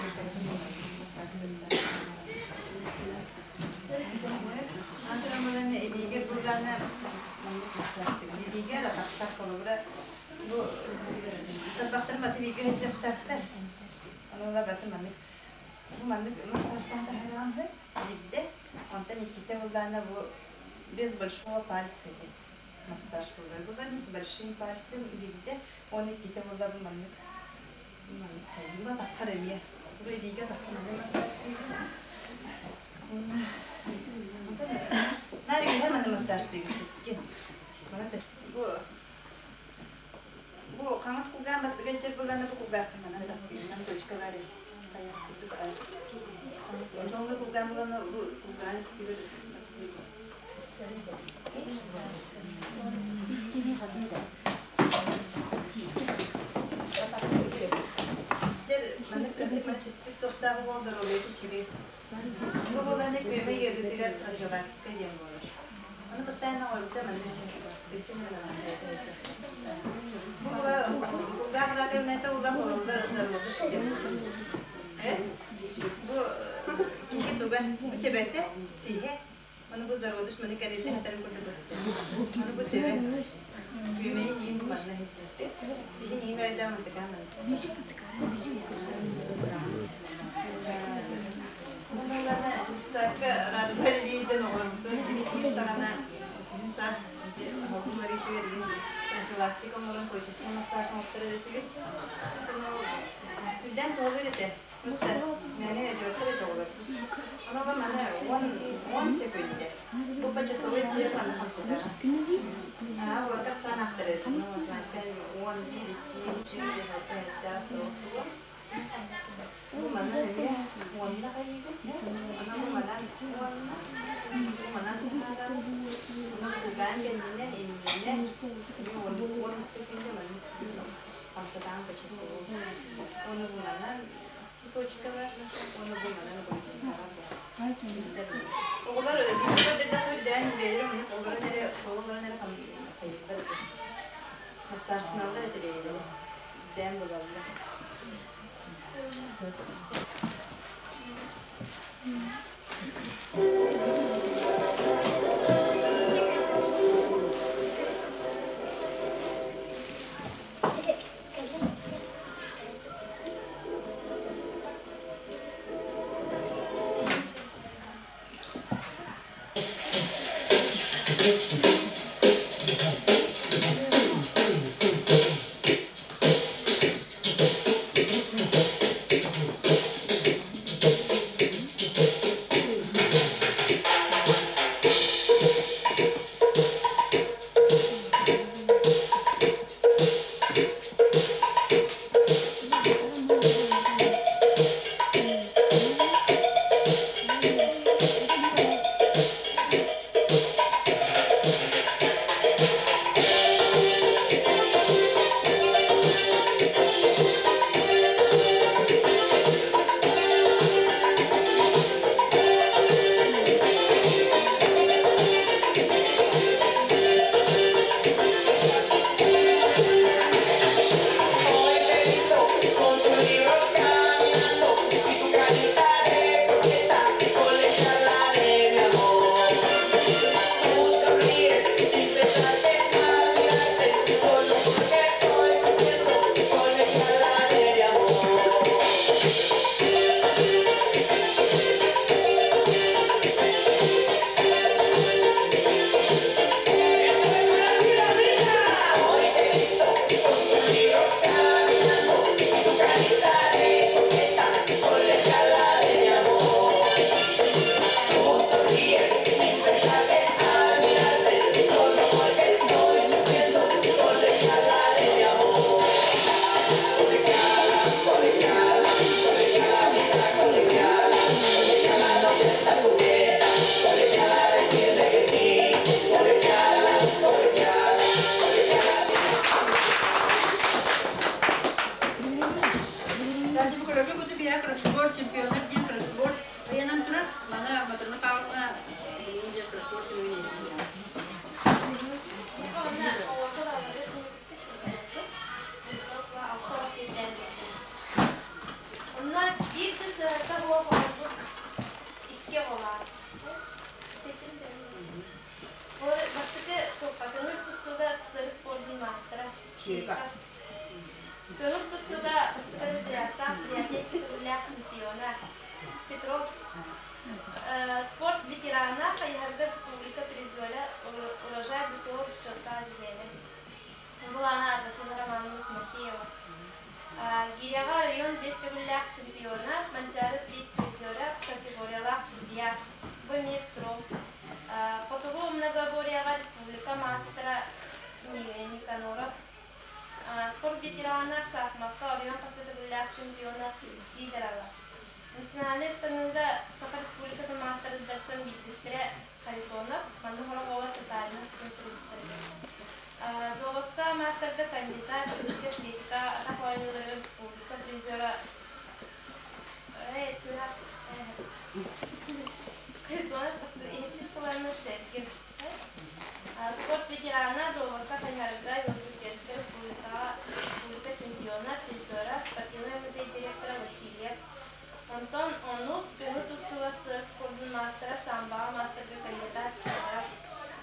массажтыырдар. Антон булан илиигэр буллаана маннык массажтыыр. Илиигэр атахтар холобура бу тарбахтарын баты бииргэ сылдьыахтаахтар. Ону ыла баты маннык бу маннык массажтаан таһааран үһү биирдэ. Онтон иккитэ буллаана бу без большого пальца диэн массаж буолар. Буллаана с большим пальцем биирдэ, уонна иккитэ буолла бу маннык маннык хайыы атаххар эмиэ. Бу илиигэ атахха маннык массажтыыбын. Уонна онтон наар үөһэ маны массажтыыбын сискин. Маны бу Бу хаҥас кулгаан баттыгар дьэр буллаана бу кулгаахха манан таттыынан точка бар хайас курдук хаҥас онтон кулгаан булана бу кулгаан өттүгэр Дьэр маннык кырдык маны түспүт туохтааҕы уол доруобуйата үчүгэй. Бу буолааны күөмэй ыарыытыгар профилактика диэн буолар. Ону постоянно оҥорбута маннык Бу кулгаах раковината ула хололлар зародыш диэн буолар. Бу киһи туга бу төбөтө сиһэ Маны бу зародыш маны кэриллэ хатарын курдук быһыта. Маны бу төбө күөмэйин иин бу манна сылдьар. Сиһин иин айдаан мантыкаан Мунулана сакка радуга лииден оҕорбутун кини саҕана мин саас оһоҕун барыытыгар игин профилактика оҥорон точечный массаж оҥотторор этибит. Үрдээн тоҕолор этэ. Мээнэ дьыбаттар этэ оҕолор. Онон маны 10 секунда. Бу по часовой стрелке аны хамсатар. Аа, олорго ахсаан ахтар этим. 11, 2, 3, 4, 5, 6, 7, Бу манан эмиэ уонна хайыыгын? Ана бу манан уонна, бу манан таһаарабын. Онон кулгаан кэннинэн, иннинэн эмиэ 10 секунда маннык хамсатаан по часовой. Уонна бу манан точка бар, уонна бу манан Оҕолор биир көрдөрдөх үрдээн бэйэлэрэ маннык олорон эрэ, олорон эрэ хайыыллар этэ. Массажтаналлар этэ бэйэлэрэ. Үрдээн булаллар. Кроссворд чемпионнар диэн кроссворд ыйанан турар. Маны Матрена Павловна билигин диэн кроссворд түмүгүн иһитиннэрэр. Онно биир да сыһыата буох оҕолорбут икки оҕолоох. Бастакы туппа көҥүл тустууга СССР спордун маастара Чириков. Көҥүл тустууга бастакы разрядтаах бириэмийэ титуллаах чемпиона Петров. Спорт ветерана, хайыһарга республика призера, урожай ДСО бочуоттаах чилиэнэ. Булана Аграфена Романовна Тимофеева. Гиряҕа район биэс төгүллээх чемпиона, Манчаары триз призера, категориялаах судья. Бу эмиэ Петров. Хотугу многоборьеҕа республика маастара Никаноров. Спорт ветерана, саахымакка оройуон хас да төгүллээх чемпиона Сидорова. Национальнай ыстаныыга Саха Республикатын маастарыттан биирдэстэрэ Харитонов, манна сорох оҕолор Татаринов диэн суруйбуттар эбит. Дуобакка маастарга кандидат, чэпчэки атлетика атах оонньууларыгар республика призера сыһа Харитонов иһиттис кылаанна Шергин. Спорт ветерана, дуобакка хайыһарга велосипедка республикаҕа республика чемпиона, призера, спортивнай музей директора Васильев. Онтон онус көҥүл тустууга СССР спордун маастара, самбоҕа маастарга кандидат Сидоров.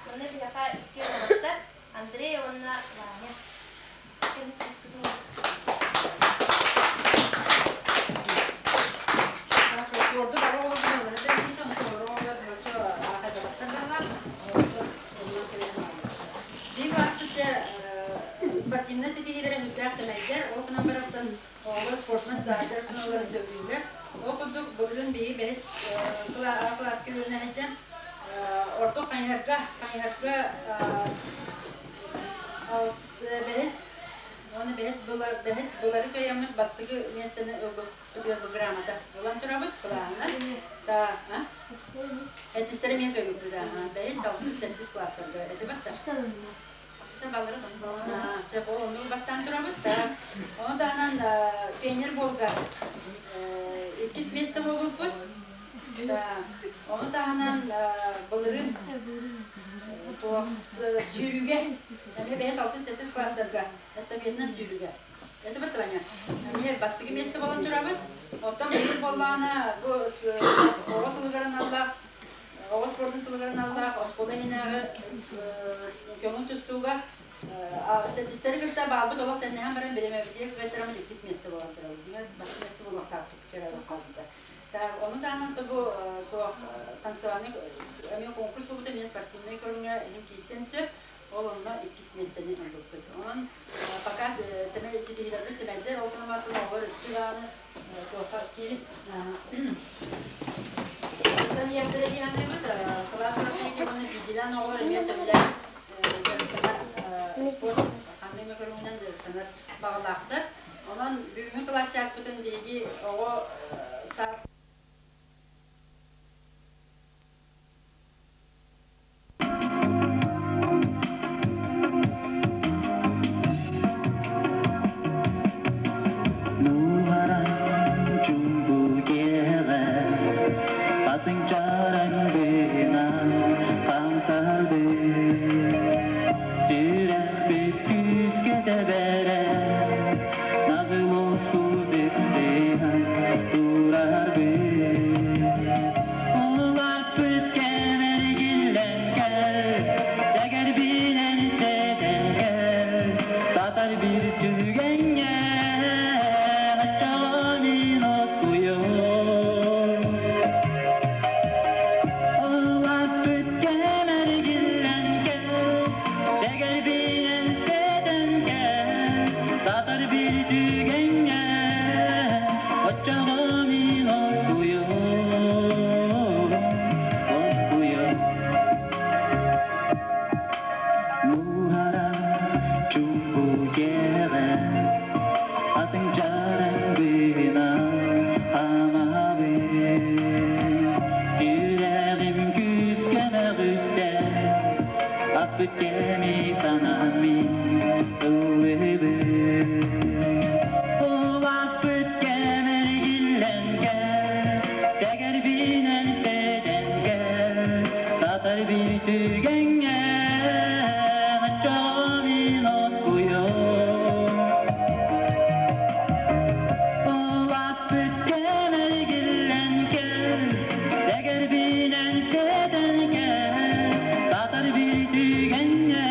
Манна биһиэхэ икки уолаттар Андрей уонна Ваня. Спорду бары оҕолорбун ылара бэрдин, онтон оҕолор боччо аахайбатахтар быһалаах. Биир класспыт спортивнай ситиһиилэрэ сүрдээх сэмэйдэр, ол гынан баран оҕолор спортунан саадьар гыналларын сөбүлүүллэр. Ол курдук былырыын биһиги бэһис кылааска үөрэнэ сылдьан ордук хайыһарга хайыһарга бэһис уонна бэһис бэһис былары кыайаммыт бастакы миэстэни ылбыппытыгар бу грамота ылан турабыт кылааһынан. Та Этистэрэ эмиэ кыайбыппыт бэһис, алтыс, сэттис класстарга этибит да. Сөп, ол оннугу бастаан турабыт да. Ону таһынан пионер буолга иккис место буолбуппут. Ону таһынан былырыын сүүрүүгэ эмиэ бэһис, алтыс, сэттис класстарга эстафетанан сүүрүүгэ. Это Таня. Эмиэ бастакы место буолан турабыт. Оттон быйыл буоллаҕына бу оҕо сылыгар аналлаах оҕо спордун сылыгар аналлаах оскуола иһинээҕи көҥүл тустууга статистары кытта баалбыт олох тэннэһэн баран бириэмэбитигэр кыайтараммыт иккис миэстэ буолан турабыт. Дьиҥэр бастакы миэстэ буолуохтаахпыт кэлэ хаалбыта. Так, ону таһынан бу туох танцевальный эмиэ конкурс буолбута эмиэ спортивнай көрүҥҥэ иһин киирсэн сөп. Ол онно иккис миэстэни ылбыппыт. Онон пока сэмэй ситиһиилэрбит сэмэйдэр, ол гынан баран оҕолор өссө даҕаны туохха киирин кыттан иһэрдэрэ дии саныыбыт. Кылаас уонна биирдиилээн оҕолор эмиэ сөбүлээн дьарыктанар спорт ханнык эмэ көрүҥүнэн дьарыктанар баҕалаахтар. Онон бүгүҥҥү кылаас чааспытын биһиги оҕо саат Сүрэхпит күүскэ тэбэрэ, наҕыл оспут ыксыһан турарбыт. Уласпыт кэм эргиллэн кэл, сэгэрбинэн сэтэн кэл, сатар биир түгэҥҥэ оччоҕо мин оскуйуом. Уласпыт кэм эргиллэн кэл, сэгэрбинэн сэтэн кэл, сатар биир түгэҥҥэ оччоҕо мин оскуйуом, оскуйуом. Муһара чугу кэҕэ, атын чараңгынан хаамабын. Сүрэҕим күүскэ мөҕүстэ, аспыт кэми санаан мин ыллыыбын. Ол аспыт кэм эргиллэн кэл, сэгэрбинэн сэтэн кэл, сатар биир түгэҥҥэ оччоҕо мин оскуйуом. Ол аспыт кэм эргиллэн кэл, сэгэрбинэн сэтэн кэл, сатар биир түгэҥҥэ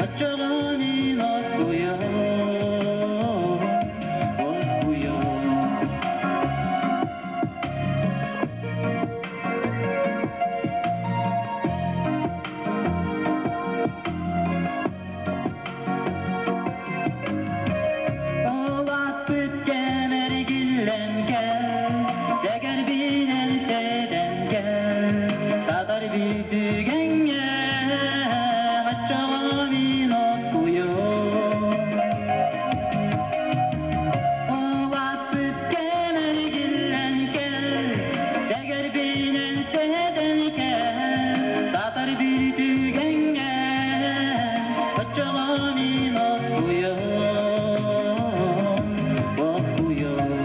оччоҕо мин оскуйуом, оскуйуом. Ол аспыт кэм эргиллэн кэл, сэгэрбинэн сэтэн кэл, сатар биир түгэҥҥэ оччоҕо мин оскуйуом. Ол аспыт кэм эргиллэн кэл, сэгэрбинэн сэтэн кэл, сатар биир түгэҥҥэ оччоҕо мин оскуйуом, оскуйуом.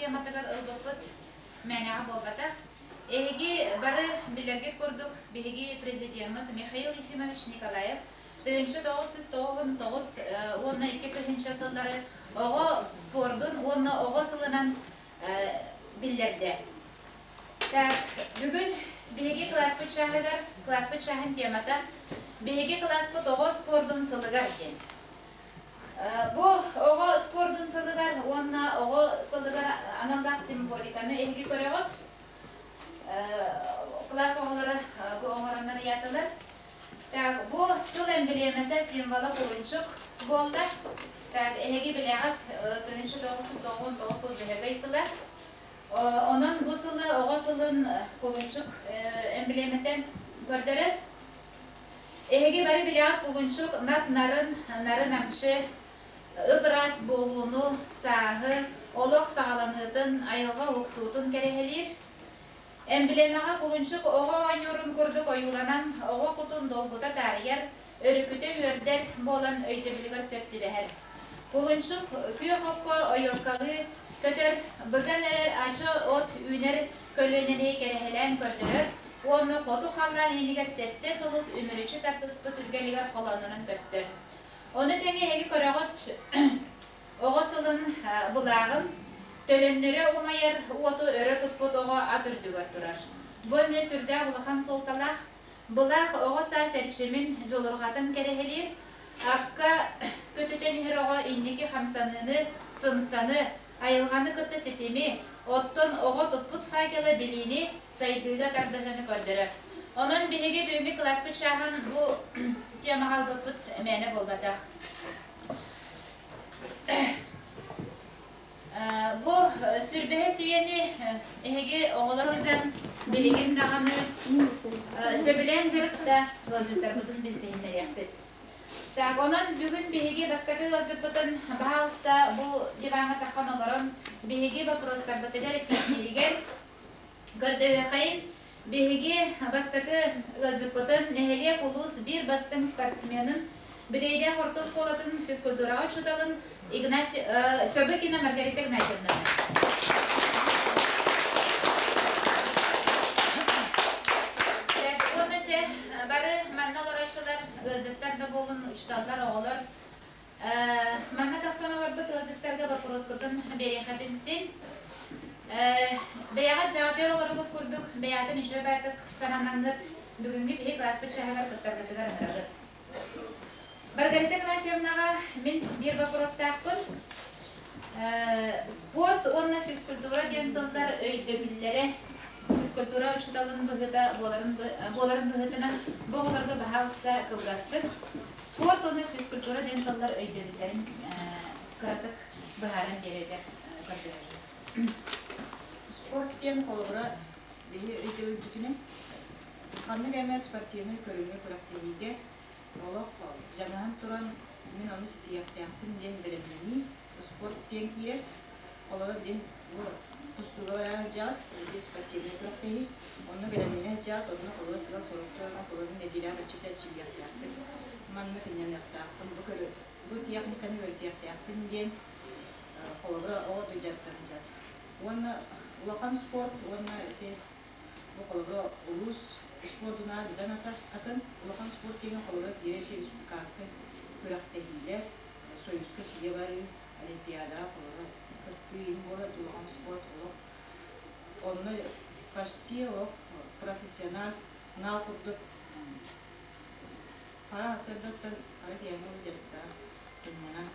тематыгар ылбыппыт мээнэҕэ буолбатах. Эһиги бары билэргит курдук, биһиги президеммит Михаил Ефимович Николаев 1999 уонна 2000 сыллары оҕо спордун уонна оҕо сылынан биллэрдэ. Так, бүгүн биһиги кылааспыт чааһыгар, кылааспыт чааһын темата «Биһиги кылааспыт оҕо спордун сылыгар» диэн. Бу оҕо спордун сылыгар уонна оҕо сылыгар аналлаах символиканы эһиги көрөҕүт. Кылаас оҕолоро бу оҥороннор ыйаатылар. Так, бу сыл эмблемэтэ символа кулунчук буолла. Так, эһиги билэҕит 1999 сыл Дьөһөгөй сыла. Онон бу сылы оҕо сылын кулунчук эмблемэтэ көрдөрөр. Эһиги бары билэҕит кулунчук нап-нарын, нарын-намчы, ып-ыраас буолууну, сааһы, олох саҕаланыытын, айылҕа уһуктуутун кэрэһэлиир. Эмблемэҕэ кулунчук оҕо оонньуурун курдук ойууланан, оҕо кутун долгута таарыйар, өрүкүтэ үөрдэр буолан өйдөбүлүгэр сөп түбэһэр. Кулунчук күөх окко ойуоккалыы көтөр, быган эрэр ача от үүнэр көлүөнэни кэрэһэлээн көрдөрөр уонна хоту халлаан иһинигэр сэттэ сулус үмүрүчү тардыспыт үргэлигэр холооннонон көстөр. Ону тэҥэ эһиги көрөҕүт оҕо сылын былааҕын төлөннөрө умайар уоту өрө туппут оҕо ат үрдүгэр турар. Бу эмиэ сүрдээх улахан суолталаах. Былаах оҕо саас эрчимин, дьулурҕатын кэрэһилиир, акка көтүтэн иһэр оҕо инники хамсаныыны, сымсаны, айылҕаны кытта ситими, оттон оҕо туппут факела билиини, сайдыыга тардыһыыны көрдөрөр. Онон биһиги бүгүҥҥү кылааспыт чааһын бу темаҕа ылбыппыт мээнэ буолбатах. Бу сүрбэһэ сүүйэни эһиги оҕолор сылдьан билигин даҕаны сөбүлээн дьарыкта ыалдьыттарбытын билсиһиннэриэхпит. Так, онон бүгүн биһиги бастакы ыалдьыппытын баһаалыста бу диваҥҥа таххан олорон биһиги вопростарбытыгар эппиэттииригэр көрдөһүөххэйин. Биһиги бастакы ыалдьыппытын нэһилиэк улуус биир бастыҥ спортсменын, Бүтэйдээх орто оскуолатын физкультураҕа учууталын Игнатий Чабыкина Маргарита Игнатьевнаны. Уонна чэ, бары манна олорооччулар, ыалдьыттар да буолун, учууталлар, оҕолор Манна тахсан олорбут ыалдьыттарга боппуруоскутун биэриэххитин син. Бэйэҕит дьаҕатыар олорбут курдук бэйэҕитин үчүгэй баайдык сананаҥҥыт бүгүҥҥү биһи кылааспыт чааһыгар кыттаргытыгар ыҥырабыт. Маргарита Игнатьевнаҕа мин биир боппуруостаахпын. Спорт уонна физкультура диэн тыллар өйдөбүллэрэ физкультура учууталын быһыыта буоларын, буоларын быһыытынан бу оҕолорго баһаалыста кылгастык Спорт уонна физкультура диэн тыллар өйдөбүллэрин кыратык быһааран биэрэргэр көрдөһөбүт. Спорт диэн холобура биһи өйдөбүлбүтүнэн ханнык эмэ спортивнай көрүҥҥэ күрэхтэһиигэ олох дьаныһан туран мин ону ситиһиэхтээхпин диэн бэлэмнэнии спорт диэн киирэр. Холобура билин бу тустууга баран сылдьаҕыт, ити спортивнай күрэхтэһии. Онно бэлэмнэнэ сылдьаҕыт, онно холобура сыал сорук туруоран холобур нэдиэлэҕэ баччата эрчиллиэхтээхпин, манна сынньаныахтаахпын, бу көрү бу техниканы үөрэтиэхтээхпин диэн холобура оҕо дьарыктанан сылдьар. Уонна улахан спорт уонна ити бу холобура улуус спордунаа быдан атын улахан спорт диэн холобура киирэр ити республиканскай күрэхтэһиилэр, Союзка тиийэ барыы, Олимпиадаҕа холобура кыттыы иһин буолар улахан спорт олох онно почти олох профессионал нал курдук хара сарсыардаттан хара киэһэҥҥэ дьарыктаах сынньанан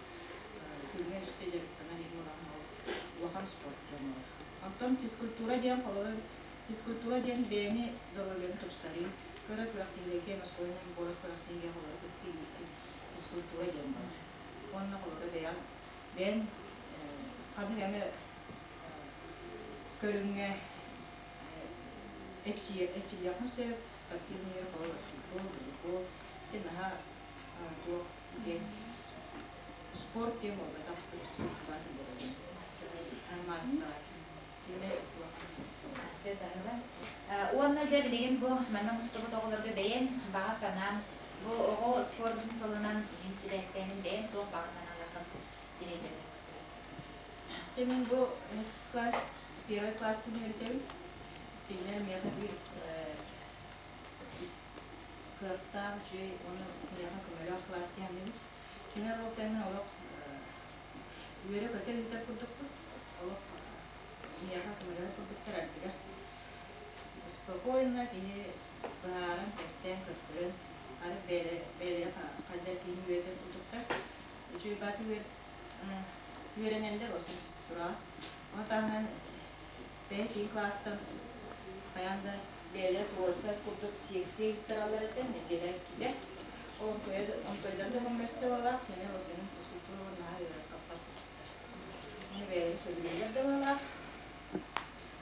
күҥҥэ үстэ дьарыктанар иһин улахан ол улахан спорт диэн буолар. Онтон физкультура диэн холобур физкультура диэн бэйэни доруобуйаны тупсарыы, кыра күрэхтэһиилэргэ оскуоланан буолар күрэхтэһиигэ холобур кыттыы физкультура диэн буолар. Уонна холобура бэйэҥ бэйэҥ ханнык эмэ көрүҥҥэ эрчиллиэххин сөп, спортивный холобура баскетбол, волейбол ити наһаа туох диэн спорт диэн буолбатах физкультура маассаҕа Кинини Уонна дьэ билигин бу манна мустубут оҕолорго бэйэҥ баҕа санаан бу оҕо спордун сылынан иһин сибээстээһин бэйэҥ туох баҕа санааларгын тириэрдэргин көрдөрөбүт. Мен бу класс, первый класс түнүөрүтэбин. Кинилэр миэхэ биир кыахтаах, үчүгэй уонна миэхэ көмөлөөх класс диһанныбыт. Кинилэр ол кэмҥэ олох үөрэ-көтө ыытар курдукпут. Олох миэхэ көмөлөөх курдуктар ардыгар. Спокойно киһи быһааран, кэпсээн, көрдөрөн, ары бэйэлэрэ хайдар киһини үөрэтэр курдуктар. Үчүгэй бааты үөрэнэллэр осы сураҕа. Ону таһынан бэйэ сиин класстан хайаан да бэйэлэрэ туруорсар курдук сиэксийэ ыыттараллар этэ, нэдиэлэ иккитэ. Ол онтойдан да көмөлөстө балаах, кини осенин физкультура наһаа ыарырҕаппат курдуктар. Оны бэйэлэрэ сөбүлүүллэр да балаах.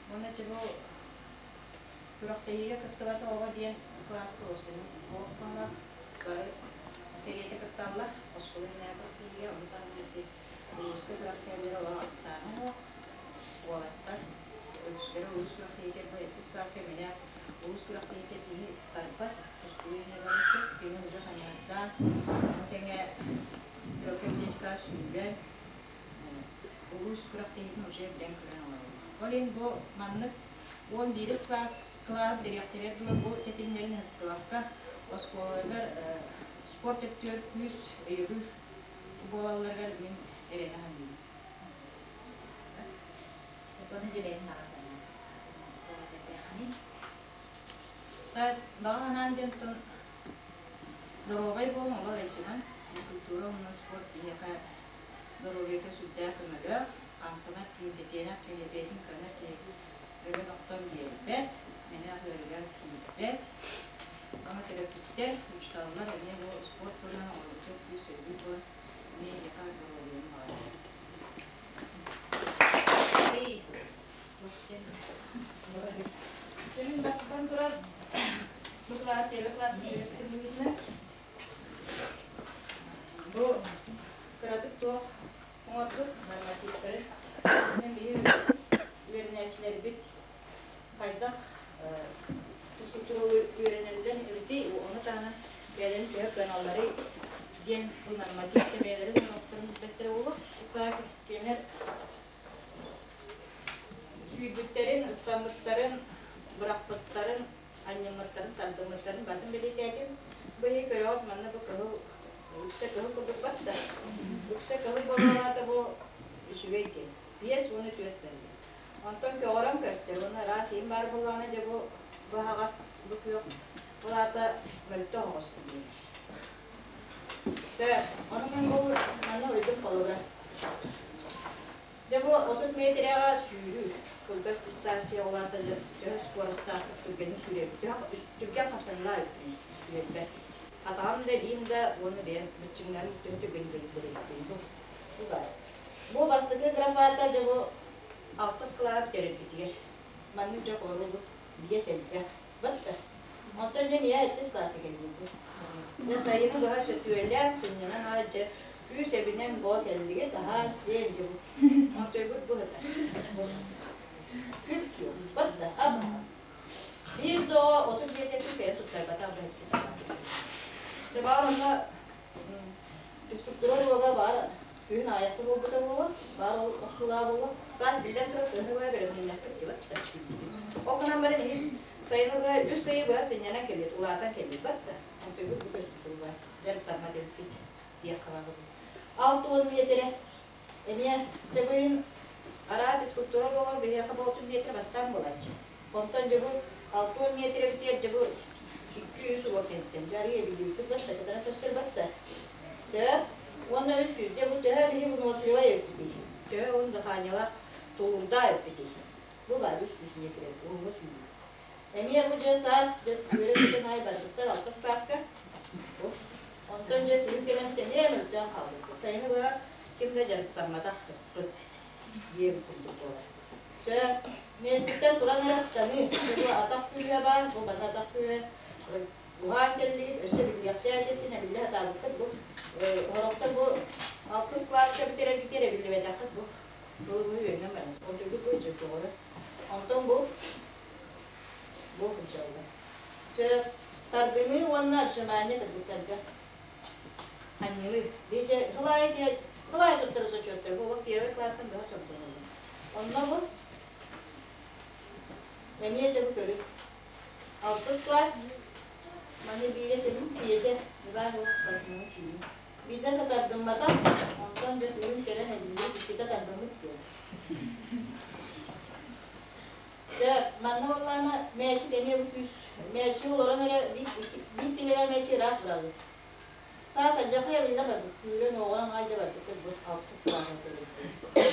Уонна чэ бу күрэхтэһиигэ кыттыбата оҕо диэн класска осенин буолбалаах бары кэриэтэ кытталлар. Оскуола иннинэ күрэхтэһиигэ, ону таһынан ити улууска күрэхтэһэллэр олох ахсаана суох. Уолаттар үгүстэрэ улуус күрэхтэһиитэ бу иккис класска минэ улуус күрэхтэһиитэ киһи барбат, тустуу иһинэ барар сөп, кини уже ханьаардаан, ону тэҥэ легкая сүүрэн, улуус күрэхтэһиитин уже билэн көрөн олороллор. Ол иһин бу маннык 11 класс кылааһын дириэктэригэр дылы бу тэтимнэрин ыһыктыбакка оскуолаларыгар спорт өттүгэр күүс, өйөбүл буолалларыгар мин эрэнэ саныыбын. Сокуону дьиэбэйин баҕа санаа. Тоҕо этэрдээххиний? Баҕа санаам диэн оттон доруобай буолуҥ, олох ыалдьымаҥ. Физкультура уонна спорт киһиэхэ доруобуйата сүрдээх көмөлөөх, хамсанар киһи, тэтиэнэх киһи, бэйэтин кыанар киһи өлөн-охтон биэрбэт, мэнэ ыарыыга киирбэт. Ама төрөппүттэр, учууталлар эмиэ бу спорт сылынан оҕолорбутун күүс өйүүр буолан, эмиэ эһиэхэ доруобуйаны баҕарабын. Мин бастатан турар бу кылаас первый класс үөрэспитим быһыытынан бу кыратык туох оҥордум нормативтары биһи үөрэнээччилэрбит хайдах физкультура үөрэнэллэр эбитий ону таһынан бэйэлэрин төһө кыаналларый диэн бу нормативка бэйэлэрин оҥорторун билбэттэрэ буолуо. Кинилэр сүүрбүттэрин, ыстаммыттарын, бырахпыттарын, анньыммыттарын, тардыммыттарын барытын бэлиэтээтим. Бу иһи көрөҕүт манна бу кыһыл үксэ кыһыл курдук батта. Үксэ кыһыл буоллаҕына бу үчүгэй диэн. 54 сыл. Онтон көҕөрөн көстөр уонна ыраас иһин баар буоллаҕына дьэ бу быһаҕас бу күөх ол аата мөлтөх оҕус диэнэр. Сөп. Ону мин бу манна уруйдум холобура. Дьэ бу 30 метрэҕэ сүүрүү кылгас дистанция ол аата дьэ төһө скоростаахтык түргэнник сүүрэбит. Төһө түргэн хамсаныылаах эбит сүүрэрбэр. Атаҕым да илиим да уонна бэйэм быччыҥнарым төһө түргэнник бэлиэтиим бу. Бу баар. Бу бастакы графата дьэ бу алтыс кылааһы бүтэрэрбитигэр маннык дьэ холобур биэс элбэх. Батта. Онтон дьэ миэхэ иккис класска кэлбиппит. Дьэ сайыны быһа сөтүөлээн, сынньанан аҕай дьэ күүс эбинэн боо кэллигит, аһаан сиэн дьэ бу. Онтойбут бу сытар. Күп-күөх. Батта, абаҕас. Биир да оҕо 35 бэйэ туттарбатах бу иккис класска. Дьэ баар онно физкультура уруога баар күһүн аайахта буолбута буолуо, баар ол охсуулаах буолуо. Саас биллэн турар кыһыны быһа бэлэмнэннэхпит дибат да. Ол гынан баран иһин сайыны быһа үс ыйы быһа сынньанан кэлбит, улаатан кэлбит бат да. Онтуйбут бу көспүт дьарыктаммат эбиппит диэх хабаҕы. 60 миэтэрэ эмиэ дьэ быйын араа физкультура уруога биһиэхэ буолтун миэтэрэ бастаан буолааччы. Онтон дьэ бу 60 миэтэрэ битиэр дьэ бу 2-3 уруок кэнниттэн дьэ арыый эбиллибиппит батта, кытара көстөр батта. Сөп. Уонна үс сүүс. Дьэ бу төһө биһи выносливай эбиппитий? Төһө уһун дыханиялаах тулуурдаах эбиппитий? Бу баар 300 миэтэрэ уһуҥҥа сүүрүү. Эмиэ бу дьэ саас дьэ үөрэ көтөн аайы барбыттар алтыс класска. Онтон дьэ күһүн кэлэн тэниэ мөлтөөн хаалбыппыт. Сайыны быһа ким да дьарыктамматах ыппыт диэбит курдук буолар. Сөп. Миэститтэн туран эрэ ыстаныы. Бу атах күүһэ баар, бу манна атах күүһэ уһаан кэллигит, өссө биллиэхтээх этэ син эбиллэ сатаабыккыт бу. Сорохтор бу алтыс класска бүтэрэргитигэр эбиллибэтэххит бу. Бу бу үөннэн баран. Онтуйгут бу дьылҕа. Онтон бу бу кынчалла. Сөп. Тардыныы уонна отжимание кыргыттарга. Анньыныы. Дьэ, хылаайы Ол аайы туттара зачеттар. Бу олох первый класстан быһа сордонуллар. Онно бу эмиэ дьэ бу көрүҥ. Алтыс класс маны биирэ тилин киэтэ Иван Иванович спортсмен сүүрүү. Биирдэ татардымматах, онтон дьэ күһүн кэлэн эбиллибит иккитэ тардыммыт диэн. Дьэ, манна буоллаҕына мээчик эмиэ бу күүс мээчик олорон эрэ биир биир килограмм мээчик ыраах быраҕыы. Саас алдьархай эбиллэ барбыт, күүрэн уоҕуран аҕай дьэ барбыттар бу алтыс кылааһы кэлбиттэр.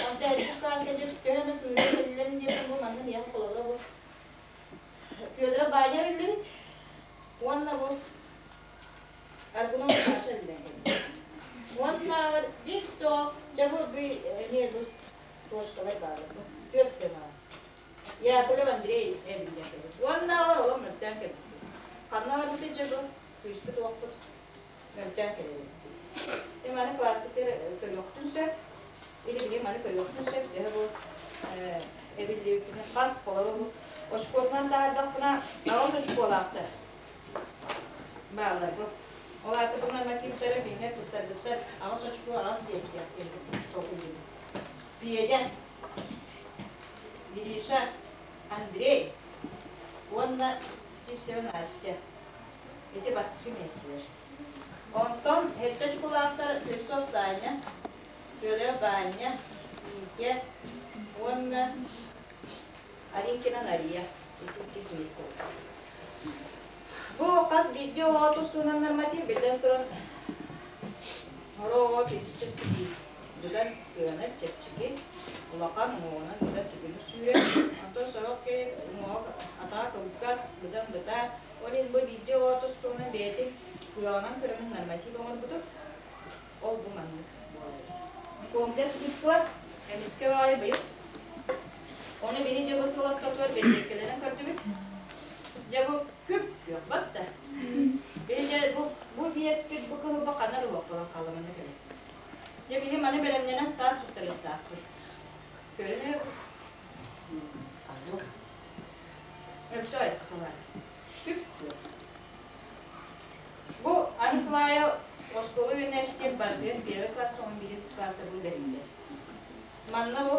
Онтон эрдис кылааска дьэ төһө эмэ күүрэн кэллэрин диэбитим бу манна миэхэ холобура бу Федоров Ваня эбиллибит уонна бу Аргунов Саша эбиллэн кэлбит. Уоннааҕар биир тоҕо дьэ бу эмиэ бу точкалар бааллар бу түөрт сыанаҕа. Яковлев Андрей эбиллэн кэлбит. Уоннааҕар олох мөлтөөн кэлбит. Ханна барбытый дьэ бу күүспүт-уохпут мөлтөөн кэлэбит. Дьэ маны класспытыгар көрүөхтүн сөп. Или билигин маны көрүөхтүн сөп. Төһө бу эбиллибиппитин хас холобур бу очкуотунан таһаардахпына аҕыс очкуолаахтар бааллар бу. Ол аата бу нормативтары кинилэр туттарбыттар аҕыс очко аҕыс биэстээх диэн толкуйдуубут. Федя, Гриша, Андрей уонна Сивцева Настя. Ити бастакы миэстэлэр. Онтон сэттэ очколаахтар Слепцов Саня, Федоров Ваня, Витя уонна Аринкина Нария. Ити иккис миэстэ буолла. Бу хас биирдии оҕо тустуунан норматив биллэн туран оҕо физически быдан кыанар, чэпчэки, улахан уҥуоҕунан быдан түгүнү сүүрэр. Онтон сорох киһи уҥуоҕа атаҕа кылгас, быдан бытаар. Ол иһин бу биирдии оҕо тустуунан бэйэтин кыаҕынан көрөммүн норматив оҥорбутум. Ол бу маннык буолар эбит. Комплекс ыыттылар, эмискэ баҕайы быйыл. Ону биһи дьэ бу сыл ортотугар бэбиэркэлэнэн көрдүбүт. Дьэ бу күп күөх батта. Биһи дьэ бу бу биэспит бу кыһылба ханна да уох буолан хаалла манна кэлэн. Дьэ биһи маны бэлэмнэнэн саас туттарыахтаахпыт. Көрөн эрэ Алло. Өлтөй тулар. Күп күөх. Бу аны сылаайа оскуола үөрэнээччитин барытыгар первый класска уон биирис класска бу бэриллэр. Манна бу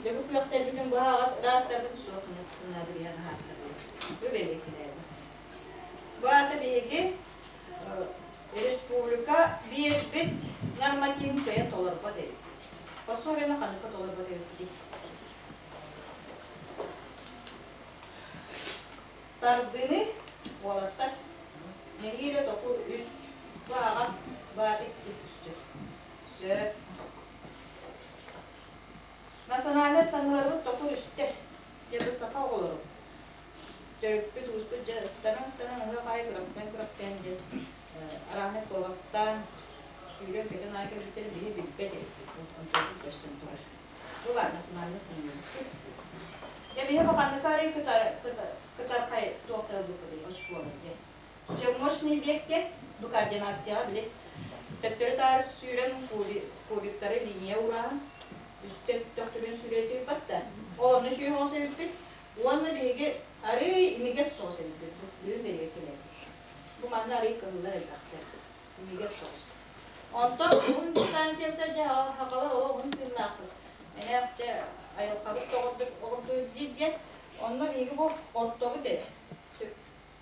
дьэ бу күөхтэрбитин быһаҕас ыраастарбытын суох гына биһиги хаастарбыт. Бу бэлиэтилээбит. Бу аата биһиги республика биэрбит нормативын кыайан толорбот эбиппит. Пособиены ханныка толорбот эбиппитий? Тардыыны уолаттар нэһиилэ токур үс бу аҕас баатык түстү. Сөп. Национальнай станыыларбыт токур үстэр. Дьэ бу саха оҕолору. Төрүппүт ууспут дьэ ыстанан-ыстанан ыһыах аайы күрэхтээн-күрэхтээн диэн арааһынай куобахтаан сүүрэн-көтөн аайы кэлбиттэрин биһи билбэт эбиппит. Онтон көстөн турар. Бу баар национальнай станыыларбыт. Дьэ биһи бу ханнык арый кытархай туохтара ылбыппытый очкуолар диэн. Дьэ мощный бег диэн бу координацияҕа били төттөрү-таары сүүрэн кубиктары линия уурааһын үстэн төхтүрүн сүүрээччи да. Ол онно сүүрэн оҕус эбиппит. Уонна биһиги арыый имигэс соҕус эбиппит. Бу бүгүн бэйэбит кэлэбит. Бу манна арыый кыһыллар элбэхтэр. Имигэс соҕус. Онтон уһун дистанцията дьэ хахалар олох уһун тыыннаахпыт. Эмээх дьэ айылҕабыт тоҕордук оҕурдуур диир диэн. Онно биһиги бу ортобут эрэ.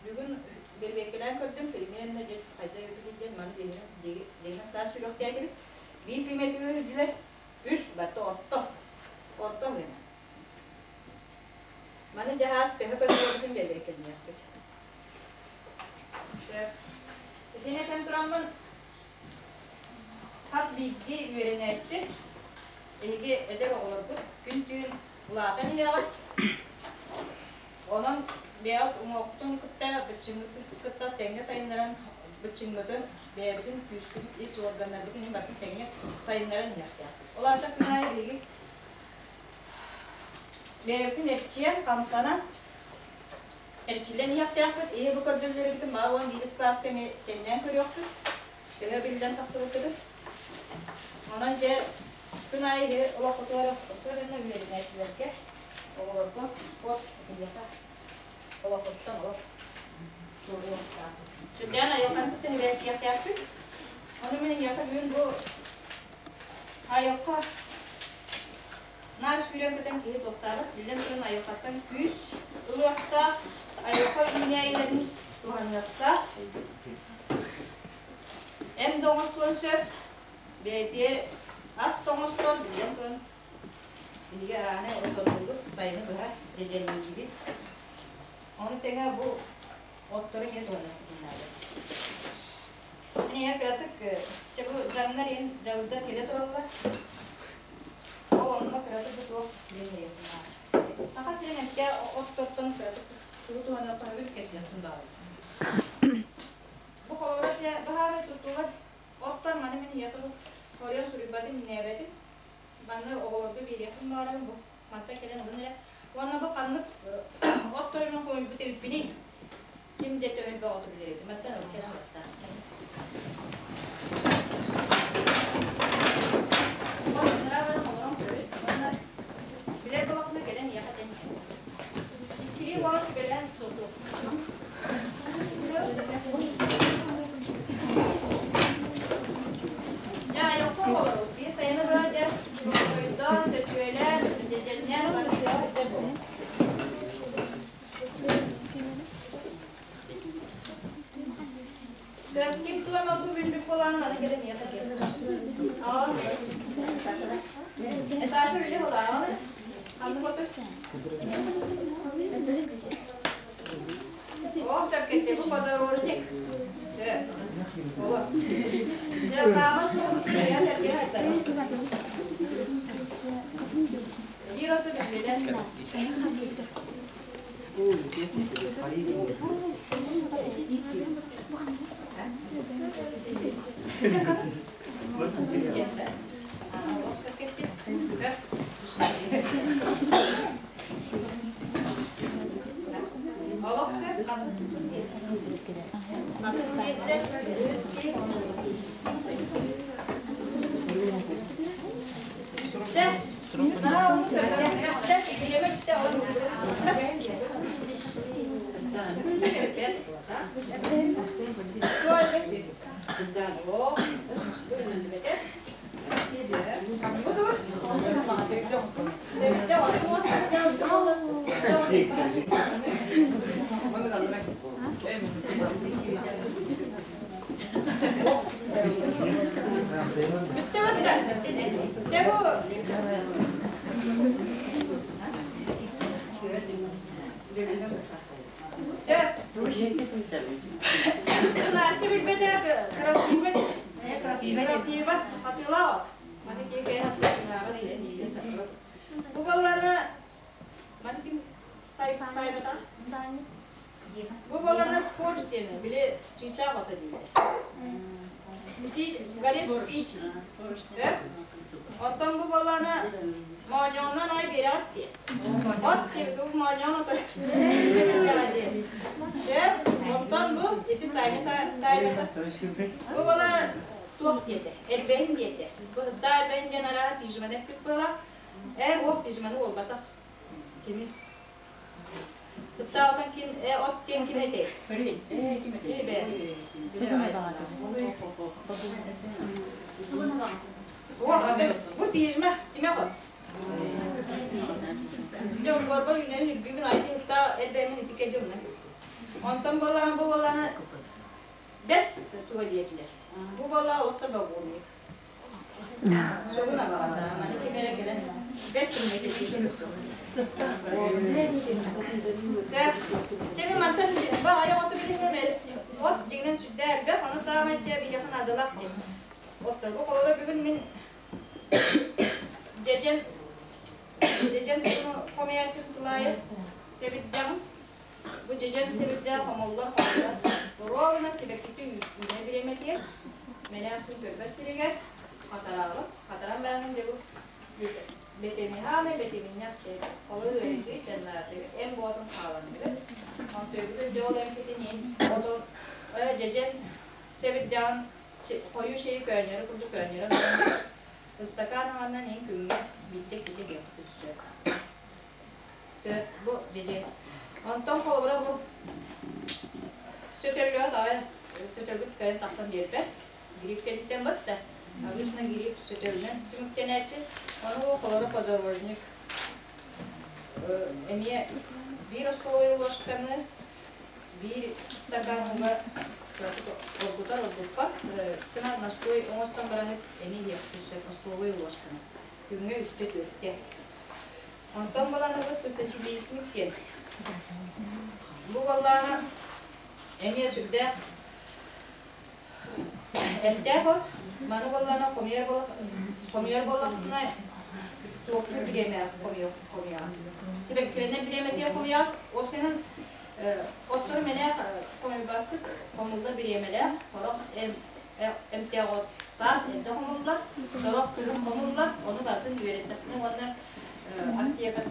Бүгүн бэрэбиэркэлээн көрдүм, примерно диэн хайда эбитий диэн маны дьиҥинэн саас сүрэхтээтибит. Биир километры үрдүлэр, үс барыта орто. Орто гына. Маны дьаһаас төһө көрдөрбүтүн бэрэбиэркэлиэхпит. Итини этэн тураммын, хас биирдии үөрэнээччи эһиги эдэр оҕолоргут күн-түүн улаатан иһэҕит. Онон бэйэҕит уҥуоххутун кытта, быччыҥҥытын кытта тэҥҥэ сайыннаран, быччыҥҥытын, бэйэбитин күүскүт, ис уорганнарбытын иһин барытын тэҥҥэ сайыннаран иһиэхтээхпит. Ол аата күн аайы биһиги бэйэбитин эрчийэн, хамсанан, эрчиллэн иһиэхтээхпит. Ийэ бу көрдөрүүлэрбитин маа уон биирис кылааска эмиэ тэннээн көрүөхпүт. Төһө биллэн тахсыбыккытын. Онон дьэ күн аайы иһи олоххутугар особенно үөрэнээччилэргэ, оҕолорго спорт эйиэхэ олоххуттан олох туоруохтаахпыт. Сүрдээн айылҕаны кытта сибээстиэхтээхпит. Ону мин эйиэхэ бүгүн бу Айылҕа наар сүүрэн-көтөн киһи туохтаабат, биллэн туран айылҕаттан күүс ылыахтаах, айылҕа үүнээйилэрин туһаныахтаах. Эм да оҥостуон сөп, бэйэтигэр ас да оҥостор, биллэн туран биһиги арааһынай отоннуубут, сайыны быһа дьэдьэнниибит. Ону тэҥэ бу оттору эмиэ туһаныахпытын наада. Мин кыратык чэ бу дьаҥнар иһин дьалыйдар кэлэ тураллар. Ол онно кыратык бу туох диэн иһиэхпин баар. Саха сирин эмтэ оттортон кыратык тугу туһаныахха сөбүн кэпсиэхпин баҕарабын. Бу холобура чэ баһаарай туттулар оттор маны мин ийэ тылы хорйон суруйбатым иннээбэтим. Манна оҕолорго биэриэхпин баҕарабын бу мантан кэлэн ылын эрэ. Уонна бу ханнык отторунан хомуйбут эбиппиний? Ким дьэ төһө бөҕөтө билэр этим, мантан ылын кэлэн ылаттаах. Ол ыныраа баран олорон көрүт уонна билэр буолахпына кэлэн ийэхэ этэн иһэр. Иккилии буолан сүбэлээн суотуох. Дьэ айылҕа оҕолору биир сайыны быһа дьэ ойдоон, сөтүөлээн, дьэдьэннээн бары тыаҕа сылдьар буолуҥ. Ким тула оту билбит буолан маны кэлэн ийэхэ Саша биле булааны. Ханнык оту? О, сөп кетти бу подорожник. Сөп. Олор. Дьэ, хааман суолусын ийэ тэрге хайсар. Биир оту билбилэр. Настя билбэтэ красивый, красиво атыылаа. Маны киһи Бу балланы маны ким тайбата? Бу балланы спорт диэни били чыычаах ото дииллэр. Горец пич. Оттон бу балланы моонньооннон ай биэрэҕит дии. От дии, бу моонньоон ото. Сөп. Онтон бу ити сайны таайбата. Бу бала туох диэтэ? Эрбэһин диэтэ. Бу да эрбэһин диэн арааһа пижманы эппит буола. Ээ, уох пижманы уолбатах. Кими? Сыттаабытан кин от диэн ким этэй? Ким этэй? Бу пижма тимэх от. Дьэ, уҥуорбар үүнэрин үргүүбүн айты ытта эрбэммин ити кэлдьи умнан кэбистим. Онтон буоллаҕына бу буоллаҕына бэс туга диэтилэр. Бу буоллаҕа олохтор бобуурник. Сугун аҕалата, маны ким эрэ кэлэн бэс Сөп. Чэ, мин мантан бу аҕыйах оту билиһиннэм от дьиҥинэн сүрдээх элбэх, ону саамай чэ биһиэхэ наадалаах диэн. Отторго холобура бүгүн мин дьэдьэн дьэдьэн хомуйааччым сылаайы сэбирдэҕим. Бу дьэдьэн сэбирдээх хомуллар хомуллар. Ровно сибэккити үүнэ бириэмэтигэр мэлээх күн көрбөт сиригэр хатараабыт. Хатаран баран дьэ бу бэтэмиһааны бэтиминнэх чэй. Олу ыарыйдыы чаннаатыгыт эм буотун хааланныгыт. Онтуйгутун дьол эмпитин иһин отон дьэдьэн сэбирдэҕин хойуу чэйи көөнньөрө курдук көөнньөрөн баран ыстакаан аҥарынан иһин күҥҥэ биирдэ иккитэ иһиэххитин сөп. Сөп, бу дьэдьэн. Онтон холобура бу сөтөллөҕө таҕай сөтөлгүт кэлэн тахсан биэрбэт. Грипп кэнниттэн батта. Обычно грипп сөтөлүнэн түмүктэнээччи. Ону холоро подорожник эмиэ биир остолобуой ложканы биир стакан ууга оргутар оргуппат гына настой оҥостон баран эмиэ иһиэхпит сөп остолобуой ложканы күҥҥэ үстэ түөртэ. Онтон баланабыт высочелистник диэн. Бу баллаана эмиэ сүрдээх эмтээх от. Маны баллаана хомуйар хомуйар буоллахпытына туохтуур бириэмэ хомуйаҕын. Сибэккилэнэр бириэмэтигэр хомуйаҕын. Уопсайынан оттору мэнээх хомуйбаккыт, хомулла бириэмэлээх, сорох эмтээх от саас эрдэ хомуллар, сорох күһүн хомуллар, ону барытын үөрэттэххинэ уонна аптека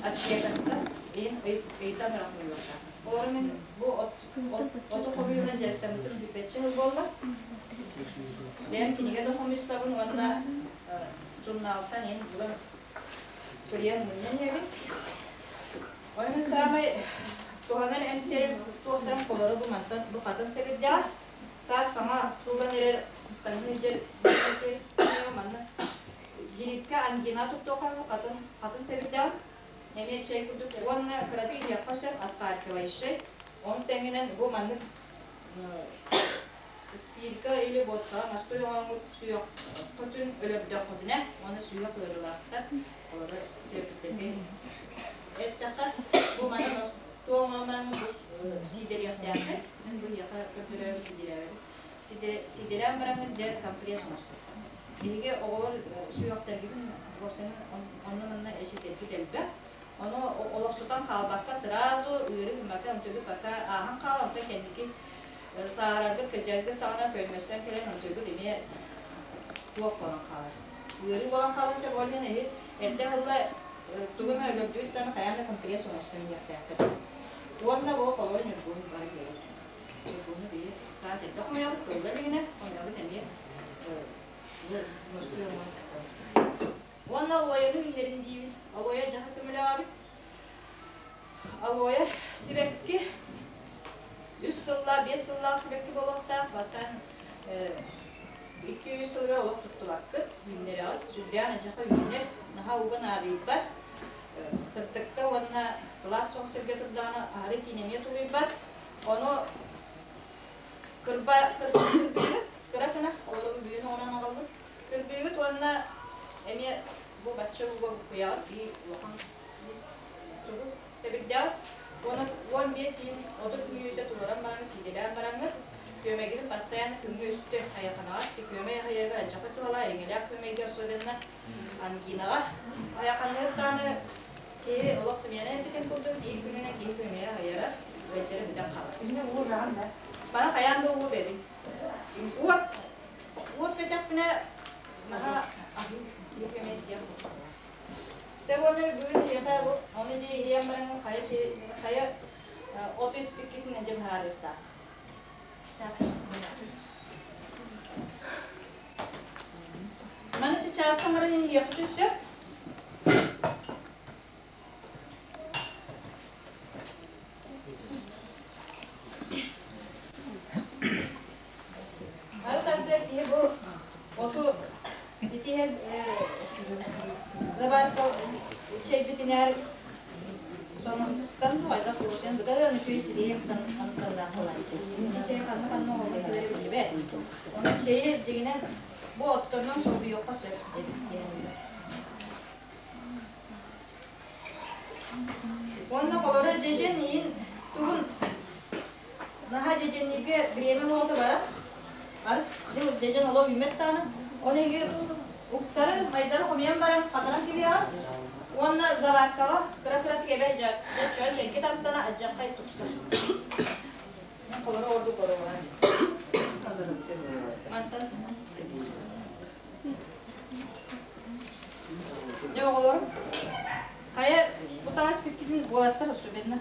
аптекаттан иһин ыйтан ыра хомуйуохтаах. Олору мин бу оту хомуйуунан дьарыктаммытым билбэтчэ сыл буолла. Бэйэм кинигэ да хомуйсабын уонна журналтан иһин булан кырыйан мунньан иһэбин. Онон саамай туһанар эмтэрим туохтан холоро бу мантан бу хатын сэбирдэҕэ. Саас саҥа суулан эрэр сыстаҥын илдьэр манна гриппкэ ангина туттуохха хатын хатын сэбирдэҕин эмиэ чэй курдук уонна кыратык иһиэххэ сөп отхаркивающай. Ону тэҥинэн бу маннык спирка или водкаҕа настой оҥоҥҥут сүөххүтүн өлөрдөххүтүнэ уонна сүһүөх ыарыылаахтар олору төрөппүттэргэ эттэххэ бу маны туоҥаман бу сиидэриэхтээххит мин бу эһиэхэ көрдөрөөрү сиидэрээбэбит сиидэлээн бараҥҥыт дьэ компресс оҥостуохха биһиги оҕолор сүһүөхтэргитин уопсайынан онно-манна эчэтэргит элбэх ону олохсутан хаалбакка сразу ыарыы гыммакка онтугу пока ааһан хаал онтон кэнники Сааһыраргыт, кырдьаргыт саҕана көймөстөн кэлэн онтуйгут эмиэ туох буолан хаалар. Ыарыы буолан хаалар сөп, ол иһин эһи эрдэ ыһылла тугу эмэ өлөрдүүт даҕаны хайаан да компресс оҥостон иһиэхтээххит. Уонна бу холобур ньургуһун бары биэрэбит. Ньургуһуну биһи саас эрдэ хомуйабыт, тылла илигинэ хомуйабыт эмиэ Уонна алоэны үүннэрин диибин. Алоэ дьаһы көмөлөөбүт. Алоэ сибэкки үс сыллаах, биэс сыллаах сибэкки буолуохтаах. Бастаан 2-3 сылыгар олох туттубаккыт, үүннэрэҕит. Сүрдээх ынчаха үүнэр, наһаа ууга наадыйбат. Сырдыкка уонна сылаас соҕус сиргэ турдаҕына аһары итиини эмиэ тулуйбат. Ону кырба кырбыыгыт, кыра гына, олору бүгүн оҥорон аҕалбыт. Кырбыыгыт уонна эмиэ бу бачча ууга буккуйаҕыт, биир улахан тугу сэбирдэҕит уонна 15 иин 30 мүнүүтэ туруоран баран сиидэлээн бараҥҥыт күөмэгитин постоянно күҥҥэ үстэ айаханаҕа күөмэй аһыйарыгар алдьархай туһалаах ириҥэлээх күөмэйгэ особенно ангинаҕа айаханныыр даҕаны киһи олох сымыйанан эппитин курдук биир күнүнэн киһи күөмэйэ аһыйара ыалдьара бүтэн хаалар. Маны хайаан да уу эбэбин. Уот уот бэтэхпинэ наһаа аһыы киһи күөмэй сиэх Сэ уонна бүгүн эһиэхэ бу ону дьэ иһийэн баран хайа хайа оту испиккитин дьэ быһаарыахтаах. Маны чычаас хаҥаран иһиэххит өссө. Ары тардыар киһи бу оту итиһэ заварка чэйбитинээр сонунтан хайдах буолуон быдан үчүгэй сибиэһэй амтаннаах буолааччы. Ити чэй ханна-ханна оҥоһуллар кэлэрэ биллибэт. Онон чэйи дьиҥинэн бу отторунан солбуйуохха сөп эбит диэн. Уонна холоро дьэдьэн иин тугун наһаа дьэдьэннииргэ бириэмэ уота барар. Арыт дьыл дьэдьэн олох үүммэт даҕаны. Ол иһигэр уктары, майдары хомуйан баран хатаран кэбиһэҕин. Уонна заваркаҕа кыра-кыратык эбэ дьэ чөөн чэйгэ тартана алдьархай тупсар. Холоро ордук оруолаан. Мантан Дьэ оҕолорум, хайа бу таас бүккүтүн уолаттар особенно.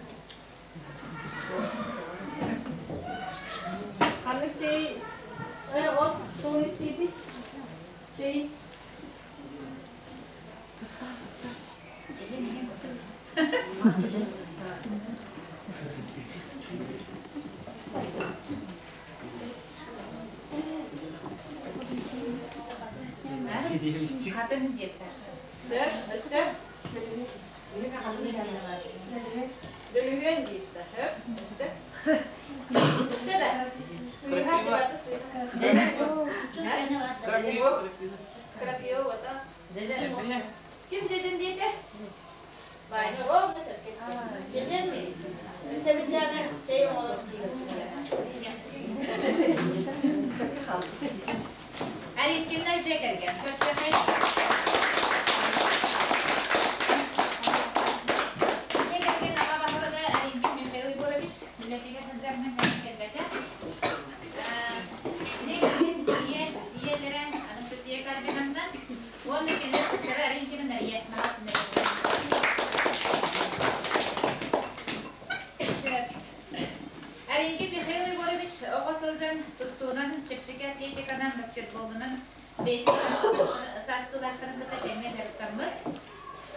Ханнык чэй от тугун истиити? Чэй. Хатын диэт Саша. Сөп, өссө. Дөлүһүөн диэтэ. Сөп, өссө. Өссө да. Крапива. Крапива ота. Ким дьэдьэн диэтэ? Ваня, о, дьэдьэн. Сэбирдэҕэ чэй оҥорон Аринкиннар дьиэ кэргэн. Көрсүөхэй. Дьиэ кэргэн аҕа баһылыга Аринкин Михаил Егорович үлэтигэр сылдьарынан кэлэн кэлбэтэ. Дьиэ кэргэн ийэ, ийэлэрэ Анастасия Карбиновна уонна кинилэр сыстара Аринкина Нария наһаа Аринкин Михаил Егорович оҕо сылдьан тустуунан, чэпчэки атлетиканан, баскетболунан бэйэтин саастыылаахтарын кытта тэҥҥэ дьарыктаммыт.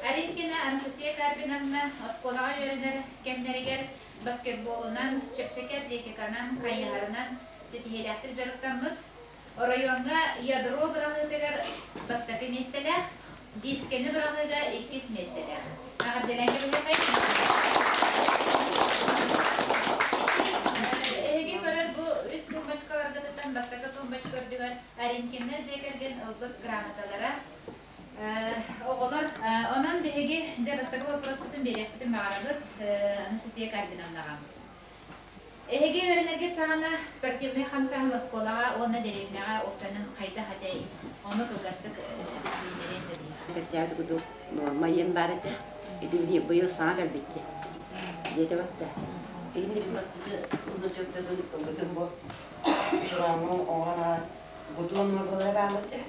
Аринкина Анастасия Карбиновна оскуолаҕа үөрэнэр кэмнэригэр баскетболунан, чэпчэки атлетиканан, хайыһарынан ситиһиилээхтик дьарыктаммыт. Оройуоҥҥа ядро быраҕыытыгар бастакы миэстэлээх, дискэни быраҕыыга иккис миэстэлээх. Эҕэрдэлээн кэбиһиэхэй. Эһиги көрөр бу үс тумбочкаларгытыттан бастакы тумбочка үрдүгэр Аринкиннар дьиэ кэргэн ылбыт грамоталара. Оҕолор, онон биһиги дьэ бастакы боппуруоспутун биэриэхпитин баҕарабыт Анастасия Карбиновнаҕа. Эһиги үөрэнэргит саҕана спортивнай хамсааһын оскуолаҕа уонна дэриэбинэҕэ уопсайынан хайдах этэй? Ону кылгастык билиһиннэриэн да биһиэхэ. Кэсээбит курдук нуорма ийэм баар этэ. Ити быйыл саҥа кэлбитти. Диэтэ батта. Итинник ылбытым бу сураммын оҥорон бутуон нуорбалара бааллар этэ.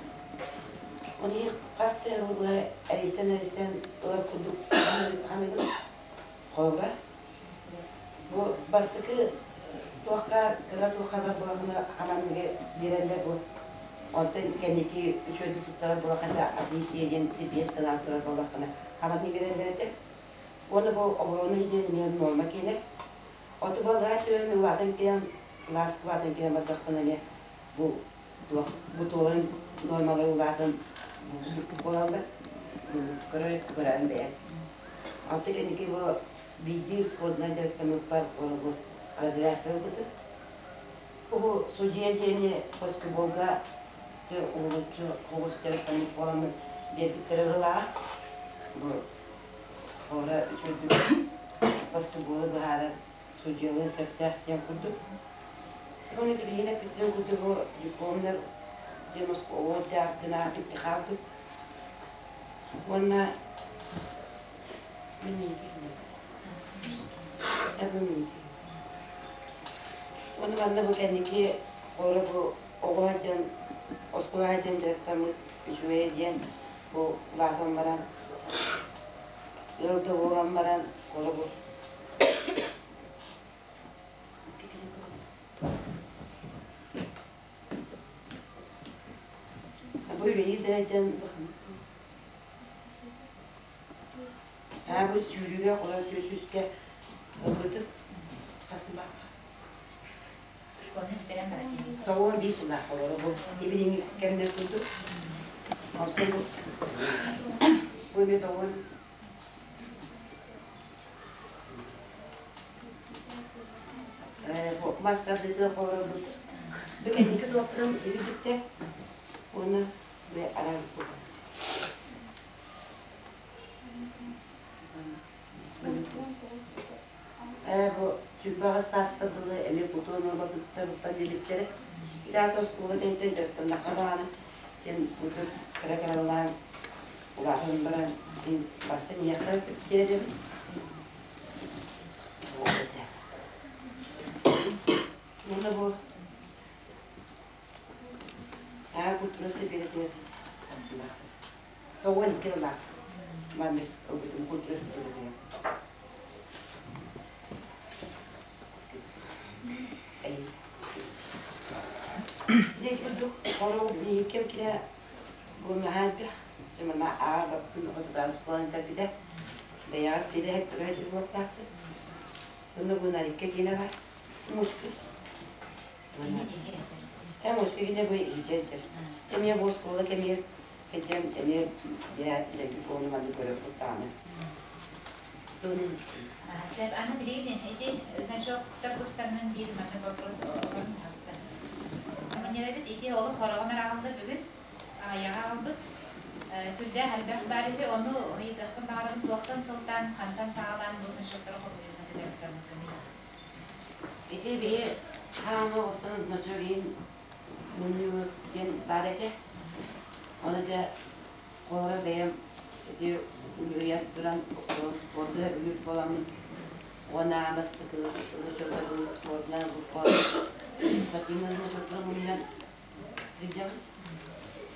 Оны хас да сыл быһа эрийсэн-эрийсэн ылар курдук ханыгын. Холобура, Бу бастакы туохха кыра туохха да буолахына хаманыгы биэрэллэр бу. Онтон кэнники үчүгэйдик туттарар буолахына адмиссия диэн биэс санаан турар буоллаххына хаманыгы биэрэллэр этэ. Уонна бу оборона диэн эмиэ нуорма киэнэ. Оту баллаа түөрэн улаатан кэлэн, лааска улаатан кэлэн бардахпына эмиэ бу туох бу туоларын нуормалара улаатан буолаллар. Көрөр көрөөн бэйэм. Онтон кэнники бу Биирдии спордунан дьарыктаммыппар оробу разрядка ылбытым. Бу судьуйа диэни баскетболга дьэ уһулуччу оҕус дьарыктаммыт буоламмын биэрбиттэрэ быһыылааҕа. Бу хора үчүгэйдик баскетболу быһаарар судьуйалыын сөптөөх диэн курдук. Оны билигин эппиттэрин курдук бу дипломнар дьэ Москва дьаартынаах икки хаалбыт. Уонна Уонна манна бу кэнники оҕо бу оҕо диэн оскуола диэн дьарыктаммыт үчүгэйэ диэн бу улаатан баран ыал да буолан баран оҕо бу Бу үлэһит да диэн Аабыт сүүрүүгэ холор түөсүскэ ылбытым хасылаахха. Школаны бүтэрэн баран Тоҕуон биир сыллаах олоро бу ибилиҥи кэмнэр курдук. Онтон бу бу эмиэ тоҕуон бу мастардыытын холоробут. Бу кэнники туохтарым илбиттэ уонна бу араабыт Ээ, бу сүүрбэҕэ сааспар дылы эмиэ кутуон уорбатыттар диэбиттэрэ. Ити оскуола кэнниттэн дьарыктаннахха даҕаны син курдук кыра-кыралаан улаатан баран син барсан иһиэххэ диэтэбин. Уонна бу аа культура стипендиятыгар астылаахтар. Тоҕо икки ылаах маннык ылбытым культура стипендиятыгар. Дьэ курдук хоруу биһиккэм киһи бу наһаа элбэх. Дьэ манна аа баппын отутаан оскуоланы бүтэрбитэ. Бэйэҕэр тилэһэр төрөөчү буолуохтаахтын. Онно бу Нарикка киинэ бар. Мушка. Э мушка киинэ бу иһдьэр. Эмиэ бу оскуола кэмигэр. Кэдьэн эмиэ биһээт билэрги буолну манны көрөппүт даҕаны. Сөп, аны билигин ити значоктар тустарынан биир маннык вопрос олорон таҕыста. Мунньарабит ити олох хороҕон араҕалла бүгүн аҕыйаҕа аҕалбыт. Сүрдээх элбэх баар үһү, ону ыйытыахпын баҕарабын туохтан сылтаан, хантан саҕалаан бу значоктары хомуйууну дьарыктаммыккыный? Ити биһи хаана оҕусан значок иһин мунньуу диэн баар этэ. Ону дьэ холоро бэйэм ити үлүһүйэн туран спорду сөбүлүүр буоламмын уонна бастакы значоктары спордунан спортивнай значоктары мунньан сылдьабын.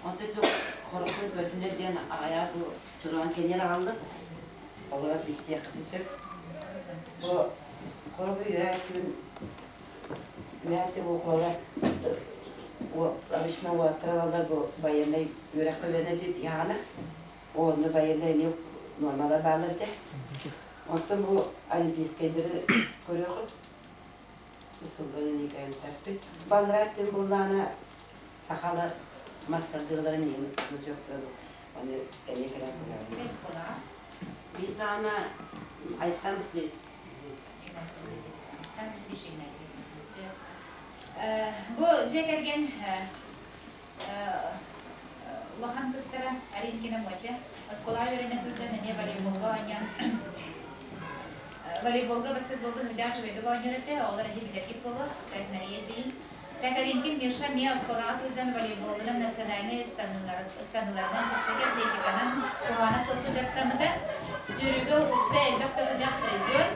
Онтон хорохтон көрдүнэр диэн аҕайаат бу чороон кэннин аҕаллым. Олорор билсиэххитин сөп. Бу хоробу үөһээ күн үөһээ бу холоро обычно уолаттар ылаллар бу военнай үөрэххэ үөрэнэр диэҕинэ онно военнай эмиэ нуормалар бааллар этэ. Онтон бу олимпийскайдары көрүөхүт. Сылларын никайымтарпыт. Баллара тин буллаана сахалар мастардыыларын иһин значоктары оны эмиэ кэлэн көрөбүн. Бизана Айсан Васильевич. Бу дьиэ кэргэн улахан кыстара Аринкина Мотя оскуолаҕа үөрэнэ сылдьан эмиэ волейболга оонньоон волейболга баскетболга үрдээх үчүгэйдик оонньуур этэ оҕолор эһи билэргит буолуо так Нария эдьиийим так Аринкин Миша эмиэ оскуолаҕа сылдьан волейболунан национальнай ыстаныыларынан чэпчэки атлетиканан куһаҕана суохтук дьарыктаммыта сүүрүүгэ уста элбэх төгүллээх призер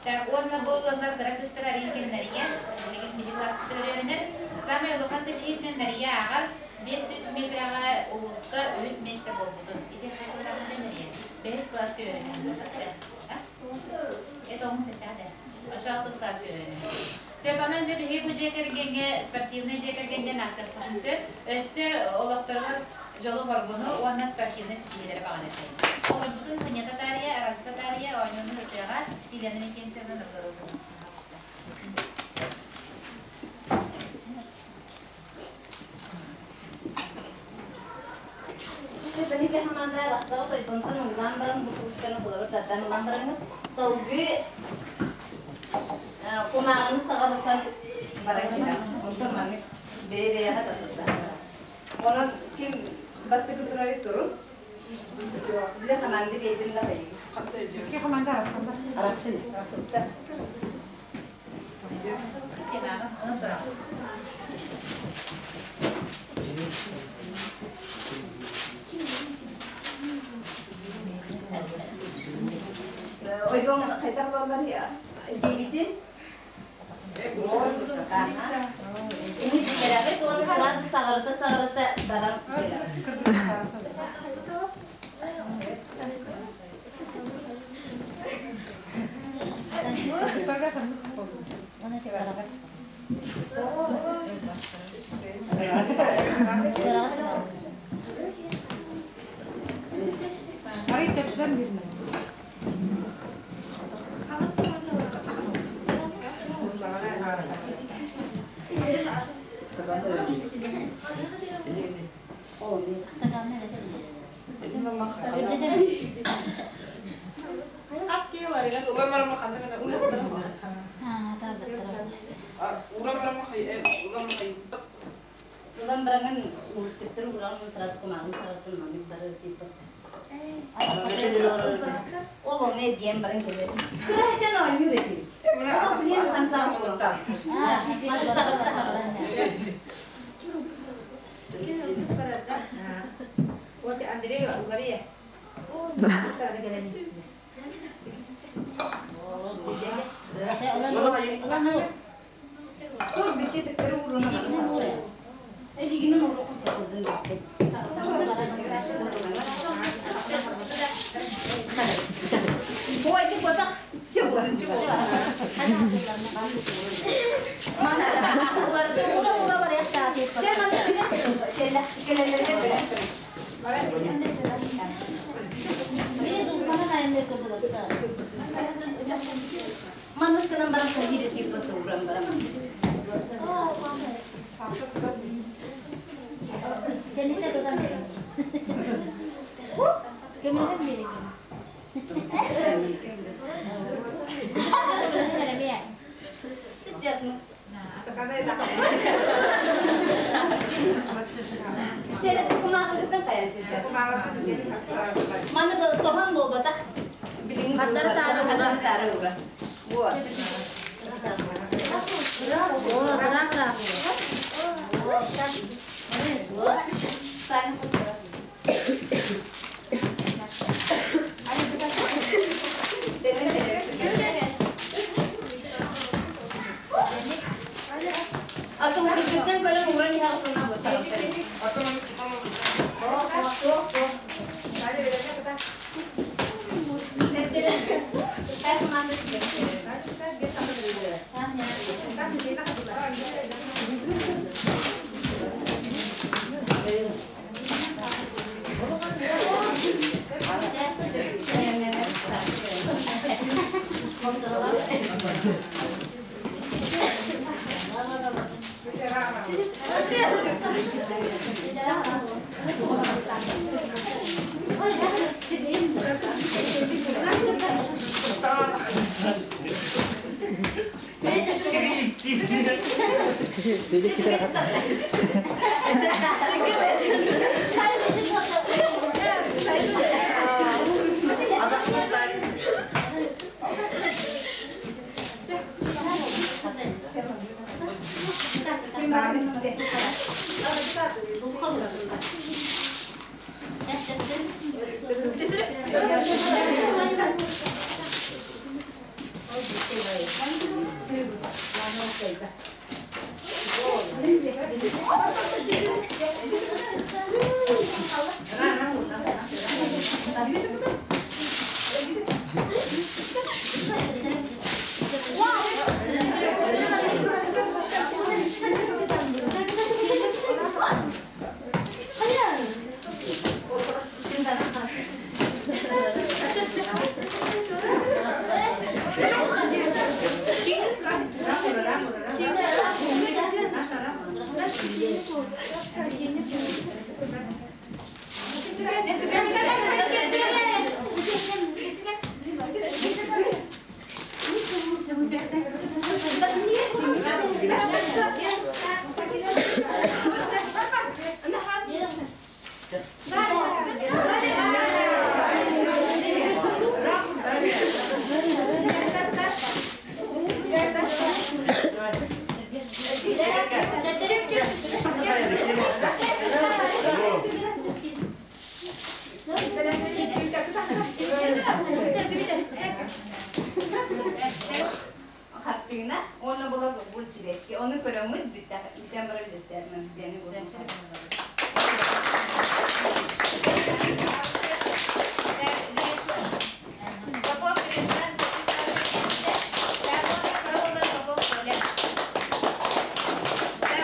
так уонна бу ыаллар кыра кыыстара Аринкин Нария билигин биһиги класспытыгар үөрэнэр саамай улахан ситиһиитинэн Нария ааҕар 500 метрэҕэ улууска үһүс миэстэ буолбутун. Ити хасыллаахытын Нария. Бэһис кылааска үөрэнэр дьахтар. Это он сэттэҕэ Оччо алтыс кылааска үөрэнэр. Сөп, онон дьэ биһиги бу дьиэ кэргэҥҥэ спортивнай дьиэ кэргэҥҥэ наахтыахпытын сөп. Өссө олохторугар дьолу-хоргуну уонна спортивнай ситиһиилэри баҕарар. Олорбутун сынньата таарыйа, аралдьыта таарыйа оонньууну ытыаҕа Елена Викентьевна Новгородова. Бэлигэ хамаанда арахсаҕа тойбонтон ыллаан баран бу курсканы холобур тардан ылан бараҥҥыт салгыы кумааҕыны саҕалатан баран кэлэр. Онтон маннык бэйэ-бэйэҕэ тахсыстаһаллар. Онон ким бастакы турары турун. Биле хамаанда биэдин да хайыы. Ки хамаанда арахсаллар. Арахсын. Арахсыстар. Ойуон хайдах баллар диэбитин Кэрэҕит уонна сразу саҕарыта-саҕарыта баран Ылан бараҥын ууртуктар ууран сразу кумааҕын саҕаттан маннык бары типа Ол ону эргийэн баран кэлэр. Кыра дьон оонньуур этибит. Ол билиэн хамсаан буолуохтаах. Маны саҕатта Вот Андрей улария. Тур бити тыктары уруна. Элигинен урукун сатылдын. Ой, ты потах Маннык баран киирэ тииппэ тууран баран. Көмөлөһөн биэрин. Көмөлөһөн эрэ Сыдьатны. Маны соһон буолбатах. Хаттары таары Хаттары таары ура. Вот. Атын уруккуттан көрөн уран иһэ отуна Хаттыына, оны була бу сибекки, оны көрөмүт бүтэн барар билестермен бени. Попов Гриша, Попов Коля.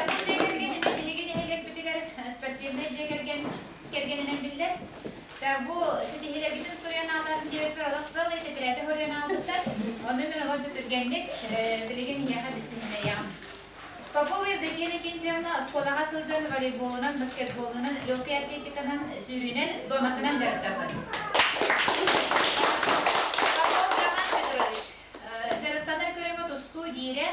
Бу дьиэ кэргэн биһиги нэһилиэкпитигэр спортивнай дьиэ кэргэн кэргэнинэн биллэр. Бу ситиһиилэргитин суруйан ааларын диэбиппэр олох сыл тэтэрээти хоруйан аалбыттар. Ону мен олох түргэнник билигин иһиэхэ билсиһиннэриэҕим. Попова Евдокия Иннокентьевна оскуолаҕа сылдьан волейболунан, баскетболунан, легкэй атлетиканан, сүүрүүнэн, дуоматынан дьарыктаммыт. Попов Роман Петрович дьарыктанар көрүҥэ тустуу гиирэ,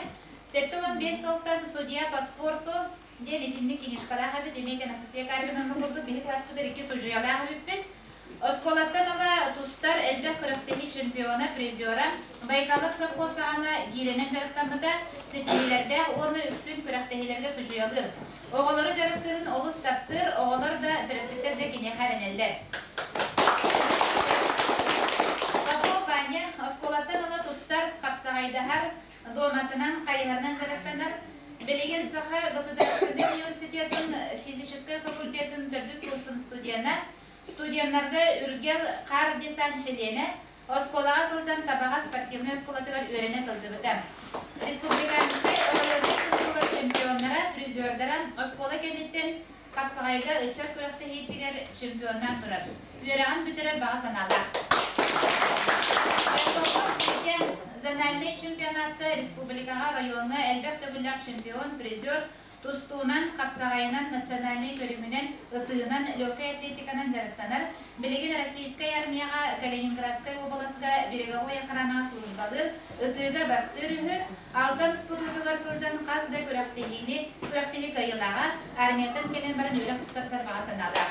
75 сылтан судья по спорту диэн итинник книжкалаах эбит, эмиэ Анастасия Карпиновна курдук биһи класспытыгар икки судьуйалаах эбиппит. Оскуолаттан ыла тустар элбэх күрэхтэһии чемпиона, призера, Байкалов совхоз саҕана гиирэнэн дьарыктаммыта, ситиһиилэрдээх уонна үксүн күрэхтэһиилэргэ судьуйалыыр. Оҕолору дьарыктыырын олус таптыыр, оҕолор да, төрөппүттэр да киниэхэ эрэнэллэр. Попов Ваня оскуолаттан ыла тустар, хапсаҕайдаһар, дуоматынан, хайыһарынан дьарыктанар. Билигин Саха государственнай университетын физическэй факультетын төрдүс курсун студена, студеннарга Үргэл хаар десант чилиэнэ, оскуолаҕа сылдьан Табаҕа спортивнай оскуолатыгар үөрэнэ сылдьыбыта. Республиканскай оройуоннай тустууга чемпионнара, призердара, оскуола кэнниттэн хапсаҕайга ыччат күрэхтэһиитигэр чемпионнаан турар. Үөрэҕин бүтэрэр баҕа санаалаах. Попов Витя зональнай чемпионатка республикаҕа, райоҥҥа элбэх төгүллээх чемпион, призер, Тустуунан, хапсаҕайынан, национальнай көрүҥүнэн, ытыынан, легкай атлетиканан дьарыктанар. Билигин Российскай армияҕа Калининградскай уобаласка береговой охранаҕа службалыыр, ытыыга бастыыр үһү. Алтан спутутугар сылдьан хас да күрэхтэһиини, күрэхтэһии кыайыылааҕа, армияттан кэлэн баран үөрэх туттарсар баҕа санаалаах.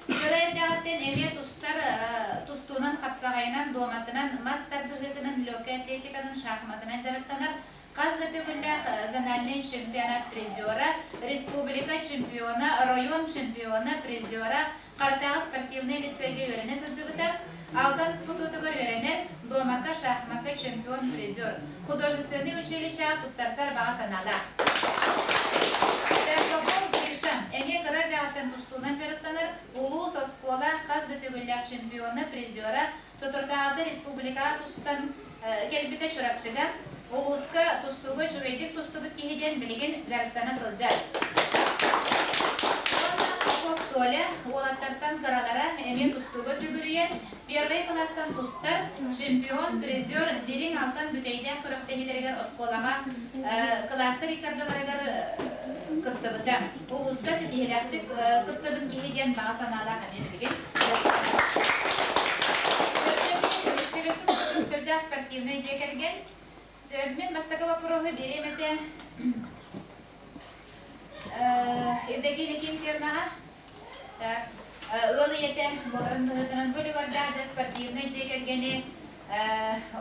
Кыра эрдэҕиттэн эмиэ тустар тустуунан, хапсаҕайынан, дуоматынан, мас тардыһыытынан, легкай атлетиканан, шахматынан дьарыктанар. Хас да төгүллээх зональнай чемпионат призера, республика чемпиона, район чемпиона, призера, Хартааҕы спортивнай лицейгэ үөрэнэ сылдьыбыта. Алтан спутутугар үөрэнэр, дуомакка, шахмакка чемпион, призер. Художественнай училищеҕа туттарсар баҕа санаалаах. Попов Гриша эмиэ кыра эрдэҕиттэн тустуунан дьарыктанар, улуус, оскуола хас да төгүллээх чемпиона, призера, соторутааҕыта республикаҕа тустан кэлбитэ Чурапчыга, улууска тустууга үчүгэйдик тустубут киһи диэн билигин дьарыктана сылдьар. Уонна Попов Толя уолаттартан кыралара эмиэ тустууга сүгүрүйэр, первый кылаастан тустар, чемпион, призер, дириҥ алтан бүтэйдээх күрэхтэһиилэригэр оскуолаҕа кылаастар иккардаларыгар кыттыбыта. Улууска ситиһилээхтик кыттыбыт киһи диэн баҕа санаалаах эмиэ билигин. Сүрдээх спортивнай дьиэ кэргэн. Мин бастакы вопроһу биэриэм этэ Евдокия Иннокентьевнаҕа. Так, ыал ийэтэ буоларын быһыытынан бу үлүгэрдээх дьэ спортивнай дьиэ кэргэни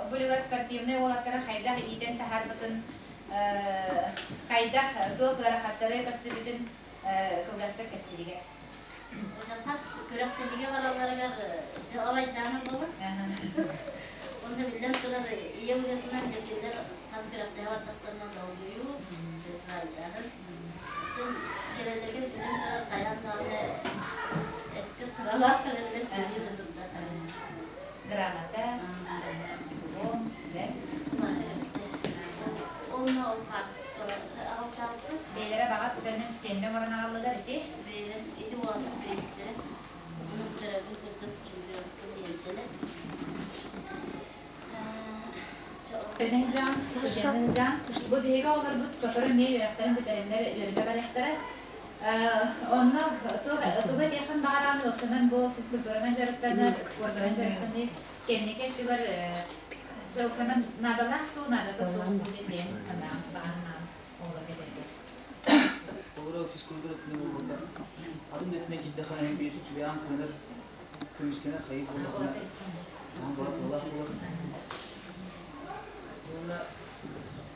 бу үлүгэр спортивнай уолаттары хайдах иитэн таһаарбытын, хайдах туох ыарахаттары көрсүбүтүн кылгастык кэпсииригэр. Хас күрэхтэһиигэ баралларыгар алайдаан буолар. Онно биллэн турар, ийэ быһыытынан дьэ хас күрэхтэһэ бардахтарына долгуйуу, сүрүннээһин. Кэлэллэригэр биллэн турар хайаан даҕаны эппит сыралаах кэлэллэр кэлии да турда. Грамота, диплом, да? Онно ол хаартыскалары аҕалтаабыппыт. Бэйэлэрэ баҕа түгэнинэн стендэ оҥорон аҕаллылар ити. Бэйэлэр ити уолаттар бириистэрэ. Ону төрөөбүт курдук чемпионскай миэнтэлэр. Бу биһиги оҕолорбут сотору эмиэ үөрэхтэрин бүтэрэннэр үөрэнэ барыахтара. Онно тугу этиэххин баҕараҕын уопсанан бу физкультуранан дьарыктанар, спордунан дьарыктаныы кэнники өттүгэр дьалканан наадалаах дуу, наадата суох дуу диэн санааҕын баҕарнаан оҕолорго этэргэр. Оҕолор физкультура өттүнэн буолбакка, атын өттүнэн киирдэххэ биир үчүгэйээн кыанар көмүскэнэр хайыы буоллахына буолар буолар. Уонна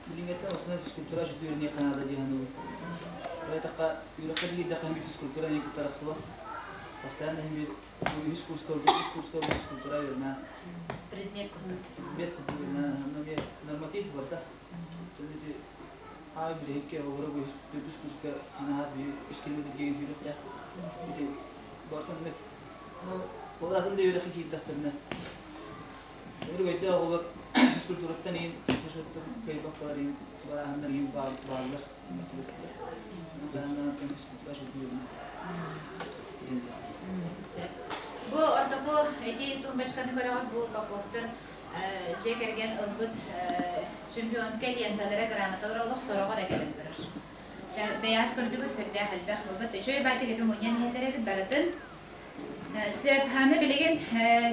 билиҥҥэттэн основной физкультура үчүгэй үөрэниэххэ наада дии саныыбын. Тоҕо үөрэххэ киирдэххэ эмиэ физкультура эмиэ кытта арахсыбат. Постоянно эмиэ үһүс курска үһүс курска физкультура үөрэнэ. Предмет курдук. Предмет курдук үөрэнэ. Эмиэ норматив барда. Ити аай билиһикке оҕолоро бу төрдүс курска анаһаас биир үс километр диэн сүүрүөхтээх. Ити бартан ол атын да үөрэххэ киирдэхтэринэ Ырык өйдөөх оҕолор физкультураттан иин физкультураттан кыайбаккалар иин барааһыннар иин бааллар. Физкультура Бу ортоку ити тумбочканы көрөҕүт бу Поповтар дьиэ кэргэн ылбыт чемпионскай ленталара грамоталара олох сороҕор кэлэн турар. Бэйэҕит көрдүгүт сүрдээх элбэх буолбут. Үчүгэй баайтык ити мунньан иһэллэр эбит барытын. Сөп, аны билигин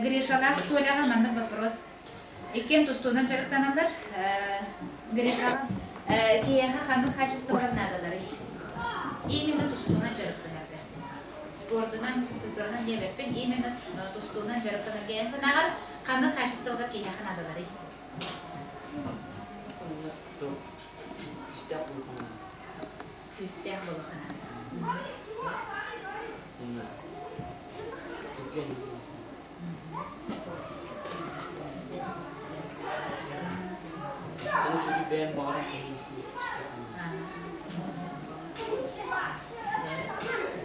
Гришалаах Толяҕа маннык вопрос. Иккиэн тустуунан дьарыктаналлар. Гришаҕа киһиэхэ ханнык хаачыстыбалар наадаларый? Именно тустуунан дьарыктанарга. Спордунан, физкультуранан диэбэппин, именно тустуунан дьарыктанарга эн санааҕар ханнык хаачыстыбалар киһиэхэ наадаларый? Күүстээх буолуохха Күүстээх буолуохха наада.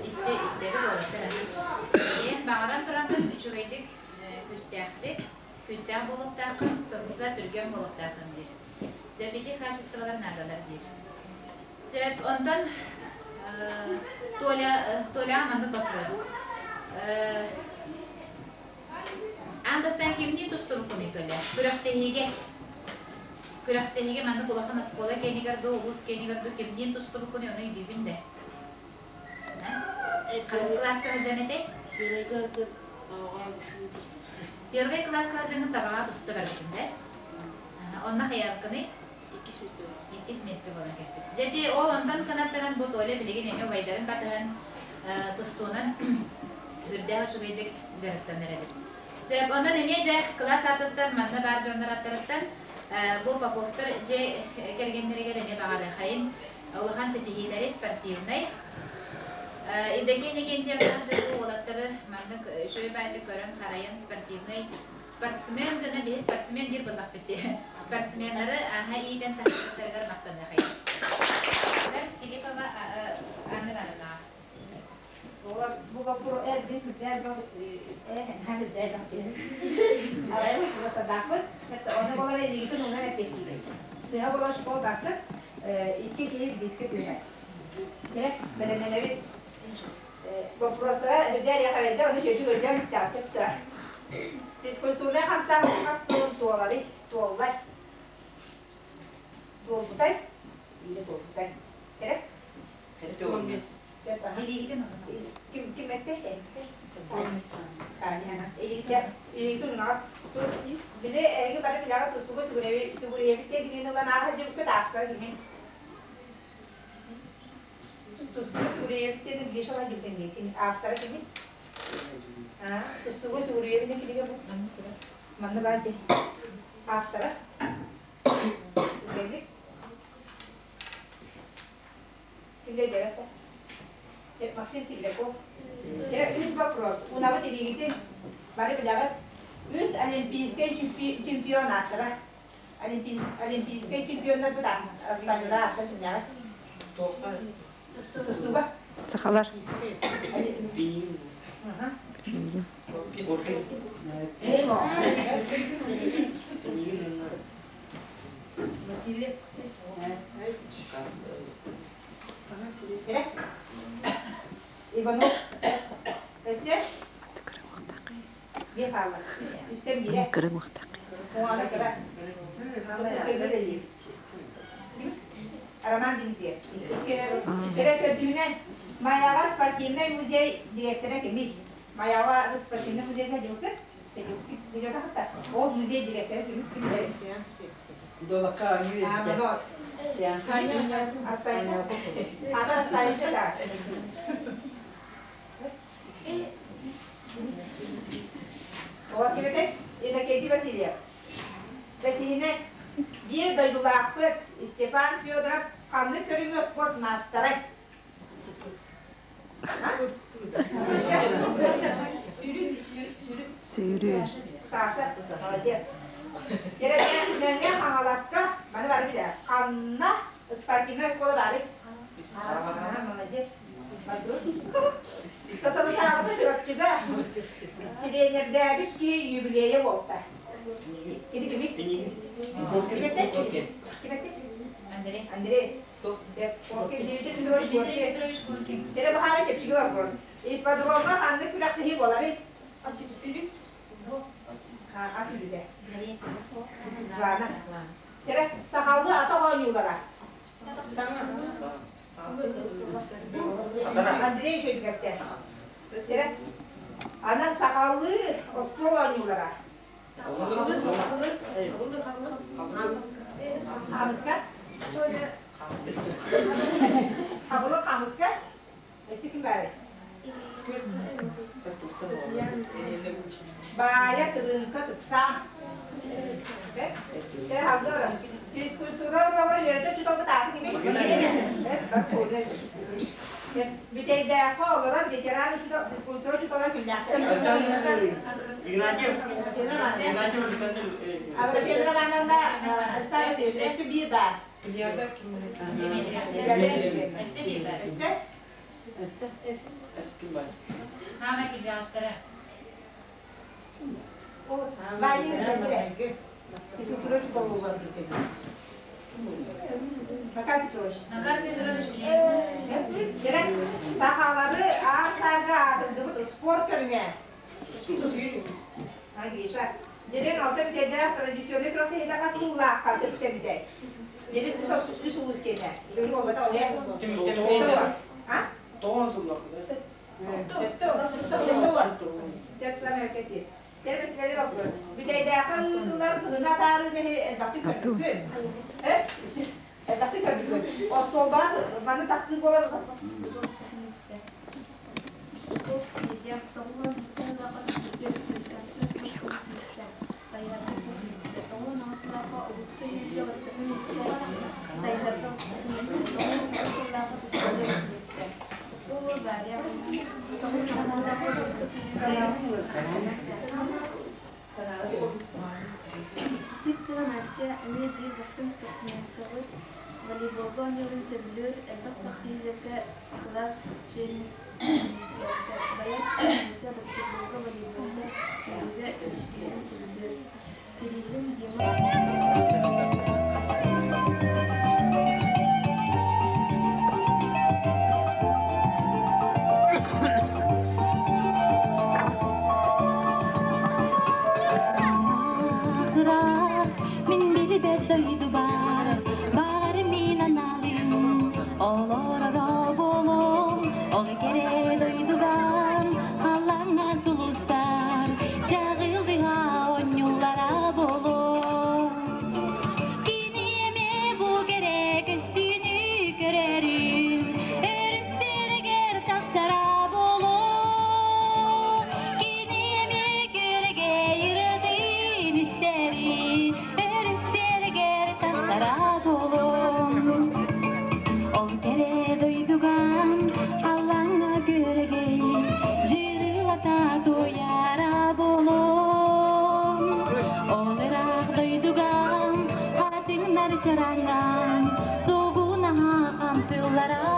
Истэ истэбит уолаттар Бэйэн баҕаран тураҥҥын үчүгэйдик күүстээхтик, күүстээх буолуохтааххын, сымса, түргэн буолуохтааххын диир. Сөп ити хаачыстыбалар наадалар диир. Сөп, онтон Толя, Толяҕа маннык вопрос. Аан бастаан кимнии тустубуккунуй, Толя? Күрэхтэһиигэ. күрэхтэһиигэ маннык улахан оскуола киэнигэр дуу, улуус киэнигэр дуу кимниин тустубуккунуй, ону өйдүүгүн да? Хаһыс кылааска сылдьан этэй? Первый кылааска сылдьаҥҥын табаҕа туста барбытыҥ да? Онно хайаабыккыный? Иккис миэстэ буолан. Иккис миэстэ буолан кэлбит. Дьэ ити ол онтон кынаттанан бу Толя билигин эмиэ убайдарын батыһан тустуунан үрдээх үчүгэйдик дьарыктанар эбит. Сөп, онон эмиэ дьэ кылаас аатыттан манна баар дьоннор аттарыттан бу Поповтар дьиэ кэргэннэригэр эмиэ баҕарыахайын улахан ситиһиилэри спортивнай Евдокия Иннокентьевна дьэ бу уолаттары маннык үчүгэй баайдык көрөн-харайан спортивнай спортсмен гына биһи спортсмен диир буоллахпыт дии. Спортсменнары аһа иитэн таһаарбыттарыгар махтаныахайын. Филиппова Анна Ивановнаҕа. Бу вопрос эрдин сүрдээх Арайым Оны болар илигитин унан эппиэттиибит. Сыһа болар школ баттык, икки киһи диискэ түһэр. Бэлэмнэнэбит. Вопростара үрдээр яхабайда, оны чөчү көрдөөн истэҕэ сөптө. Физкультурнай хамсааһын хас сылын туоларый? Туоллай. Туолбутай? Или туолбутай. Керек? Ким ким этте? Били эһиги бары билэҕит тустууга сүгүрүйэбит диэн ылан ааһа дьыбыккыт аахтара кимин? Тустууга сүгүрүйэбит диэн Гриша Владимирович кини автора кимин? Тустууга сүгүрүйэбит кинигэ бу манна баар дии. Автора? Билбит? Максим Сибиряков. Үс вопрос. Унабыт илиигитин бары билэҕит. Үс олимпийскай чемпион ааттара. Олимпийскай чемпионнар бут аспанньыла ааттар кимнээҕит? Тустууга. Сахалар. Василий. Иванов. Өссө? Биир хаалла. Үстэн биирэ. Оҕаны кыра. Роман Дмитриев. Кэрэ көрдүүнэн Майаҕа спортивнай музей директора кимий? Майаҕа спортивнай музейга дьылкы? Ол музей директора кимий? Долака Иннокентий Васильев. Бэсиһинэн, биир дойдулаахпыт Степан Федоров ханнык көрүҥҥэ спорт маастарай? Сүүрүү. Саша, молодец. Мэҥэ Хаҥаласка, маны бары билэр, ханна спортивная школа баарый? Молодец. Соторутааҕыта Чурапчыга тириэньэрдээбит киһи юбилейа буолта. Кини кими? Ким Ким Андрей. Андрей. Дмитрий Петрович Горький. Тере баһаара чэпчэки бар Ипподромҥа ханнык күрэхтэһии буоларый? Ас үлүтэ. Лана. Тере сахалыы атах оонньуулара. Андрей Чөйбэктэ. Тере анан сахалыы остуол оонньуулара. Хамыска? Хабылык хамыска? Өссө ким баарый? Баайа тырыыҥка тупсаан. Физкультура уруогар үөрэтэ учууталбыт аатын кимий? Бүтэйдээххэ олорор ветеран учуутал физкультура учуутала кимнээхтэр? Игнатьев. Игнатьев Александр. Александра Ивановна Александр Васильевич биир баар. Плеяда ким Өссө биир баар. Өссө? Өссө ким бар? Хаама кижаастара. Ваня Физкультура учуутала Макар Петрович. Макар Петрович Дьэ, сахалары аан саарга аатырдыбыт спорт көрүҥэ. Гриша. Дирин алта бүтәйдәэх традиционный күрэхтэһиитэ хас сыллаахха төрүттэммитэй? Дирин үс улуус киэнэ. Билигин буолбата ол А? Тоҕон сыллаах. Сөп сламеркети. Кэрэ вопрос. Бүтәйдээхэ ыытыллар кыһына атаарыы нэһи элбэхтик көрбүккүн. Э? Элбэхтик көрбүккүн. Остуолбаҕа маны тахсыы буолар. Сивцева Настя эмиэ биир бастыҥ спортсменкабыт, волейболга оонньуурун сөбүлүүр, элбэх күрэхтэһиилэргэ кылаас чемпионка, Боярская Маруся баскетболга, волейболга, сүүрүүгэ өрүсүйэрин сөбүлүүр. Кириллин Дима Мин билбэт дойдубар баар мин аналым олороро буолуом ол кэрэ дойдугар халлааҥҥа сулустар чаҕылыһа оонньуулара буолуом кини эмиэ бу кэрэ көстүүнү көрөрүн өрүс биэрэгэр тахсара буолуо кини эмиэ күөрэгэй ырыатын истэрин өрүс биэрэгэр тахсара буолуо ол кэрэ дойдуга халлааҥҥа күөрэгэй дьырылата туойара буолуо ол ыраах дойдуга хатыҥнар чараҥҥа сугунаһа хамсыыллара.